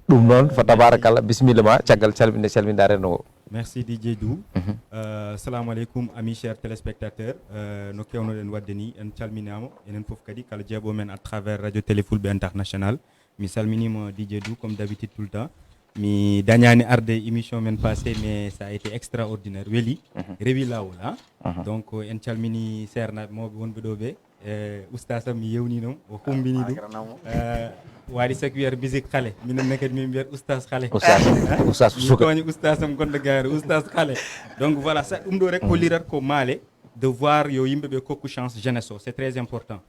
Ɗum noon fa tabarakallah, bisimilla ma, caggal calminde calminda renndo ngo. Merci D J Dou. Mhm. Euh, assalamu aleykum, amis chers téléspectateurs. Euh, no kewnoɗen waɗde ni, en calminaama, enen fof kadi, kala jeeɓo men à travers Radio Télé Fulɓe International. Mi salminiima D J Dou, comme d'habitude, tout le temps. Mi dañaani arde émission men passé, mais ça a été extraordinaire. Weli, mhm, rewi laawol, ha? Mhm. Donc, en calmini seernaaɓe mawɓe wonɓe ɗo ɓe. Eh, oustaz am mi yewni ɗum, o humbini ɗum. Eh, waɗi sak wiyat musique xale. Minen ne kadi min mbiyat oustaz xale. Oustaz, oustaz mi suka. Tooñi oustaz am gonɗo gaare, oustaz xale. Donc voilà, ça, ɗum ɗo rek hollirat ko maale de voir yo yimɓe ɓe kokku chance jeunesse o. C'est très important.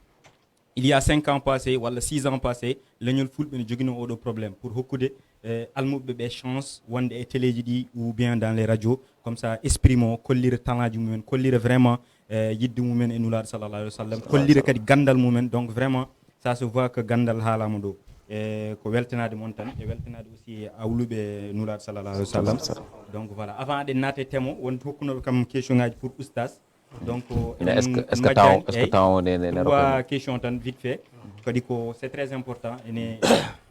Il y a cinq ans passé, walla six ans passé, leñol fulɓe ne jogino oɗo problème pour hokkude, eh, almuɓɓe ɓe chance wonde e téléji ɗi ou bien dans les radios. Comme ça, esprit mo kollira talent ji mumen, kollira vraiment, eh, yidde mumen e Nulaaɗo sallallahu alayhi wa sallam, kollira kadi ganndal mumen. Donc vraiment, ça se voit que ganndal haalama ɗo. E ko weltanaade mon tan, e weltanaade aussi awluɓe Nulaaɗo sallallahu alayhi wa sallam. Donc voilà, avant aɗen naata e thème o, won hokkunoɓe kam question ngaji pour oustaz. Donc, mais est-ce que, est-ce que temps, est-ce que temps o ne, ne, ne ɗum wa question tan vite fait. Kadi ko c'est très important. Ene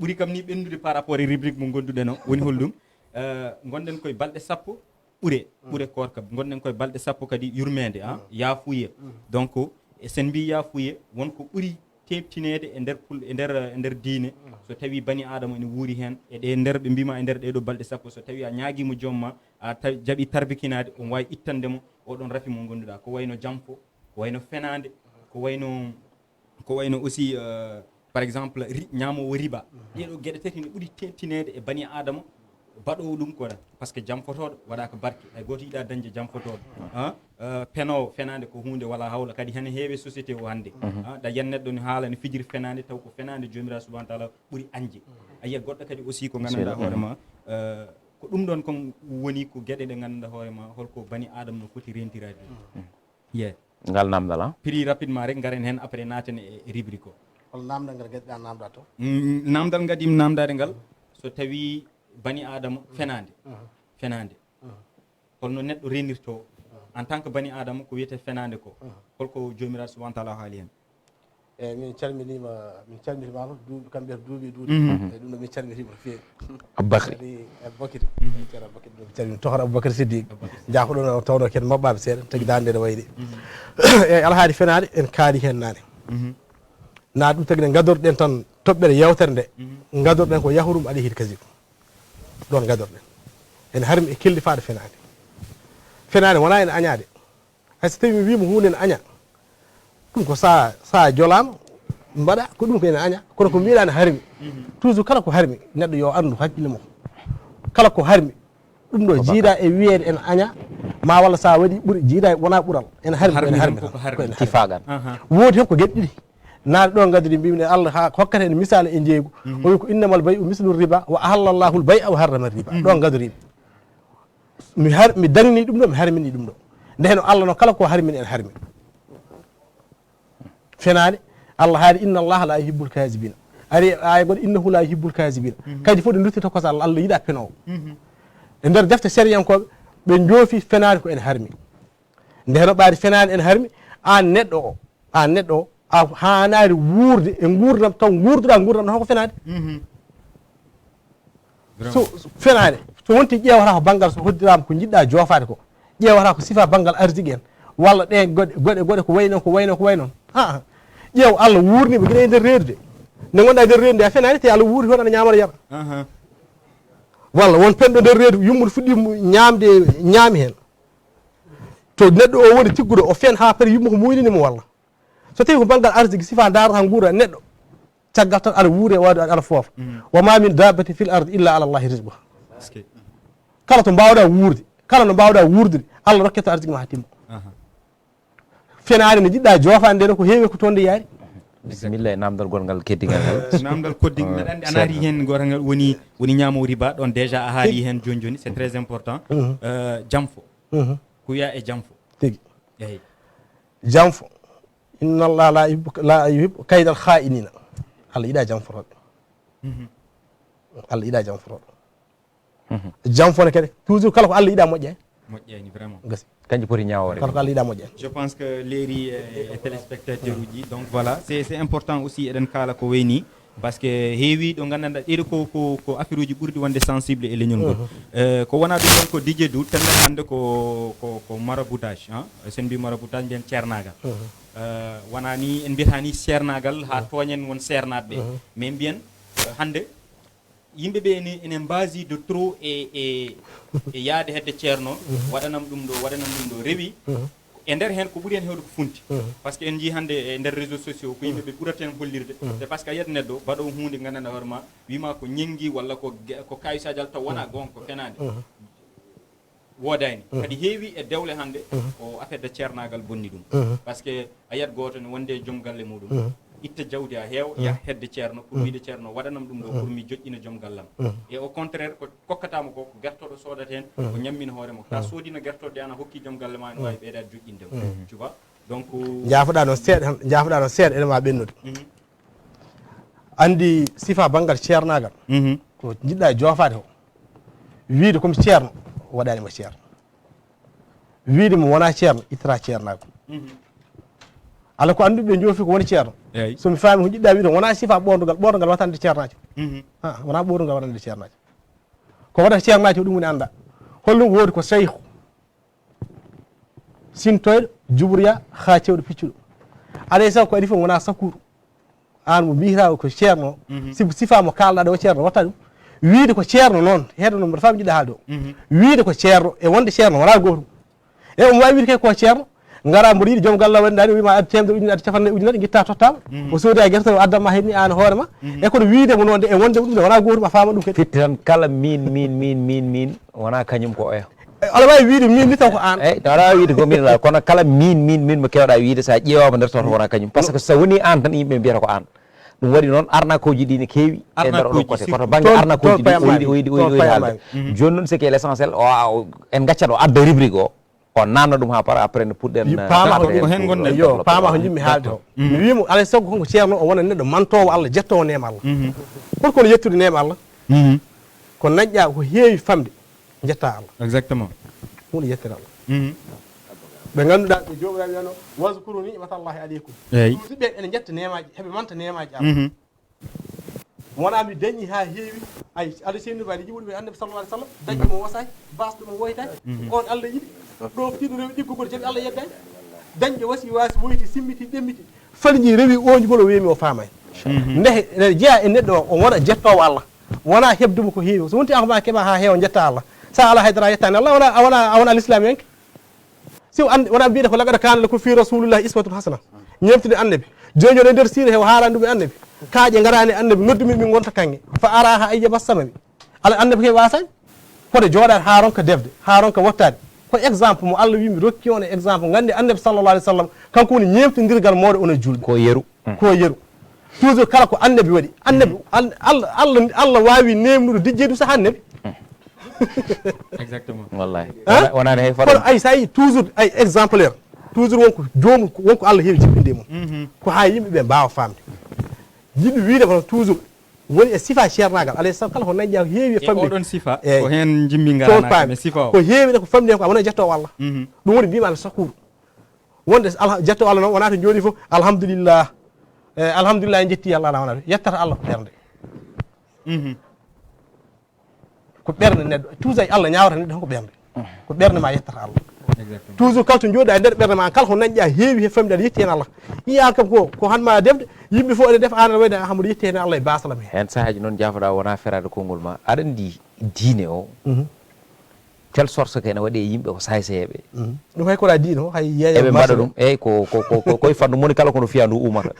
ɓuri kam ni ɓennude par rapport e rubrique mo gonduɗen o. Woni holɗum? Euh, gonɗen koye balɗe sappo ɓure, ɓure koorka. Gonɗen koye balɗe sappo kadi yurmeende, ah, yaafuye. Donc, e sen mbi yaafuye, won ko ɓuri teɓtineede e nder pul-, e nder, e nder diine. So tawi bani aadama ene wuuri heen, e ɗe nder, ɓe mbima e nder ɗee ɗoo balɗe sappo, so tawi a ñaagiima joom ma, a ta-, jaɓi tarbikinaade, omo waawi ittande mo oɗon rafi mo ngonnduɗaa. Ko wayno jamfo, ko wayno fenaande, ko wayno, ko wayno aussi, euh, par exemple, ri-, ñaamoowo riba. Ɗee ɗoo geɗe tati ne ɓuri teɓtineede e bani aadama baɗoowo ɗum ko ɗa. Parce que jamfotooɗo waɗaaka barke. Hay gooto yiɗaa dañde jamfotooɗo. Ah, euh, penoowo, fenaande ko huunde wala hawla. Kadi hene heewe société o hannde. Ah, ɗa yiyan neɗɗo ne haala, ne fijiri fenaande, taw ko fenaande Joomiraaɗo subhaanahu wa taala ɓuri añde. A yiya goɗɗo kadi aussi ko nganndanɗaa hoore ma, euh, ko ɗum ɗoon kon woni ko geɗe ɗe nganndanɗaa hoore ma, holko bani aadama no foti rentiraade ɗum. Yeah. Ngal namdal, ah? Prix rapidement rek, ngaren heen après, naaten e, e rubrique o. Hol namdal ngal gaɗɗa namda to? Mm, namdal ngaɗiimi namdaade ngal, so tawi bani aadama fenaande, fenaande, holno neɗɗo renirto en tant que bani aadama ko wiyetee fenaande ko? Holko Joomiraaɗo subhaanahu wa taala haali heen? Eyi, min calminiima, min calminiima no duuɓi, kamɓe duuɓi, duuɓi. Mhm. Eyi, ɗum ɗo min calminiima no feewi. Aboubacry. Kadi Aboubacry. Mhm. Ceerno Aboubacry, ɗum calmini tohor Aboubacry Siddiq. Aboubacry Siddiq. Jaakoɗo no tawno ken maɓɓaaɓe seeɗa, tagi daande nde wayri. Mhm. Eyi, alhaali fenaande, en kaali heen naane. Mhm. Na ɗum tagi nde ngadorɗen tan toɓɓere yewtere nde, mhm, ngadorɗen ko yahrum alayhil kazib. Ɗoon ngadorɗen. Ene harmi e kellifaaɗo fenaande. Fenaande wonaa ene añaade. Hay so tawi mi wiima huunde ne aña, ɗum ko sa, sa jolaama, mbaɗa ko ɗum ko ene aña, kono ko mbiɗa ne harmi. Mhm. Toujours kala ko harmi, neɗɗo yo anndu hakkille mum. Kala ko harmi, ɗum ɗo jiida e wiyeede ene aña, ma walla sa waɗi ɓuri, jiida wona ɓural. Ene harmi, ko ene harmi tan, ko ene harmi. Tifaagan. Aha. Woodi heen ko geɗe ɗiɗi. Naane ɗo ngadiri mbimi ne Allah ha hokkata en misal e njeeygu. Mhm. O wi ko innamal bay'u mislu riba wa ahallallahul bay'a wa harrama riba. Mhm. Ɗo ngadiri. Mi har-, mi dagni ɗum ɗo, mi harmini ɗum ɗo. Nde heno Allah no kala ko harmini en harmi. Fenaande, Allah haali, "Inna Allaha la yuhibbul kazibina." Ari aya goɗɗo, "Innahu la yuhibbul kazibina." Mhm. Kadi fof ɗe duttata ko Allah, Allah yiɗa penowo. Mhm. E nder defte sariyankooɓe, ɓe joofi fenaande ko en harmi. Nde heno ɓaari fenaande en harmi, aan neɗɗo o, aan neɗɗo o, a haanaani wuurde e nguurndam taw nguurduɗaa nguurndam no ko fenaande. Mhm. So, so fenaande, so wonti ƴeewata ko banngal so hoddiraama ko njiɗɗaa joofaade ko, ƴeewata ko sifa banngal arziki en, walla ɗe goɗe, goɗe, goɗe ko wayi noon, ko wayi noon, ko wayi noon. Aa, ƴeew Allah wuurniima gila e nder reedu de. Nde ngonɗaa e nder reedu nde a fenaani, te Allah wuuri toon aɗa ñaama aɗa yara. Aha. Walla won penɗo nder reedu, yummude fuɗɗii mu-, ñaamde, ñaami heen. To neɗɗo o woni tigguɗo, o fen haa pare yumma ko muynini mo walla. So tawi ko banngal arziki, sifa ndaarata nguura neɗɗo. Caggal tan aɗa wuure, waɗa, aɗa foofa. Mhm. Wa ma min dabbatin fil ardi illa ala Allahi rizquha. Est-ce que Kala to mbaawɗaa wuurde, kala no mbaawɗaa wuurdude, Allah rokkete arziki ma haa timma. Aha. Fenaande nde njiɗɗaa joofaande nde ko heewi ko toon nde yaari. Bisimilla e namdal gonngal keddigal ngal. Eh, namdal koddigal, mbeɗa anndi a naati heen gootal ngal woni, woni ñaamo riba, ɗoon déjà a haali heen jooni jooni, c'est très important. Mhm. Eh, jamfo. Mhm. Ko wiyaa e jamfo? Tigi. Eyi. Jamfo. Inna Allah la yuhibbu, la yuhibbu kaydal kha'inina. Allah yiɗaa jamfotooɓe. Mhm. Allah yiɗaa jamfotooɓe. Mhm. Jamfo ne kadi, toujours kala ko Allah yiɗaa moƴƴa. Moƴƴani vraiment. Gasi. Kanƴe poti ñaawoore. Kala ko Allah yiɗaa moƴƴa. Je pense que leeri e, e téléspectateur uji. Donc voilà, c'est, c'est important aussi eɗen kaala ko wayni. Parce que heewi ɗo nganndanɗaa ɗeɗo ko, ko, ko affaire uji ɓurɗi wonde sensible e leñol ngol. Mhm. Eh, ko wonaa ɗum ɗon ko Didier Dou, tenden hannde ko, ko, ko maraboutage, hein? Sen mbi maraboutage, mbiyen ceernaagal. Mhm. Eh, wonaa ni, en mbiyata ni ceernaagal haa tooñen won ceernaaɓe ɓe. Mhm. Mais mbiyen, eh, hannde yimɓe ɓe ene, ene mbaasi de trop e, e, e yaade hedde ceerno, waɗanam ɗum ɗo, waɗanam ɗum ɗo. Rewi, e nder heen ko ɓuri heen heewde ko funti. Parce que en njii hannde e nder réseaux sociaux ko yimɓe ɓe ɓurata heen hollirde. C'est parce que a yiyat neɗɗo baɗoowo huunde nganndanɗaa hoore ma, wii ma ko ñenngi walla ko ge-, ko kayisaaji taw wonaa goonga, ko fenaande. Woodaani. Kadi heewi e dewle hannde ko affaire de ceernaagal bonni ɗum. Parce que a yiyat gooto ne wonde e joom galle muɗum. Itta jawdi a heewa, yah hedde ceerno, pour wiide ceerno waɗanam ɗum ɗo, pour mi joƴƴina joom gallam. Et au contraire, ko kokkataama ko, ko gertooɗo soodata heen, o ñammina hoore makko. Tawa soodino gertooɗo de, an a hokki joom galle ma, ene waawi ɓeydaade joƴƴinde mo. Tu vois? Donc, njaafoɗaa noon seeɗa tan, njaafoɗaa noon seeɗa, ene ma ɓennude. Anndi sifa banngal ceernaagal, ko njiɗɗaa joofaade ko. Wiide ko mi ceerno, waɗaani mo ceerno. Wiide mo wonaa ceerno, ittata ceernaagal. Ala ko annduɓe njoofi ko woni ceerno. Eey. So mi faami ko njiɗɗaa wiide, wonaa sifa ɓoorngal, ɓoorngal waɗata nde ceernaajo. Ah, wonaa ɓoorngal waɗata nde ceernaajo. Ko waɗata ceernaajo ko ɗum woni anndaa. Holɗum woodi ko seyhu. Sintoyɗo, juɓuriya, haa cewɗo piccuɗo. Alay sago ko adii fof wonaa sakuuru. aan mo mbiytaa ko ceerno, sibu sifaa mo kaalɗaa ɗo ceerno watta ɗum. Wiide ko ceerno noon, heɗo noon mbaɗa faamu jiɗɗa haalde o. Wiide ko ceerno e wonde ceerno wonaa gootum. E omo waawi wiide kay ko ceerno, ngara mboɗo yiɗi joom galle waɗi ndaani, o wiima addi teemedere ujunere, addi capanɗe ujunere, ngitta tottaama. O sooda gerte o addan ma heen ni aan hoore ma. E kono wiide mo noon de e wonde ɗum de wonaa gootum, a faama ɗum kadi. Firti tan kala min, min, min, min, min, wonaa kañum ko oya. E, aɗa waawi wiide min ni taw ko aan. Eyi, aɗa waawi wiide ko min, kono kala min, min, min mo keewɗaa wiide, so a ƴeewaama nder toto wonaa kañum. Par ce que so wonii aan tan yimɓe mbiyata ko aan. Ɗum waɗi noon arnakuuji ɗi ne keewi e nder oɗo côté. Koto bannge arnakuuji ɗi o yiɗi, o yiɗi, o yiɗi, o yiɗi haalde. Jooni noon ce qui est l'essentiel, o, o, en ngaccat o adda rubrique o. O naatna ɗum haa para, après no puɗɗen, eh, paama ko heen ngonɗen. Yo, paama ko njiɗmi haalde o. Mi wii mo, alaa e sago ko ceerno o wona neɗɗo mantoowo Allah, jettoowo neema Allah. Pour kono yettude neema Allah? Ko nañƴaa ko heewi famde, njettaa Allah. Exactement. Huunde yettere Allah. Ɓe ngannduɗaa ɓe Joomiraaɗo wiyano, "Wazkuru ni'matallahi aleykum." Eyi. Ɗum si ɓe ene njetta neemaaji, heɓe manta neemaaji Allah. Wona mi dañi haa heewi, ay, Alla seyni ba yiɗi woni annabi sallallahu alaihi wasallam, dañi mo wasay, basɗo mo woytay, on Alla yiɗi, ɗo fiɗo rewi ɗiggugol jaɓi Alla yedday, dañde wasi wasi woyti simmiti ɗemmiti, falñi rewi oñugol o weemi o faamay. Ndehe, ene jeya e neɗɗo o, o wona jettoowo Alla, wona heɓde mo ko heewi, so wonti an ko ma keɓa haa heewa jetta Alla, sa ala haydara yettani Alla, a wona, a wona, a wona l'islam yanke. Si o andi, wona mbiyde ko laqad kana lakum fi rasulillahi uswatun hasana. Ñemtude annabi. Joni joni e nder siira he o haalani ɗum e annabi. Kaaƴe ngarani e annabi, noddu min min gonta kanŋe. Fa araha ayyaba samami. Ala annabi ke wasani. Kono jooɗaade haa ronka defde, haa ronka wottaade. Ko exemple mo Allah wi mi rokki on e exemple. Nganndi annabi sallallahu alaihi wasallam, kanko woni ñemtindirgal mooɗo onon julɓe. Ko yeru. Ko yeru. Toujours kala ko annabi waɗi. Annabi, Al-, Allah, Allah, Allah waawi neemnude dijjeedu saha annabi. Exactement. Wallahi. Hein? Wona- wonani hay Kono fadde. Ay, so a yii toujours, ay, exemplaire. Toujours wonko joomu, wonko Allah heewi jippinde mum. Ko haa yimɓe ɓe mbaawa faamde. Jiɗmi wiide kono toujours, woni e sifa ceernaagal. Alayhi salam kala ko nañƴa heewi e E famɗi. Oɗon sifa, Eyi. Ko heen jimmi Toon ngaranaaka, paami. Mais sifa o. Ko heewi ko famɗi ko a wona jettoowo Allah. Ɗum woni mbiymi Allah sakkuuru. Wonde alha-, jettoowo Allah noon wonaa to jooɗi fof, alhamdulillah. Eh, alhamdulillah, en njetti Allah, alaa wonaa ɗum. Yettata Allah ko ɓernde. Ko ɓernde neɗɗo. Toujours Allah ñaawata neɗɗo tan ko ɓernde. Ko ɓernde ma yettata Allah. Exactement. Toujours kala to jooɗa e nder ɓernde ma, kala ko nañƴa heewi he famɗi aɗa yetti heen Allah. Yiya kam ko, ko han ma defde, yimɓe fof ene defa, an aɗa wayde Amadou yetti heen Allah e basala me. Heen sahaaji noon jaafoɗaa wonaa feraade konngol ma. Aɗa anndi diine o, telle sorte que ene waɗi e yimɓe ko saayseeɓe. Ɗum hay ko wona diine o, hay yeeya Eɓe mbaɗa masala. Ɗum, eyi ko, ko, ko, ko, koye fannu moni kala kono fiya ndu umata.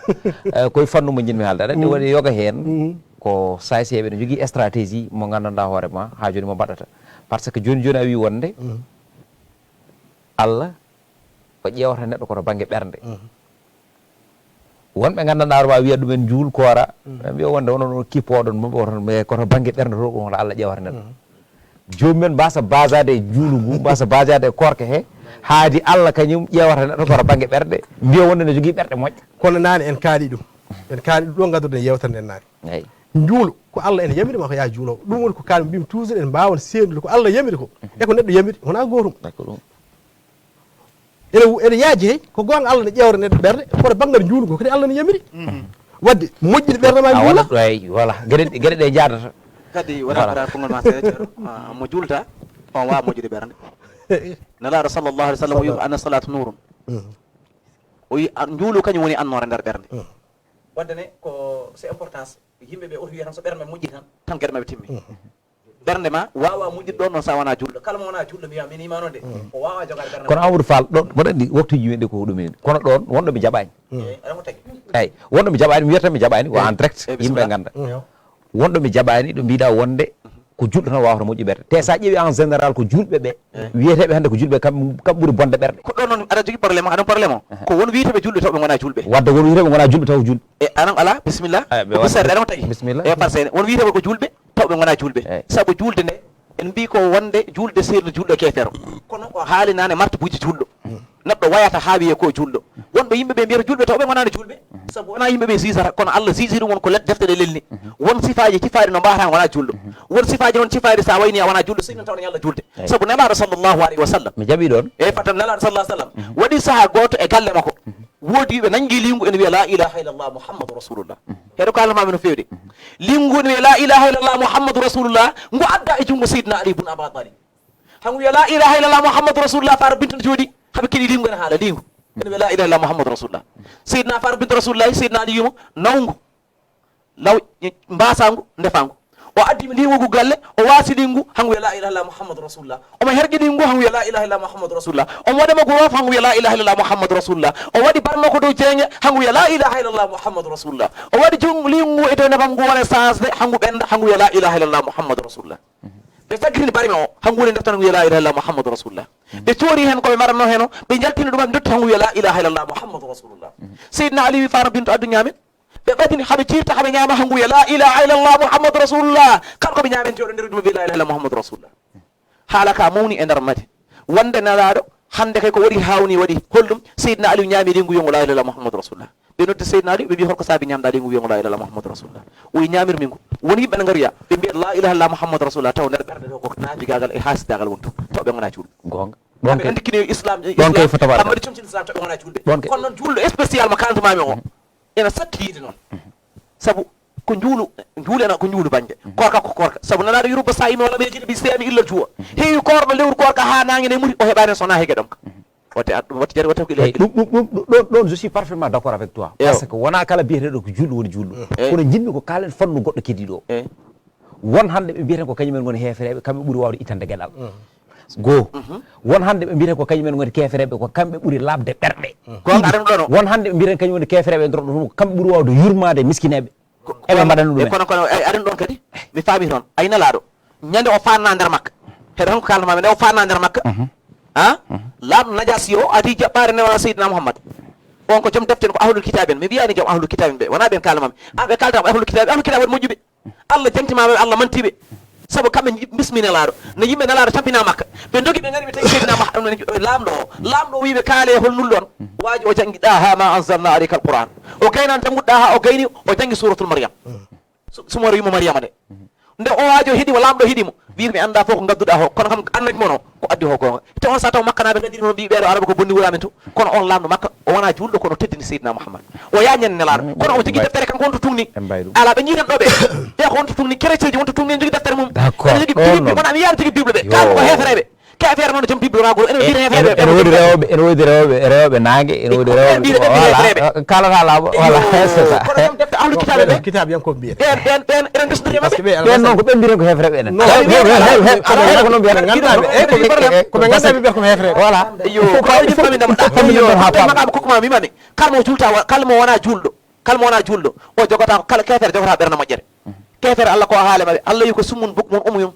Eh, koye fannu mo njiɗmi haalde. Aɗa anndi waɗi yoga heen, ko saayseeɓe ene njogii stratégie mo nganndanɗaa hoore ma, haa jooni mo mbaɗata. Par ce que jooni jooni a wii wonde, Allah ko ƴeewata neɗɗo koto bannge ɓernde. Wonɓe nganndanɗaa hoore ma wiya ɗumen njuul koora, ɓe mbiya wonde onon on kippooɗon mo, oton, mais koto bannge ɓernde to, ko hoto Allah ƴeewata neɗɗo. Joomum en mbasa basaade e njuulu ngu, mbasa basaade e koorka he, haadi Allah kañum ƴeewata neɗɗo koto bannge ɓernde, mbiya wonde ne jogii ɓerɗe moƴƴe. Kono naane en kaali ɗum. En kaali ɗum ɗo ngadduɗen yewtere nden naane. Eyi. Njuulu, ko Allah ene yamiri ma ko yaa juulo. Ɗum woni ko kaal mbimi toujours en mbaawan seendude ko Allah yamiri ko. E ko neɗɗo yamiri, wonaa gootum. D'accord. Ene, ene yaaji hay, ko goonga Allah ne ƴeewra neɗɗo ɓernde, kono banngal njuulu ko kadi Allah ne yamiri. Wadde, moƴƴude ɓernde ma A njuula. Waɗat ɗo ay, voilà, geɗe, geɗe ɗe njaadata. Kadi wona Voilà. Ɓura konngol ma seeɗa, ceerno. Ah, mo juulta, on waawa moƴƴude ɓernde. Nela Rasulullah sallallahu alaihi wasallam wi ko anna salatu nurun. O wi an- njuulu kañum woni annoore nder ɓernde. Wadde ne ko c'est importance, yimɓe ɓe oto wiya tan so ɓernde moƴƴi tan, tan geɗe maɓɓe timmi. Ɓernde ma waawa moƴƴude ɗon noon sa wona juulɗo. Kala mo wona juulɗo mbiya min iman on de, o waawa jogaade ɓernde. Kono Amadou Fall, ɗon mbaɗa anndi waktuuji men ɗi ko ɗum en. Kono ɗon wonɗo mi jaɓaani. Eyi, aɗa ko tagi. Eyi, wonɗo mi jaɓaani, mi wiyata mi jaɓaani, wa en direct, Eh, yimɓe bismillah. Ngannda. Wonɗo mi jaɓaani, ɗo mbiɗa wonde ko juulɗo tan waawata moƴƴu ɓerɗe. Te sa ƴeewi en général ko juulɓe ɓe, wiyeteeɓe hannde ko juulɓe kam, kam ɓuri bonde ɓerɗe. Ko ɗon noon aɗa jogii problème, aɗa problème o. Ko won wiyeteeɓe juulɓe taw ɓe ngonaa juulɓe. Wadde won wiyeteeɓe ngonaa juulɓe taw ko juulɓe. E anan alaa, bismillah. Eyi, ɓe Ko waɗa- bisarɗe aɗa ko tagi. Bismillah. E par ce que won wiyeteeɓe ko juulɓe taw ɓe ngonaa juulɓe. Eyi. Sabu juulde nde, en mbii ko wonde juulde seerni juulɗo keefeero. Kono o haalinaani martabuuji juulɗo. Neɗɗo wayata haa wiyee ko juulɗo. Wonɓe yimɓe ɓe mbiyata juulɓe taw ɓe ngonaani juulɓe. Sabu wonaa yimɓe ɓe sisata, kono Allah sisi ɗum won ko let defte ɗe lelni. Won sifaaji cifaaɗi no mbaawata ngonaa juulɗo. Won sifaaji noon cifaaɗi sa wayni a wonaa juulɗo, so ina tawɗen Yalla juulde. Sabu Nelaaɗo sallallahu alaihi wa sallam. Mi jaɓi ɗon. E fatan Nelaaɗo sallallahu alaihi wa sallam. Waɗi sahaa gooto e galle makko. Woodi ɓe nangi liingu ene wiya la ilaha illallah Muhammadu Rasulullah. Heɗo kaalnamaami no feewde. Liingu ene wiya la ilaha illallah Muhammadu Rasulullah. Ngu adda e junngo Seydina Ali ibn Aba Talib. Hangu wiya la ilaha illallah Muhammadu Rasulullah, Faara binta jooɗi. Haɓe keɗi liingu ene haala liingu. Ene wiya la ilaha illallah Muhammadu Rasulullah. Seydina Faara binta Rasulullah, Seydina Ali wiimo, nawngu. law, mbaasaa ngu, ndefaa ngu. O addi mi liingu ngu galle, o waasi liingu ngu, haa ngu wiya laa ilaaha illallah Muhammadu Rasulullah. Omo herƴi liingu ngu, haa ngu wiya laa ilaaha illallah Muhammadu Rasulullah. Omo waɗa mo guroof, haa ngu wiya laa ilaaha illallah Muhammadu Rasulullah. O waɗi barma ko dow jeeŋge, haa ngu wiya laa ilaaha illallah Muhammadu Rasulullah. O waɗi juŋ-, liingu ngu e dow nebam ngu wona saasde, haa ngu ɓennda, haa ngu wiya laa ilaaha illallah Muhammadu Rasulullah. Ɓe saggini barma o, haa ngu woni ndeftano ngu wiya laa ilaaha illallah Muhammadu Rasulullah. Ɓe coori heen ko ɓe mbaɗatnoo heen o, ɓe njaltini ɗum, ɓe ndotti haa ngu wiya laa ilaaha illallah Muhammadu Rasulullah. Seydina Aliyu wi Fatima bintu Abdu ñaamen. Ɓe ɓadini, haa ɓe ciirta, haa ɓe ñaama, haa ngu wiya laa ilaaha illallah Muhammadu Rasulullah. Kala ko ɓe ñaamintee o ɗo nder ɗum ɓe laa ilaaha illallah Muhammadu Rasulullah. Haala ka mawni e nder madi. Wonde Nelaaɗo, hannde kay ko waɗi haawnii waɗi. Holɗum? Seydina Aliyu ñaami liingu wiya ngu laa ilaaha illallah Muhammadu Rasulullah. Ɓe noddi Seydina Aliyu, ɓe mbi, "Hol ko saabi ñaamɗaa liingu wiya ngu laa ilaaha illallah Muhammadu Rasulullah?" O wi, "Ñaamirmi ngu." Woni yimɓe ne ngariya, ɓe mbiya laa ilaaha illallah Muhammadu Rasulullah, taw nder ɓerɗe ɗo ko naafigaagal e haasidaagal woni toon. Taw ɓe ngonaa juulɓe. Goonga. Ɗon kay, anndi kine islam, ɗon kay islam, fa tabaraka. Amma ɗi comcini islam, taw ɓe ngonaa juulɓe. Ɗon kay. Kono noon juulɗo spécial mo kaalantu maami o, ena satti yiide noon. Sabu ko njuulu, njuulu ena ko njuulu bannge. Koorka ko koorka. Sabu Nelaaɗo wi, "Rubba saa'imi wa lam yajid bi siyaami illa al-juu'." Heewi koorɗo lewru koorka haa naange ne muti, o heɓaani so wonaa heege ɗomka. O te, a, ɗum watti jari, watti ko ila. Eyi, ɗum, ɗum, ɗum, ɗum, ɗon, ɗon, je suis parfaitement d'accord avec toi. Eyo. Parce que wonaa kala biyeteeɗo ko juulɗo woni juulɗo. Eyi. Kono njiɗmi ko kaalen fannu goɗɗo keddiiɗo o. Eyi. Won hannde ɓe mbiyata ko kañum en ngoni heefereeɓe, kamɓe ɓuri waawde ittande geɗal. Goo. Won hannde ɓe mbiyata ko kañum en ngoni keefereeɓe, ko kamɓe ɓuri laaɓde ɓerɗe. Goonga, aɗa ɗum ɗono. Won hannde ɓe mbiyata kañum woni keefereeɓe e nder ɗum, ko kamɓe ɓuri waawde yurmaade miskineeɓe. Ko, eɓe mbaɗa ɗum e ɗumen. Kono, kono, e, aɗa ɗum ɗon kadi, mi faami toon. Ay Nelaaɗo, ñande o faanna nder Makka. Heɗo hon ko kaalnamaami, nde o faanna nder Makka. Ah? Laamɗo Najaasi o adi jaɓɓaare newal Seydina Muhammad. On ko joom defte en, ko ahlul kitaabi en. Mi wiyaani joom ahlul kitaabi en ɓe. Wonaa ɓen kaalnamaami. An ɓe kaalta ko ahlul kitaabi, ahlul kitaabi waɗi moƴƴuɓe. Allah jaŋtimaama ɓe, Allah mantiiɓe. Sabu kamɓe nji-, bismi Nelaaɗo. No yimɓe Nelaaɗo tampinaa Makka. Ɓe ndogi, ɓe ngari, ɓe tawi Seydina Muhammad, laamɗo o wi ɓe, "Kaale hol nulɗo on?" Waaji o janngi, "Ɗaaha ma anzalna alayka al-Qur'an." O gaynaani janngude Ɗaaha, o gayni, o janngi Suuratul Maryam. Su-, sumore wimo Maryama nde. Nde o waajo heɗi mo, laamɗo heɗi mo. Wi, "Mi anndaa fof ko ngadduɗaa ho, kono kam annabi mon o, ko addi ho goonga." Te on sa taw Makkanaaɓe ngaddiri mo, mbi, "Ɓeeɗo Araba ko bonni wuramen to." Kono on laamɗo Makka, o wonaa juulɗo, kono o teddini Seydina Muhammad. O yaañani Nelaaɗo. Kono omo jogii deftere kanko, won to tungni. Alaa, ɓe njii tan ɗo ɓe. Ɓe ko won to tungni, kerecee ji won to tungni, jogii deftere mum. Ene jogii Bible, wonaa mi yiyaani jogii Bible ɓe. Kala ko heefereeɓe. Keefeere noon, joom Bible ragol, ene wiyde heefereeɓe. Ene woodi rewɓe, ene woodi rewɓe, rewɓe naange, ene woodi rewɓe. Voilà. Kalata laaɓa, voilà, c'est ça. Kono joom defte ahlu kitaaɓe ɓe. Kitaabiyankooɓe mbiyata. Ɓen, ɓen, ɓen, ene ndesdiri e maɓɓe. Ɓen noon ko ɓe mbiyata ko heefereeɓe enen. Non, ɓe mbiyata ko heefereɓe. Ko ɓe ngannduɗaa ɓe, ko ɓe ngannduɗaa ɓe mbiyata ko heefereɓe. Voilà. Yo, ko ɓe fami ndema ɗa. Yo, maqaama kokku ma mi mami. Kala mo julta, kala mo wonaa juulɗo. Kala mo wonaa juulɗo, o jogata ko, kala keefeero jogata ɓernde moƴƴere. Keefeero Allah ko o haali maɓɓe. Allah wi ko summun bukmun umyun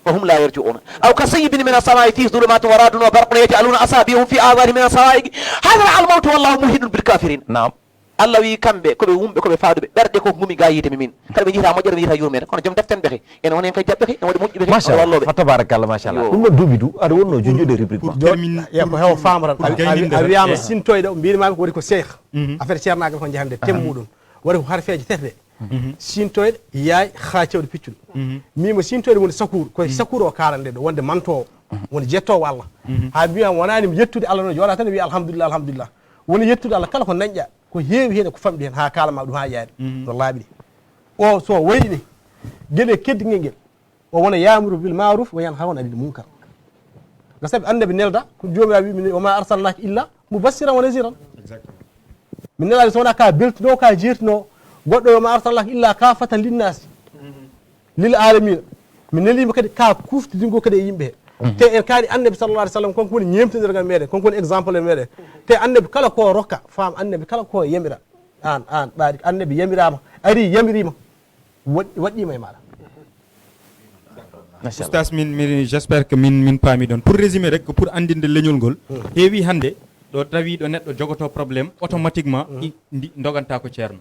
fahum la yarji'una. Aw ka sayyibin min as-samaa'i fihi zulumaatun wa ra'dun wa barqun yaj'aluuna asaabi'ahum fi aazaanihim min as-sawaa'iqi hadara al-mawti wallahu muhiitun bil kaafiriin. Naam. Allah wi kamɓe ko ɓe wumɓe, ko ɓe faaɗuɓe. Ɓerɗe ko ngumi ga yiite mi min. Kala ɓe njiyata moƴƴere, ɓe njiyata yurmeende. Kono joom defte en ɓe kay, ene woni en kay jaɓɓe kay, ene waɗi moƴƴuɓe kay, machallah, wallooɓe. Fa tabarakallah, machallah. Yo. Ɗum ɗo duuɓi du, aɗa wonno jojjude rubrique ma. Pour termine, ya ko heewa faamran. A, a, a wiyaama sintoyɗo, mbiymi maami ko woni ko cheikh. Affaire ceernaagal ko njahande tem muɗum. Waɗi ko harfeeje tati de. Sintoyɗo, yaay, haa cewɗo piccuɗo. Miimo sintoyɗo woni sakuur, koye sakuur o kaalande ɗo, wonde mantoowo, woni jettoowo Allah. Haa mbiya wonani mi yettude Allah noon, jooɗa tan wiya alhamdulillah, alhamdulillah. Woni yettude Allah kala ko dañƴa, ko heewi heen e ko famɗi heen, haa kaalama ɗum haa yaari. No laaɓi de. O so wayni, geɗe keddigal ngel, o wona yamuru bil maruf wa yanha anil munkar. Ko sabi annabi nelda, ko Joomiraaɗo wi, "Wa ma arsalnaka illa mubashiran wa naziran." Exactement. Mi nelaani so wonaa ka beltinoo, ka jeertinoo. Goɗɗo, "Wa ma arsalnaka illa kaffatan linnaasi, lil alamina." Mi neliima kadi ka kuftidingo kadi e yimɓe he. Te en kaali annabi sallallahu alaihi wasallam, kanko woni ñeemtinirgal meɗen, kanko woni exemple meɗen. Te annabi kala ko rokka, faam annabi kala ko yamira. Aan, aan, ɓaari annabi yamiraama, ari yamiriima, waɗ-, waɗɗiima e maaɗa. Machallah. Oustaz, min, min, j'espère que min, min paami ɗon. Pour résumer rek, pour anndinde leñol ngol, heewi hannde ɗo tawiiɗo neɗɗo jogoto problème, automatiquement, i-, ndi, ndoganta ko ceerno.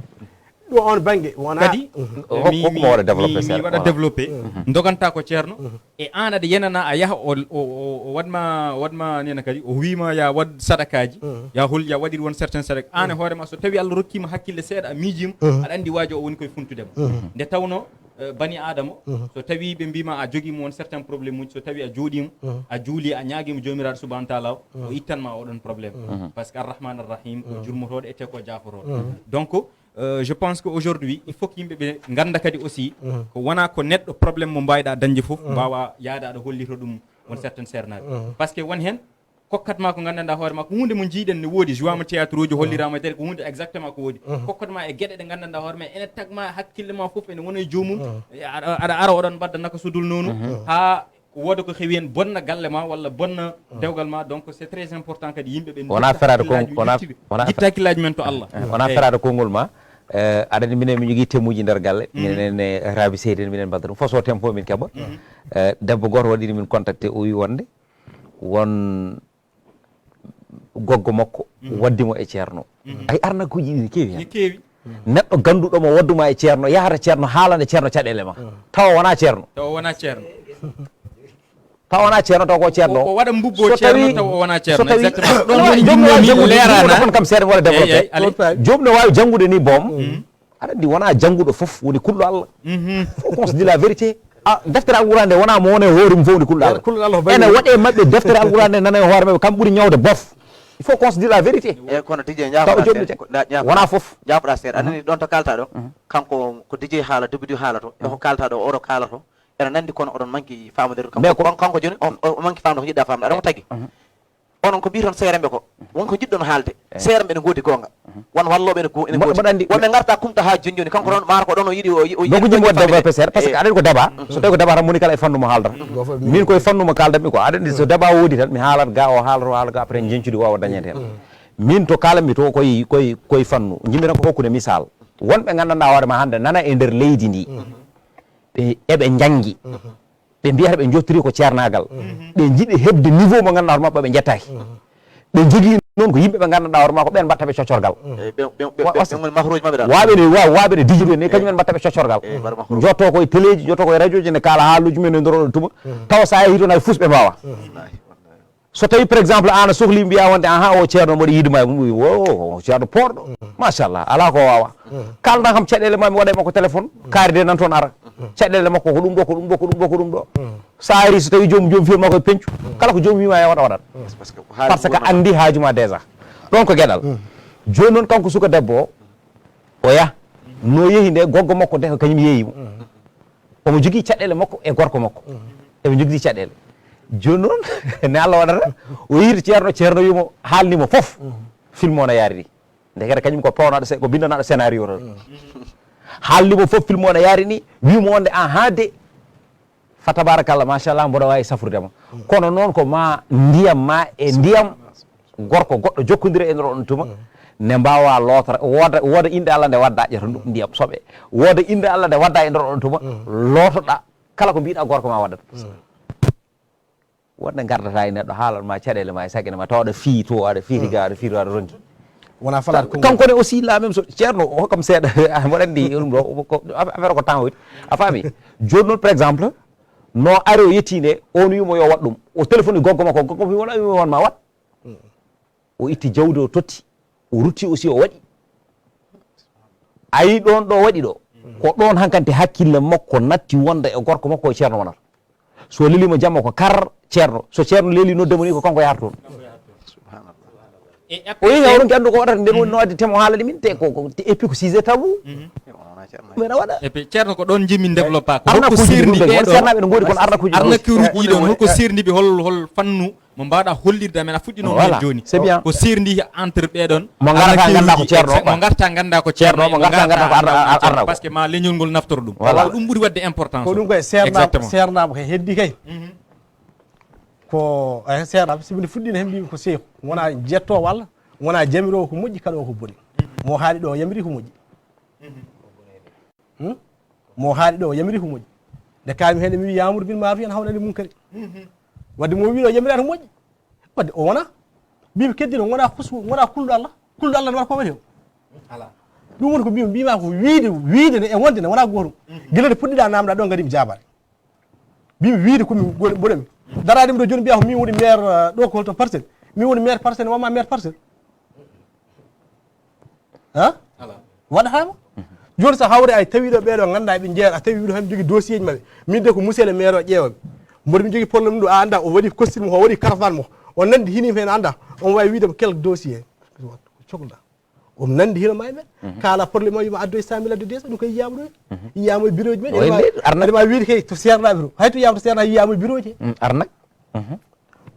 Ɗo on bannge wona kadi, mi, mi, mi waɗa développé, ndoganta ko ceerno. E aan aɗa yenana a yaha o, o, o, o waɗma, waɗma nena kadi, o wiima ya waɗ sadakaaji, ya hol, ya waɗir won certain sadaka. Aan e hoore ma, so tawi Allah rokkiima hakkille seeɗa, a miijiima, aɗa anndi waajo o woni koye funtude mo. Nde tawno, eh, bani Aadama, so tawi ɓe mbiima a jogiima won certain problème uji, so tawi a jooɗiima, a juuli, a ñaagiima Joomiraaɗo Subhaanahu wa Taala o, o ittan ma oɗon problème. Parce que Ar-Rahmaan Ar-Rahiim, ko jurmotooɗo, ete ko jaafotooɗo. Donc, Euh, je pense que aujourd'hui, il faut que yimɓe ɓe ngannda kadi aussi, ko wona ko neɗɗo problème mo mbaawɗa dañde fof, mbaawa yaade aɗa hollito ɗum won certaines seernaaɓe. Parce que won heen kokkat ma ko nganndanɗaa hoore ma ko huunde mo njiiɗen ne woodi, jouama théâtre uji holliraama e télé, ko huunde exactement ko woodi. Kokkat ma e geɗe ɗe nganndanɗaa hoore ma ene tagma hakkille ma fof ene wona e joomum. Aɗa aɗa ara oɗon mbadda naka sudul noonu, haa wooda ko heewi heen bonna galle ma walla bonna dewgal ma. Donc c'est très important kadi yimɓe ɓe wona feraade ko wona jitta hakkillaaji men to Allah. Wona feraade konngol ma. Eh, aɗa anndi minen mi jogii temuji nder galle, minen e rabi seydi en minen mbadda ɗum façon tempo min keɓa. Eh, debbo gooto waɗiri min contacté, o wi wonde won goggo makko waddi mo e ceerno. Ay arnakuuji ɗi ne keewi heen. Neɗɗo gannduɗo mo wadduma e ceerno yahata ceerno haalana ceerno caɗeele ma, tawa wona ceerno. Tawa wona ceerno. Tawa wona ceerno, tawa ko ceerno. O waɗa mbubbo ceerno tawa o wona ceerno. Exactement. Ɗon woni joom no waawi janngude leerana tan kam seeɗa wala développé. Joom no waawi janngude ni boom. Aɗa anndi wona jannguɗo fof woni kulɗo Allah. Faut qu'on se dise la vérité. Ah, deftere alquraan nde wona mo wona e hoore mum fof woni kulɗo Allah. Ene waɗe maɓɓe deftere alquraan nde nana e hoore maɓɓe kam ɓuri ñawde bof. Il faut qu'on se dise la vérité. E kono DJ taw jomni te wona fof. Jaafoɗa seeɗa anani ɗon to kalta ɗo. Kanko ko DJ haala dubidu haala to e ko kalta ɗo oɗo kaala to. Ene nandi kono oɗon manki faamodere kanko. Kanko joni o manki faamde ko jiɗɗa faamde aɗa mo tagi. Onon ko mbiiton seeremɓe ko won ko jiɗɗon haalde. Seeremɓe ene ngoodi goonga. Won wallooɓe ene ngoodi. Wonɓe ngarta kumta haa joni joni kanko noon maaro ko ɗon o yiɗi o yiɗi. Donc jimbo débat peser parce que aɗa ko débat so tawi ko débat tan moni kala e fannu mo haaldata. Min koye fannu mo kaaldanmi ko aɗa anndi so débat woodi tan mi haalat ga o haala to haala ga après jencudi wawa dañede heen. Min to kalanmi to koye koye koye fannu jimmi tan ko hokkude misal. Wonɓe nganndanɗaa hoore ma hannde nana e nder leydi ndi ɓe eɓe njanngi. Ɓe mbiyata ɓe njottiri ko ceernaagal. Ɓe njiɗi heɓde niveau mo ngannduɗaa hoore maɓɓe ɓe njettaaki. Ɓe njogii noon ko yimɓe ɓe ngannduɗaa hoore ma ko ɓeen mbaɗta ɓe coccorgal. Waɓe ne waɓe ne dijiɗo ne kañum en mbaɗta ɓe coccorgal. Njotto ko e téléji njotto ko e radioji ne kaala haaluji men e ndoroɗo tuma. Tawa sa yehi toon hay fus ɓe mbawa. So tawi par exemple an a sohli mbiya wonde aha o ceerno mboɗo yiide ma mum o ceerno porɗo machallah ala ko wawa. Kalda kam caɗele ma mi waɗa e makko téléphone kaari de nan toon ara. Caɗele makko ko ɗum ɗo ko ɗum ɗo ko ɗum ɗo ko ɗum ɗo. Sa ari so tawi joom joom fiir makko e peñcu kala ko joom wima ya waɗa waɗat. Parce que andi haaju ma déjà. Ɗon ko gueɗal. Joni noon kanko suka debbo o o yah no yeehi nde goggo makko nde ko kañum yeeyimo. Omo jogii caɗeele makko e gorko makko. Eɓe njogiti caɗeele. Jooni noon ne Allah waɗata o yiiti ceerno ceerno wiimo haalnimo fof. Film o no yaari ni ndekete kañum ko pewnaaɗo ko binndanaaɗo scénario tan. Haalnimo fof film o no yaari ni wiimo wonde aha de fa tabarakallah machallah mboɗo waawi safrudema. Kono noon ko ma ndiyam ma e ndiyam gorko goɗɗo jokkondira e nder on tuma ne mbawa lootora wooda wooda inde Allah nde wadda ƴetta ndiyam soɓe wooda inde Allah nde wadda e nder on tuma lootoɗa kala ko mbiɗa gorko ma waddata. Wonde gardata e neɗɗo haalan ma caɗele ma e saggene ma tawa aɗa fiyi to aɗa fiyi tiga aɗa fiyi to aɗa ronki. Wona falat ko kanko ne aussi la même chose ceerno o hokkam seeɗa mboɗa andi ɗum ɗo affaire ko temps woni a faami. Joni noon par exemple no ari o yetti nde on wimo yo waɗ ɗum o téléphone goggo makko goggo mi wona wimo won ma waɗ. O itti jawdi o totti o rutti aussi o waɗi. Ayi ɗon ɗo waɗi ɗo ko ɗon hankanti hakkille makko natti wonda e gorko makko e ceerno wonata. So lelima jamma ko kar ceerno so ceerno leeli noddemo ni ko kanko yahata toon. O yehi hawronki anndu ko waɗata nden woni no wadde temo haalani min te ko et puis ko sujet tabou. Mbeɗa waɗa et puis ceerno ko ɗon jimmi développa ko holko serndi ɓeɗo ceernaɓe no ngoodi kono arnakuji arnakuruji ɗon holko serndi ɓe hol hol fannu mo mbawɗa hollirde amen a fuɗɗino men joni c'est bien ko serndi entre ɓeɗon mo garata ganda ko ceerno mo garta ganda ko ceerno mo garta ganda ko arnaku parce que ma leñol ngol naftoro ɗum ko ɗum ɓuri wadde importance ko ɗum koye sernaɓe sernaɓe ko heddi kay ko seeɗa sibinde fuɗɗino hen mbimi ko seyku wona jetto walla wona jamirowo ko moƴƴi kaɗo ko boni mo haali ɗo yamiri ko moƴƴi. Mo haali ɗo yamiri ko moƴƴi nde kalmi hen mi wi yamuru bil maruf en hawnani munkari wadde mo wiɗo yamira ko moƴƴi wadde o wona mbimi keddino wona kusu wona kulɗo Allah kulɗo Allah ne wata ko waɗi o ɗum woni ko mbimi mbima ko wiide wiide ne e wonde ne wona gotum gila nde puɗɗiɗa namda ɗo gadimi jabare. Mbimi wiide komi mboɗomi daraade mi ɗo jooni mbiya ko min woni maire ɗo ko holto parcelle min woni maire parcelle wamma maire parcelle. Ha waɗataama jooni so hawre ay tawiɗo ɓeeɗo ngannda eɓe jeeya a tawi wiɗo hami jogii dossier ji maɓɓe min de ko monsieur le maire o ƴeewaɓe mboɗo mi jogii problème ɗo a annda o waɗi costume mo o waɗi caravane mo o nandi hini heen annda on wawi wiide mo quelque dossier cohluɗa. Omo nanndi hino maayi men. Kaala problème o yima addoye cent mille addoye deux cent ɗum koye yiyama ɗo. Yiyama e bureau ji men. Aɗa ma wiide kay to seernaɓe to hay to yiyama to seernaɓe yiyama e bureau ji. Arnak.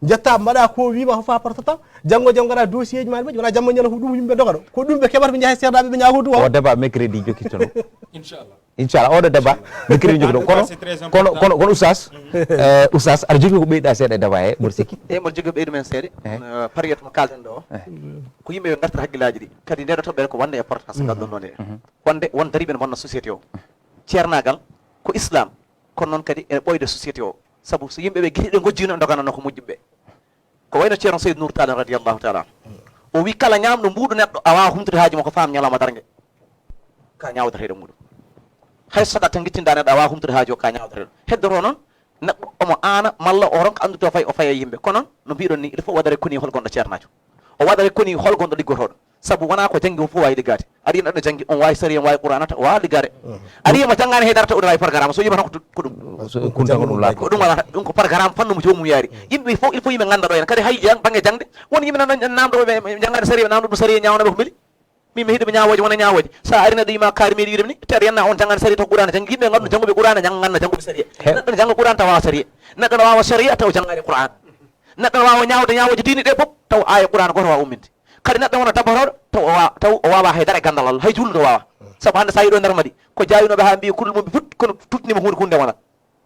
Jetta mbaɗa ko wima ko fa portata, janngo janngo ngaɗa dossier ji ma, wona jamma ñala ko ɗum yimɓe dogano, ko ɗum ɓe keɓata, ɓe njaha seedaɓe, ɓe ñaago duwa. O débat mercredi jokkittono. Inchallah. Inchallah, oɗo débat mercredi jokkittono. Kono kono kono kono oustaz, eh, oustaz, aɗa jogui ko ɓeyɗa seeɗa e débat he, mboɗo sikki. Eyi, mboɗo jogui ko ɓeydu men seeɗa. Eh. Eh, pariet mo kalden ɗo. Eh. Ko yimɓe yo gartir hakkillaji ɗi, kadi nde ɗo toɓɓere ko wonde e portata so ngal ɗon ɗo nde. Wonde won dariɓe ne bonna société o. Ceernagal ko islam, kono noon kadi ene ɓooyde société o. Sabu so yimɓe ɓe giti ɗe gojjino, doganano ko moƴƴuɓe. Ko wayno Ceerno Seydou Nour Tall radiyallahu taala anhu. O wi kala ñaamɗo mbuuɗu neɗɗo a waawa humtude haaju makko faam ñalawma darnge. Ka ñaawdateeɗo muɗum. Hay so saɗa tan gittinda neɗɗo a waawa humtude haaju o ka ñaawdateeɗo. Heddoto noon neɗɗo omo aana malla o ronka anndude o fay o faya yimɓe. Kono no mbiɗon ni il faut waɗare koni hol gonɗo ceernaajo. O waɗare koni hol gonɗo liggotooɗo. Sabu wona ko janngi fof waawi liggaade. Aɗa yiya neɗɗo janngi, on waawi sariya, on waawi qur'ana, taw o waawa liggaade. Aɗa yiya mo janngaani haydara, taw ɗum waawi programme, so yiima tan ko tu- ko ɗum. Ko ɗum wonata ɗum. Ko ɗum wonata ɗum ko programme fannu mo joomum yaari. Yimɓe fof il faut yimɓe ngannda ɗo en kadi hay jang- bannge jaŋde. Won yimɓe nan nan- namdo ɓe janngaade sariya, ɓe namdo ɗum sariya ñaawna ɓe ko meli. Min mi hiɗo mi ñaawooje wona ñaawooje. So a ari neɗɗo yima kaari meɗi wiide ni te aɗa yanna on janngaani sariya taw qur'ana janngi. Yimɓe nganndu jannguɓe qur'ana jannga ngannda jannguɓe sariya. Neɗɗo ne jannga qur'ana taw waawa sariya. Neɗɗo ne waawa sariya taw janngaani qur'ana. Neɗɗo ne waawa ñaawde ñaawooje diini ɗe fof taw aaya qur'ana goto waawa umminde. Kadi neɗɗo wona dabbatooɗo taw o wawa taw o wawa haydara e gandal Allah, hay julnude o wawa. Sabu hande sa yiiɗo nder madi ko jaawinoɓe ha mbiya kulol mum ɓe fof kono tutnima hunde hunde wonat.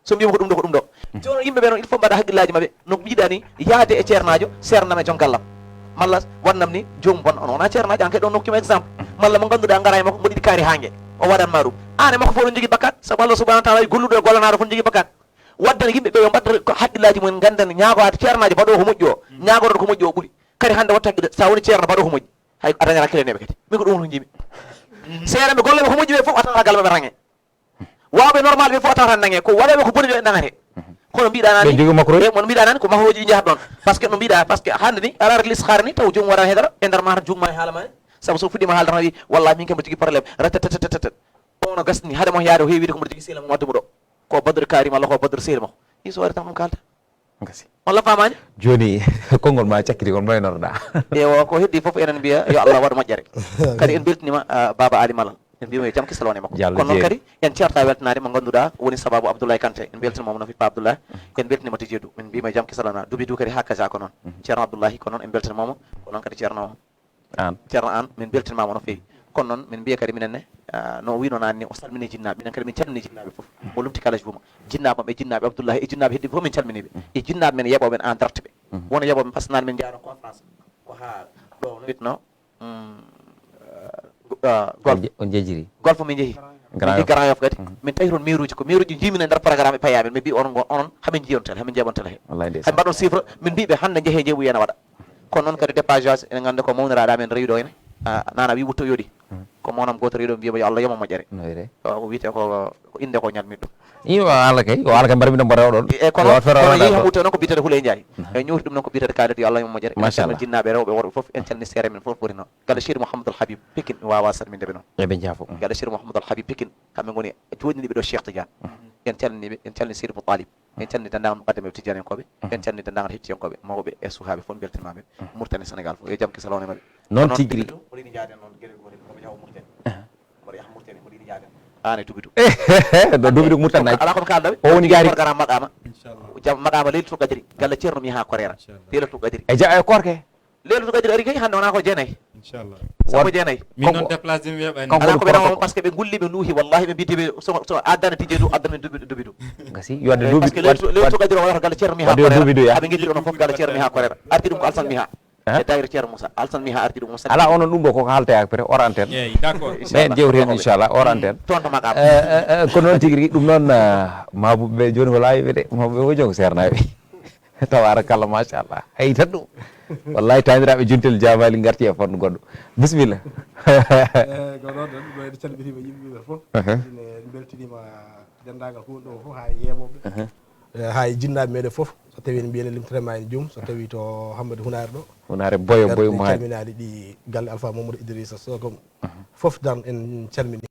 So mbiyama ko ɗum ɗo ko ɗum ɗo. Jooni yimɓe ɓe noon il faut mbaɗa hakkillaaji maɓɓe no mbiɗa ni yaade e ceernaajo seernam e joom gallam malla wannam ni joomum bon on wona ceernaajo an kadi on nokkima exemple malla mo ngannduɗaa ngara e makko mboɗiɗi kaari haa nge o waɗanma ɗum. An e makko fof ɗon jogii bakkat sabu Allah subahanahu wa taala wi golluɗo e gollanaaɗo fof jogii bakkat. Waddana yimɓe ɓe yo mbaɗ hakkillaaji mumen ngannden ñaagoade ceernaajo mbaɗo ko moƴƴi o ñaagoɗon ko moƴƴi o ɓuri. Kadi hannde watta hakkille sa woni ceerno mbaɗo ko moƴƴi hay a dañat hakkille neɓe kadi min ko ɗum woni ko jiimi. Seeɗa ɓe golloɓe ko moƴƴi ɓe fof a tawata galle maɓe range. Wawɓe normal ɓe fof a tawata nange ko waɗoɓe ko boni ɓe nangate. Kono mbiɗa nani ɓe jogui makroji e mon mbiɗa nani ko mahroji ɗi jahata ɗon. Parce que no mbiɗa parce que hande ni aɗa ara lis xaara ni taw joomum waɗa hedara e nder mata jumma e haala ma ni. Saabu so fuɗɗima haaldata wi wallahi min kam mbiɗa jogui problème ratatatatat. Ono gasni haade mo yaade o heewi wide ko mbiɗa jogui sehil mo waddu mo ɗo ko badre kaari ma ko badre sehil mo. Iso waɗi tan ɗum kalta. Gasi. Walla famani? Joni konngol ma cakkiti kon moynorɗa. Ewo ko heddi fof enen mbiya yo Allah waɗ moƴƴere. Kadi en beltinima ah, baba Ali Malal en mbima yo jam kisalone makko. Diallo kono noon jeeri. Kadi en ceerta weltanade mo ganduɗa woni sababu Abdoulaye Kanté en beltinima mo no fi pa Abdoulaye. En beltinima Tidier Dou en mbima yo jam kisalona Dubi Dou kadi ha kaja ko noon. Ceerno Abdoulaye ko noon en beltinimamo ko noon kadi ceerno an. Ceerno an min beltinimama no fewi. Kono noon min mbiya kadi minen ne ah, no wino nani ni o salmini jinnaɓe minen kadi min calmini jinnaɓe fof. Mo lumti kala juma jinnaɓe mabɓe jinnaɓe Abdoulaye e jinnaɓe heddi fof min calminiɓe e jinnaɓe men yeɓoɓe en en direct ɓe. Wona yeɓoɓe par ce que nani min jeyano conférence ko ha ɗo no witno golf on jejiri golf min jeehi min jeehi Grand Yoff kadi min tawi toon mairuji ko mairuji jimina e nder programme e payamen min mbi onon ngo onon hamin jiyon tele hamin jeeɓon tele he wallahi ndeysaan hamin mbaɗon chiffre min mbiɓe hande jeehe jeeɓu yena waɗa. Kono noon kadi dépagage ene ganda ko mawniraɗa men rewiɗo ene nana wi wutto yooɗi ko mawnam goto rewiɗo mbiyamo yo Allah yoma moƴƴere. O wiyete ko ko inde ko ñalmiɗo ɗum. Iyo ala kay o ala kay mbaɗa miɗo mbaɗa oɗon e kono kono yehi hamuto noon ko bitata Huley Ndiaye. E ñowti ɗum noon ko bitata kaalidi Allah yoma moƴƴere en calmini jinnaɓe rewɓe worɓe foof en calmini seere men foof foti noon gala Cheikh Mouhamadoul Habib Pekin mi wawa salmindeɓe noon eɓe jaafo gala Cheikh Mouhamadoul Habib Pekin kamɓe goni joɗiniɓe ɗo Cheikh Tidiane en calminiɓe en calmini Seydi Moutalib en calmini dendagal muqaddam e tijaniyankoɓe en calmini dendagal hettiyankoɓe mawɓe e sukaɓe foof beltanimami Mauritanie Sénégal foof yo jam kisalone maɓɓe noon tigui rigui oɗo yiɗi jaaden noon gueɗe gotel omo jawa Mauritanie mboɗo yaha Mauritanie mboɗo yiɗi jaaden an e dubidu no dubidu Mauritanie ala komi kaldaɓe o woni jaari programme maɗama jam maɗama leylatul qadri galla ceerno mi ha korera leylatul qadri e ja e korke leylatul qadri ari kay hande wona ko jeenayi sappo jeenayi min noon déplacé mi weɓani ala ko ɓe nawama par ce que ɓe gulli ɓe luuhi wallahi ɓe mbiti ɓe so addana tijjedu addana dubidu gasi yo adde dubidu parce que leylatul qadri o wata galla ceerno mi ha korera aɓe gueddiri onon foof galla ceerno mi ha korera arti ɗum ko alsan mi ha e dayre ceerno moussa alsan mi ha arti ɗum ala onon ɗum ɗo koko haalta yak pete or antenne eyi d'accord ɓen jewti hen inchallah or antenne toon to maqama ko noon tigui rigui ɗum noon mabuɓe ɓe joni ko laawiɓe de mawɓe o joni ko sernaɓe tabarakallah machallah hay tan ɗum wallahi taniraɓe juntel jamali garti e fannu goɗɗo bisimilla eyi ko noon ɗum ɗo en calminima yimɓeɓe foof ine beltinima dendagal hunɗo fof ha yeeɓoɓe ha e jinnaɓe meɗen foof so tawi en mbiyen limtanema en joom so tawi to hammadi hunare ɗo hunare boyo boyo mo calminali ɗi galle alpha mamadou idrissa sogom foof dan en calmini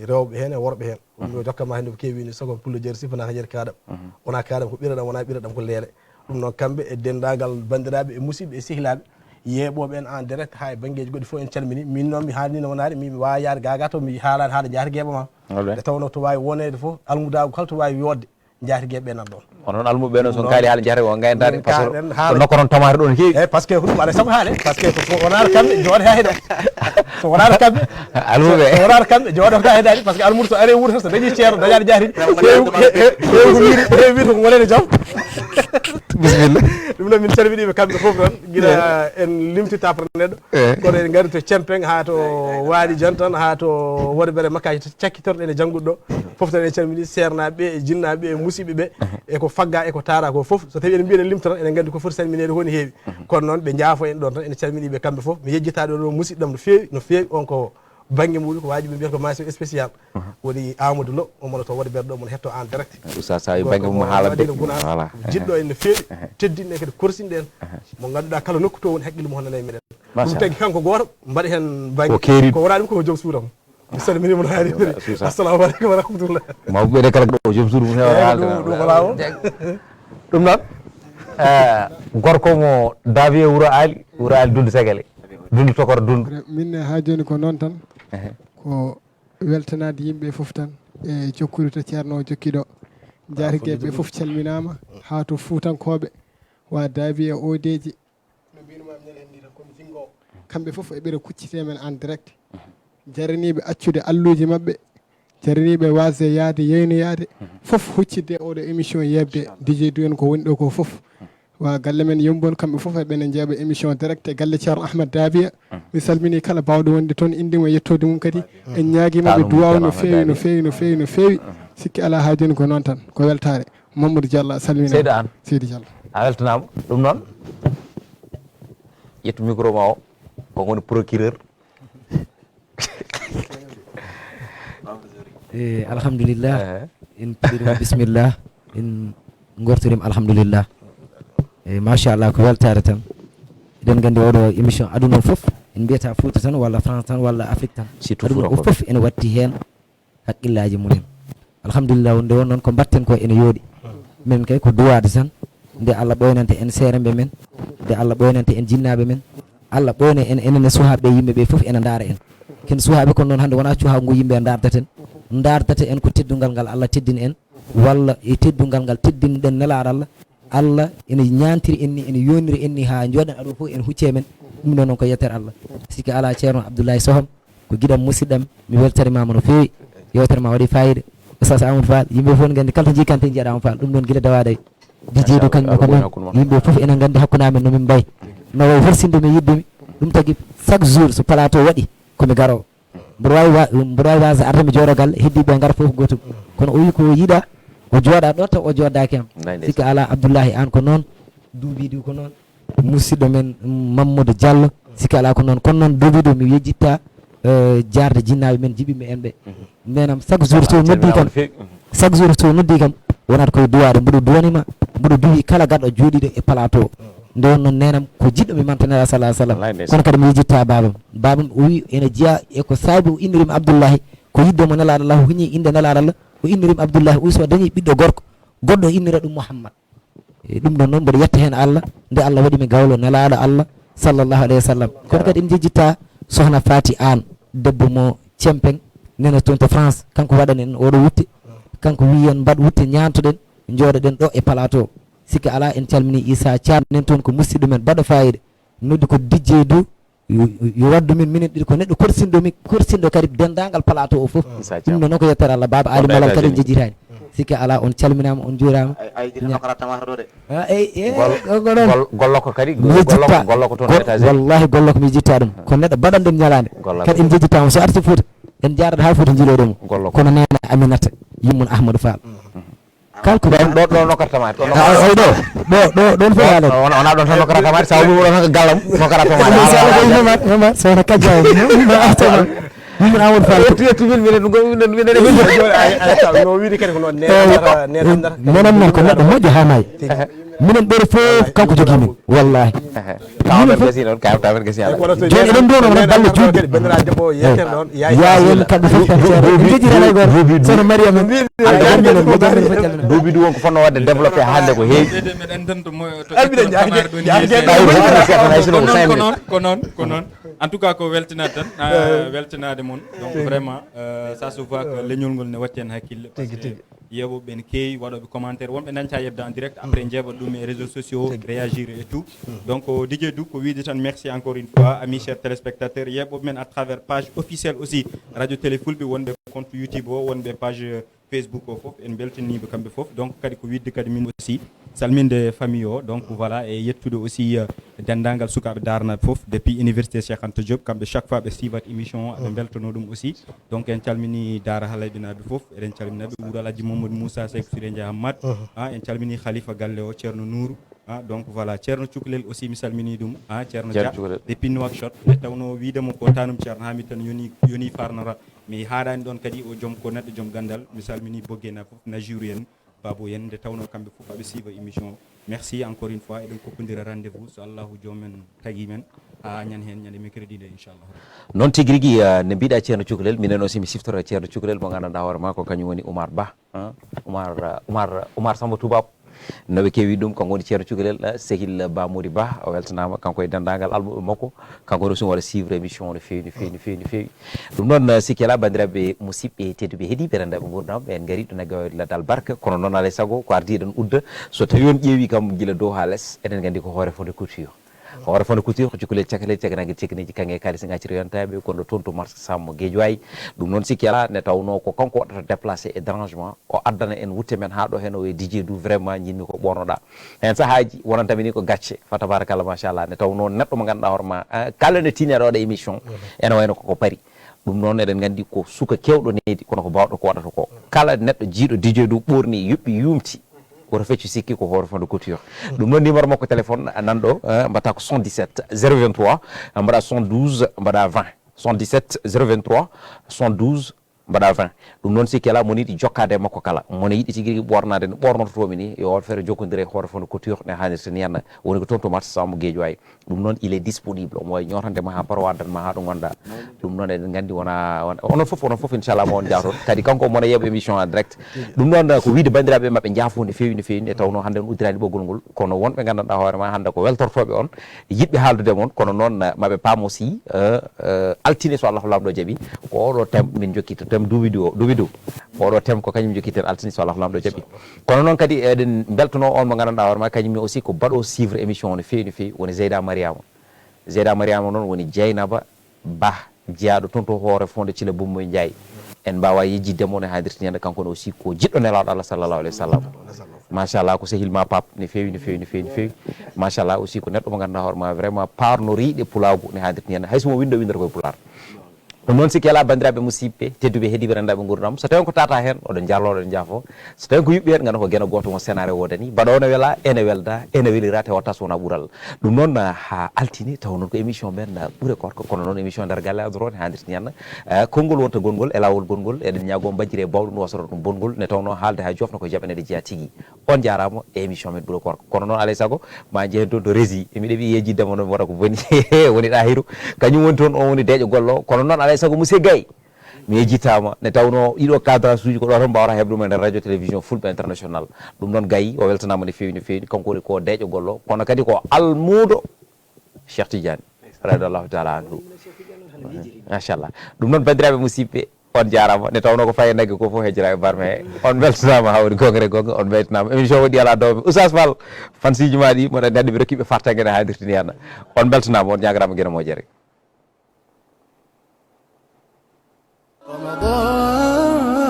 rewɓe hen e worɓe hen ɗum ɗo jokkama hande ko kewi ni sogom pullo jeeri sifana ko jeeri kaɗam wona kaɗam ko ɓiraɗam wona ɓiraɗam ko leele ɗum noon kamɓe e dendagal bandiraɓe e musidɓe e sehlaɓe yeeɓoɓe en en direct ha e banggueji goɗɗi foof en calmini min noon mi haalnino wonade min mi wawa yaade gaga to mi haalani haala jaata gueɓama nde tawno to wawi wonede foof almudagu kala to wawi yodde Njaatigi ɓe nan ɗon. Onon almuɓe ɓe noon, so on kaali haala njaatigi, on ngaynataa ɗum, par ce que ɗo nokku toon tamaate ɗon heewi. Eeyi, par ce que huɗum alaa sabu haale, par ce que so wonaano kamɓe, jooɗo haa heɗo. So wonaano kamɓe, almuɓe, so wonaano kamɓe, jooɗo haa heɗaani, par ce que almuudo so ari wuuro tan, so dañi ceerno, dañaani njaatigi, heewi, heewi, heewi ko wiiri, heewi wiide ko wonani jam. Bisimilla. Ɗum noon, min calminii ɓe kamɓe fof noon, gila en limti tapre neɗɗo. Eeyi. Kono en ngari to Cempeŋ haa to Waali Jantan, haa to Worbere Makkaji cakkitorɗo ene jannguɗo ɗo. Fof tan en calminii seernaaɓe ɓe, e jinnaaɓe ɓe, e musiɓɓe ɓe, e ko fagga, e ko taara ko fof. So tawi eɗen mbiya eɗen limta tan, eɗen nganndi ko foti salmineede woni heewi. Kono noon, ɓe njaafo en ɗon tan, ene calminii ɓe kamɓe fof. Mi yejjitaa ɗo ɗo musiɗɗo am no feewi, no feewi, on ko bannge muɗum, ko waajibi mbiyata ko mention spéciale. Woni Amadou Lo, omo to Worbere ɗo, omo hetto en direct. Oustaz, sa wi bannge mum haalande. Gunaas, voilà, jiɗɗo en no feewi, teddinɗo en kadi, korsinɗo en. Mo ngannduɗaa kala nokku to woni, haqqille mum hono nanay meɗen. Ɗum tagi kanko gooto, mbaɗa heen bannge. Ko keeriiɗo. Ko wonaa ɗum ko joom suudu am. Mi salminii mo no haaniri. Suusa. Assalamu aleykum wa rahmatullah. Mawɓe ɓe kala ko joom suudu mum heewa haalde. Ɗum, ɗum ko laawol. Ɗum noon, eh, gorko mo Davier Wuro Aali, Wuro Aali Dundu Segele. Dundu Tokor Dundu. Min ne haa jooni ko noon tan. Ehe. Ko weltanaade yimɓe fof tan e jokkuri to Ceerno o jokki ɗo. Njaatigi ɓe fof calminaama, haa to Fuutankooɓe, wa Davier Odeji. No mbiynumaa minen en nii tan, ko mi jinngoowo. Kamɓe fof eɓira kuccitee men en direct. Jaraniiɓe accude alluuji maɓɓe, jaraniiɓe waasde yahde, yeynoyaade, fof huccitde oɗo émission yeeɓde D J du en ko woni ɗo ko fof. Wa galle men Yommbol, kamɓe fof eɓene njeeɓa émission direct e galle Ceerno Ahmad Dabiya. Mi salminii kala baawɗo wonde toon, innde mum e yettoode mum kadi. En ñaagii maɓɓe duwaaw no feewi, no feewi, no feewi, no feewi. Sikke alaa, haa jooni ko noon tan, ko weltaare. Mamadou Diallo, a salminaama. Seydi Aan. Seydi Diallo. A weltanaama. Ɗum noon, ƴettu micro ma o, ko woni procureur. Eh, alhamdulillah. Ehe. En puɗɗiima bismillah. En ngortiriima alhamdulillah. Eh, machallah, ko weltaare tan. Eɗen nganndi oɗo émission aduna o fof, en mbiyata Fouta tan, walla France tan, walla Afrique tan. Surtout aduna Fouta o fof ene watti heen haqqillaaji mum en. Alhamdulillah, nde won noon ko mbaɗten ko ene yooɗi. Minen kay ko duwaade tan, nde Allah ɓooynanta en seeremɓe men, nde Allah ɓooynanta en jinnaaɓe men, Allah ɓooyna en, enen e suhaaɓe yimɓe ɓe fof ene ndaara en. Ken suhaaɓe kon noon hannde wonaa cuhaa ngu yimɓe ndaardata en, ndaardata en ko teddungal ngal Allah teddini en, walla e teddungal ngal teddinɗen Nelaaɗo Allah. Allah ene ñaantiri en ni, ene yoniri en ni haa njooɗen aduna fof ene hucce men. Ɗum ɗo noon ko yettere Allah. Sikke alaa, Ceerno Abdoulaye Soham ko giɗam, musiɗɗam, mi weltanimaama no feewi. Yewtere ma waɗi faayiida. Oustaz Amadou Fall, yimɓe fof ne nganndi kala to njii kante njiyaɗa Amadou Fall. Ɗum ɗon gila dawaaɗe. Di Jeedu kañum ko noon. Yimɓe fof ene nganndi hakkunde amen no min mbayi. No wayi horsinde mi, yiɗde mi. Ɗum tagi chaque jour so plateau waɗi ko mi garoowo. Mboɗo waawi wa-, mboɗo waawi waasde arde mi jooɗo galle, heddiiɓe ɓe ngara fof ko gootum. Kono o wi ko yiɗa, o jooɗa ɗo taw o jooɗdaaki am. Sikke alaa, Abdoulahi Aan ko noon, Duubiidu ko noon, musidɗo men, mm, Mamadou Diallo, sikke alaa ko noon. Kono noon Duubiidu mi yejjitta, eh, jaarde jinnaaɓe men jiɓiiɓe en ɓe. Neenam chaque jour so noddi kam, chaque jour so noddi kam, wonata koye duwaade, mboɗo duwanima, mboɗo duwi kala garɗo jooɗiiɗo e plateau. Nde won noon neenam ko jiɗɗo mi manta Nelaaɗo sallallahu alaihi wasallam. Kono kadi mi yejjitta baabam. Baabam o wi ene jeya e ko saabi o innirimi Abdullahi, ko yidde mo Nelaaɗo Allah, o huñi innde Nelaaɗo Allah, o innirimi Abdullahi, o wi so dañi ɓiɗɗo gorko, goɗɗo innira ɗum Muhammad. E ɗum ɗon noon mboɗo yetta heen Allah, nde Allah waɗi mi gawlo Nelaaɗo Allah sallallahu alaihi wasallam. Kono kadi en jejjitta Sohna Fati Aan, debbo mo Cempeŋ, nena toon to France, kanko waɗani en oɗo wutte, kanko wi en mbaɗ wutte ñaantoɗen, njooɗoɗen ɗo e plateau. Sikke alaa, en calmini Issa Thiam nen toon ko musidɗo men baɗɗo faayiida. Noddi ko D J du, yo, yo waddu min, minen ɗiɗo ko neɗɗo korsinɗo mi, korsinɗo kadi denndaangal plateau o fof. Ɗum noon ko yettere Allah, Baaba Ali Malal kadi en jejjitaani. Sikke alaa, on calminaama, on njuuraama. Ay, ay, dina nokora tamata ɗo de. Ah, eyi, eyi, gol-, ko, ko ɗon. Gol-, gollo ko kadi, mi yejjitta, gollo ko, gollo ko toon gol-, États-Unis. Wallahi, gollo ko mi yejjitta ɗum. Ko neɗɗo baɗanɗo ñalaande. Gollo kadi ko. En njejjitaama. So arti Fuuta, en njaarata haa Fuuta njiiloɗen mo. Gollo ko. Kono neene Aminata, yummum Ahmadou Fall. Kala ko ɗon, ɗo, ɗo nokkata tamaate, ɗo nokkata. Ah, ay, ɗo, ɗo, ɗo, ɗon fof haalata. Wona, wona ɗon tan nokkata tamaate, sa woni ɗon tan ko gallam, nokkata tamaate. Inchallah, ko yimɓe ma, ma, ma, so wona kajja o. Ma arta ma. Min Amadou Fall. Yettu, yettu, min, minen, minen, minen, minen. Ay, ay, ay, no wiide kadi ko noon, nene, eh, nene, nene, nene, nene, ko neɗɗo moƴƴo haa maayi. Minen ɓeɗe fof kanko jogii min, wallahi. Ehe. Tawa men gasi noon, kaw tawa men gasi ala. Jooni eɗen nduwano wona balle juutɗe. Kadi banndiraaɗo debbo o, yeetere ɗon, yaay. Yaa en kamɓe fof tan seeɗa. En jejjitaani hay gooto. Sohna Mariama. Duubi du won ko fotnoo waɗde développé hannde ko heewi. Meɗen tan to mo-, to Albiɗen jaage, jaage. Ɓay ko noon, ko noon, ko noon. En tout cas, ko weltinaade tan, ah, weltinaade mon. Donc, vraiment, euh, ça se voit que leñol ngol ne watti heen hakkille. Tigi, tigi. Yeeɓooɓe ɓe ne keewi, waɗooɓe commentaire, wonɓe dañca yeɓde en direct, après njeeɓat ɗum e réseaux sociaux, réagir et tout. Donc, o D J Dou, ko wiide tan merci encore une fois, amis chers téléspectateurs, yeeɓooɓe men à travers page officielle aussi, Radio Télé Fulɓe, wonɓe compte YouTube o, wonɓe page Facebook o fof, en mbeltaniiɓe kamɓe fof. Donc, kadi ko wiide kadi min aussi, salminde famille o. Donc, voilà, e yettude aussi, euh, denndaangal sukaaɓe daaranaaɓe fof, depuis Université Cheikh Anta Diop, kamɓe chaque fois ɓe siivat émission o, aɓe mbeltanoo ɗum aussi. Donc, en calminii Daara Halayɓe naaɓe fof, eɗen calmina ɓe, Wuro Alhaji Mamadou Moussa Seck Siré Dia Hammat, ah, en calminii Khalifa galle o, Ceerno Nourou, ah, donc voilà, Ceerno Cukalel aussi, mi salminii ɗum, ah, Ceerno Dia, depuis Nouakchott, nde tawnoo wiide mo ko tanum Ceerno Hamid tan yoni, yoni farnora, mi haaɗaani ɗoon kadi, o joom ko neɗɗo joom ganndal, mi salminii Boggey naaɓe fof, Najuru en, Babou en, nde tawnoo kamɓe fof aɓe siiva émission o. Merci encore une fois, eɗen kokkondira rendez-vous, so Allahu joom men tagi men, haa ñande heen, ñande mercredi nde, inchallah. Noon tigi rigi, eh, ne mbiɗa Ceerno Cukalel, minen aussi mi siftora Ceerno Cukalel mo nganndanɗaa hoore maa ko kañum woni Oumar Ba, ah, Oumar, eh, Oumar, Oumar Samba Toubab. No ɓe keewi ɗum, kanko woni Ceerno Cukalel, eh, sehil Ba Mody Ba, o weltanaama, kanko e denndaangal almuɓe makko, kanko aussi waɗa suivre émission o no feewi, no feewi, no feewi, no feewi. Ɗum noon, eh, sikki alaa, banndiraaɓe musidɓe tedduɓe heɗiiɓe renndaaɓe nguurndam, en ngarii ɗo naggaweede laddal barka, kono noon alaa e sago ko ardii eɗen udda, so tawii on ƴeewii kam gila dow haa les, eɗen nganndi ko Hoore Fonde Couture. Hoore Fonde Couture ko cukalel cakalel, caganaange cekineeji kaŋŋe e kaalis ŋacciri yontaɓe, kono toon to marché Sammo Guédiawaye. Ɗum noon sikki alaa, nde tawnoo ko kanko waɗata déplacé e dérangement, o addana en wutte men haa ɗo heen o e D J Dou, vraiment njiɗmi ko ɓoornoɗaa. Heen sahaaji wonanta mi ni ko gacce, fa tabarakallah, machallah, nde tawnoo neɗɗo mo ngannduɗaa hoore ma, eh, kala nde tineɗo waɗa émission, ene wayno koko paari. Ɗum noon eɗen nganndi ko suka keewɗo needi, kono ko baawɗo ko waɗata ko. Kala neɗɗo jiiɗo D J Dou ɓoorni, yuɓɓi, yuumti, woto feccu sikki ko Hoore Fonde Couture. Ɗum noon numéro makko téléphone nan ɗo, eh, mbaɗata ko soixante-dix-sept zéro vingt-trois, mbaɗa soixante-douze, mbaɗa vingt. Soixante-dix-sept zéro vingt-trois soixante-douze, mbaɗa vingt. Ɗum noon sikki alaa, mo yiɗi jokkaade e makko kala, mo ne yiɗi tigi rigi ɓoornaade no ɓoornototomi ni, yo waɗ feere jokkondire e Hoore Fonde Couture ne haanirta ni henna. Woni ko toon to marché Sammo Guédiawaye. Ɗum noon, il est disponible. Omo wawi ñootande ma haa paaro, addan ma haa ɗo ngonɗaa. Ɗum noon, eɗen nganndi wona, wona, onon fof, onon fof, inchallah, mo on njaha toon. Kadi kanko omo wona yeeɓa émission en direct. Ɗum noon, ko wiide banndiraaɓe maɓɓe njaafo no feewi, no feewi, nde tawnoo hannde on uddirani ɓoggol ngol. Kono wonɓe nganndanɗaa hoore ma hannde ko weltortooɓe on, yiɗɓe haaldude e mon. Kono noon, maɓe paam aussi, eh, eh, altine so Allahu Laamɗo jaɓi, ko oɗo thème min jokkita, thème Doubidou o, Doubidou. Ko oɗo thème ko kañum jokkiten altine so Allahu Laamɗo jaɓi. Kono noon kadi eɗen mbeltanoo on mo nganndanɗaa hoore ma, kañum ne aussi ko baɗo suivre émission o no feewi, no feewi, woni Zeyda Mariama. Zeyda Mariama noon woni Jeynaba Bah, jeyaaɗo toon to Hoore Fonde Thilla Bumboy Ndiaye. En mbaawaa yejjitde mo no haadirta ni henna, kanko ne aussi ko jiɗɗo Nelaaɗo Allah sallallahu alayhi wa sallam. Machallah, ko sehil ma Pape, no feewi, no feewi, no feewi, no feewi. Machallah aussi ko neɗɗo mo ngannduɗaa hoore ma, vraiment paarnoriiɗo pulaagu no haadirta ni henna. Hay so mo winndo, winndata koye pulaar. Ɗum noon sikki alaa, banndiraaɓe musidɓe tedduɓe heɗiiɓe renndaaɓe nguurndam, so tawii ko tata heen, oɗon njaarloo, oɗon njaafo. So tawii ko yuɓɓi heen, nganndaa ko geno gooto mo senaare woodani. Mbaɗa o ne wela, ene welda, ene welira, te watta so wonaa ɓural. Ɗum noon, ah, haa altine, taw noon ko émission men, ah, ɓure koorka, kono noon émission nder galle adoro ne haadirta ni henna. Eh, konngol wonta gonngol e laawol gonngol, eɗen ñaagoo mbajjire baawɗo ɗum wasoro ɗum bonngol, nde tawnoo haalde haa joofna ko jaɓaneede jeyaa tigi. On njaaraama e émission men ɓure koorka. Kono noon alaa e sago, ma njehen toon to régie. Emi ɗeɓi yejjitde mo noon, mi wota ko boni. Woni Ɗahiru. Kañum woni toon, on woni deeƴo golle o. Kono noon alaa e sago, monsieur Gaye. Mi yejjitaama, nde tawnoo ɗiɗo cadrage uji ko ɗo tan mbaawata heɓde ɗum e nder radio télévision Fulɓe International. Ɗum noon Gaye, o weltanaama no feewi, no feewi. Kanko woni ko deeƴo golle o. Kono kadi ko almuudo Cheikh Tidiane, radiallahu taala anhu. Machallah. Ɗum noon, banndiraaɓe musidɓe, on njaaraama. Nde tawnoo ko faye nagge ko fof hejjira e barme he. On mbeltanaama haa woni goonga e goonga, on mbeltanaama. Émission waɗi alaa dowme. Oustaz Fall, fansiiji ma ɗi, mboɗo anndi hannde mi rokkiiɓe fartaŋŋe ne haadirta ni henna. On mbeltanaama, on ñaaganaama geno moƴƴere. رمضان،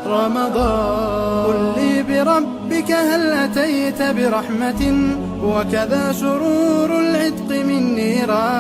رمضان، قل لي بربك هل أتيت برحمة، وكذا سرور العتق من نيران.